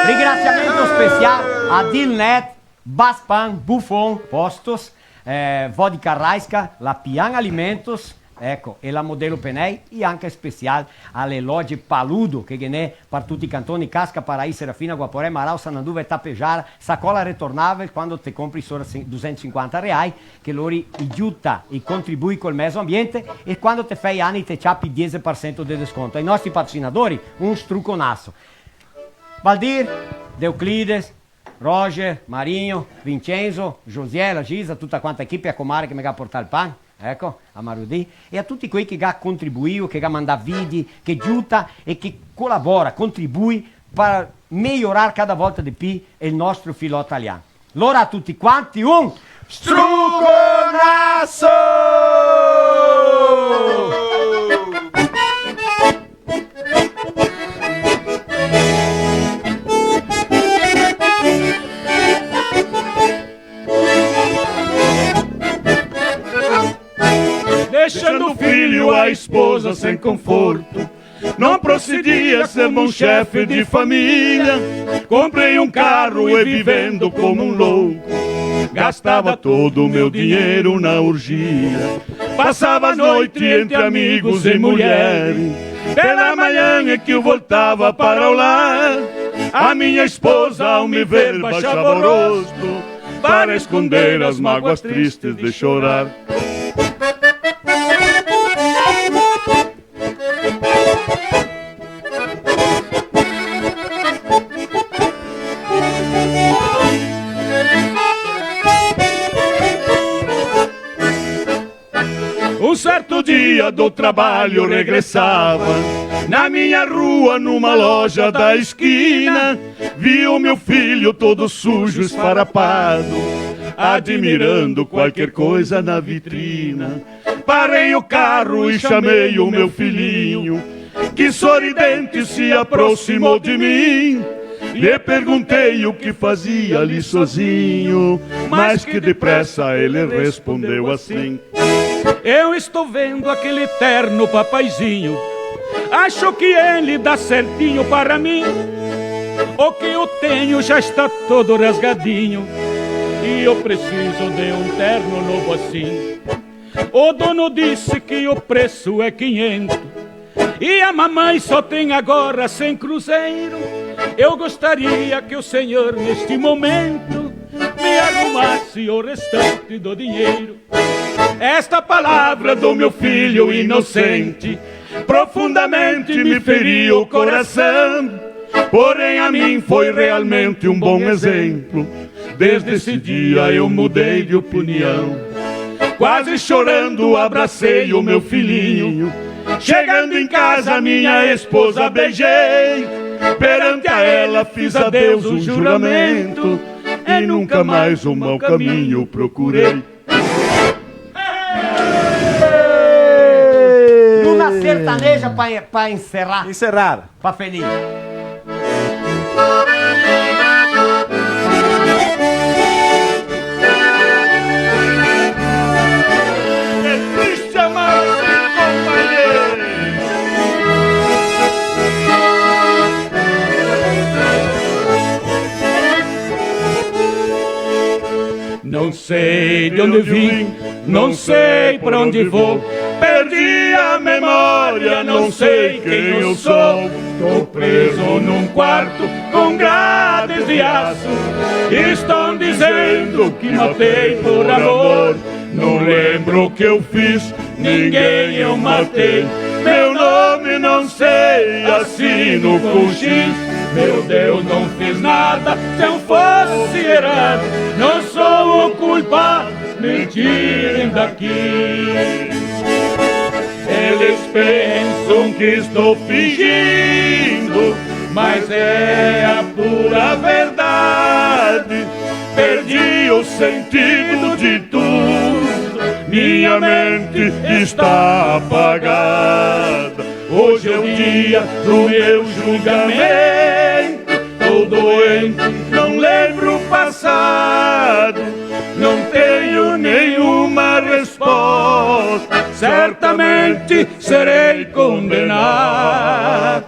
Ringrasiamento special a Dilnet, Baspan, Buffon, Postos, eh, Vodka Raiska, la Pian Alimentos, eco, e la Modelo Penei, e anca special a le loge Paludo, che ghe n'è par tuti i cantoni, Casca, Paraí, Serafina, Guaporé, Marau, Sananduva e Tapejara, sacola retornabile quando te compri sora cin-, dusentosinquanta reai, che lori i giuta, i contribui col meso ambiente, e quando te fè i ani te ciapi diese par sento de desconto. Ai nostri patrocinadori un struconaso. Valdir, Deoclides, Roger, Marinho, Vincenzo, Josiela, Gisa, tuta quanta equipe, a comare che me ga portà el pan, eco, a Marudì, e a tuti quei che ga contribuìo, che ga mandà vidi, che giuta e che colabora, contribui par mejorar cada volta de pi el nostro filò talian. Lora a tuti quanti un struconaso! Deixando o filho, a esposa sem conforto. Não procedia ser bom chefe de família. Comprei um carro e vivendo como um louco, gastava todo o meu dinheiro na orgia. Passava a noite entre amigos e mulheres. Pela manhã é que eu voltava para o lar. A minha esposa, ao me ver, baixava o rosto para esconder as mágoas tristes de chorar. Um certo dia do trabalho regressava, na minha rua, numa loja da esquina, vi o meu filho todo sujo, esfarrapado, admirando qualquer coisa na vitrina. Parei o carro e chamei o meu filhinho, que sorridente se aproximou de mim. Lhe perguntei o que fazia ali sozinho, mas que depressa ele respondeu assim: Eu estou vendo aquele terno papaizinho. Acho que ele dá certinho para mim. O que eu tenho já está todo rasgadinho. E eu preciso de um terno novo assim. O dono disse que o preço é quinhentos e a mamãe só tem agora cem cruzeiro. Eu gostaria que o senhor, neste momento, me arrumasse o restante do dinheiro. Esta palavra do meu filho inocente profundamente me feriu o coração. Porém, a mim foi realmente um bom exemplo. Desde esse dia eu mudei de opinião. Quase chorando, abracei o meu filhinho. Chegando em casa, minha esposa beijei. Perante a ela, fiz a Deus um juramento. E nunca mais o mau caminho procurei. Numa sertaneja pra, pra encerrar. Encerrar. Pra feliz. É triste amar sem companheiro. Não sei de onde vim, não sei pra onde vou. Perdi a memória, não sei quem eu sou. Tô preso num quarto, Com grades de aço, estão dizendo que matei por amor. Não lembro o que eu fiz, ninguém eu matei. Meu nome não sei, assino com X. Meu Deus, não fiz nada, se eu fosse errado, não sou o culpado, me tirem daqui. Eles pensam que estou fingindo, mas é a pura verdade. Perdi o sentido de tudo, minha mente está apagada. Hoje é o dia do meu julgamento. Tô doente, não lembro o passado, não tenho nenhuma resposta. Certamente serei condenado.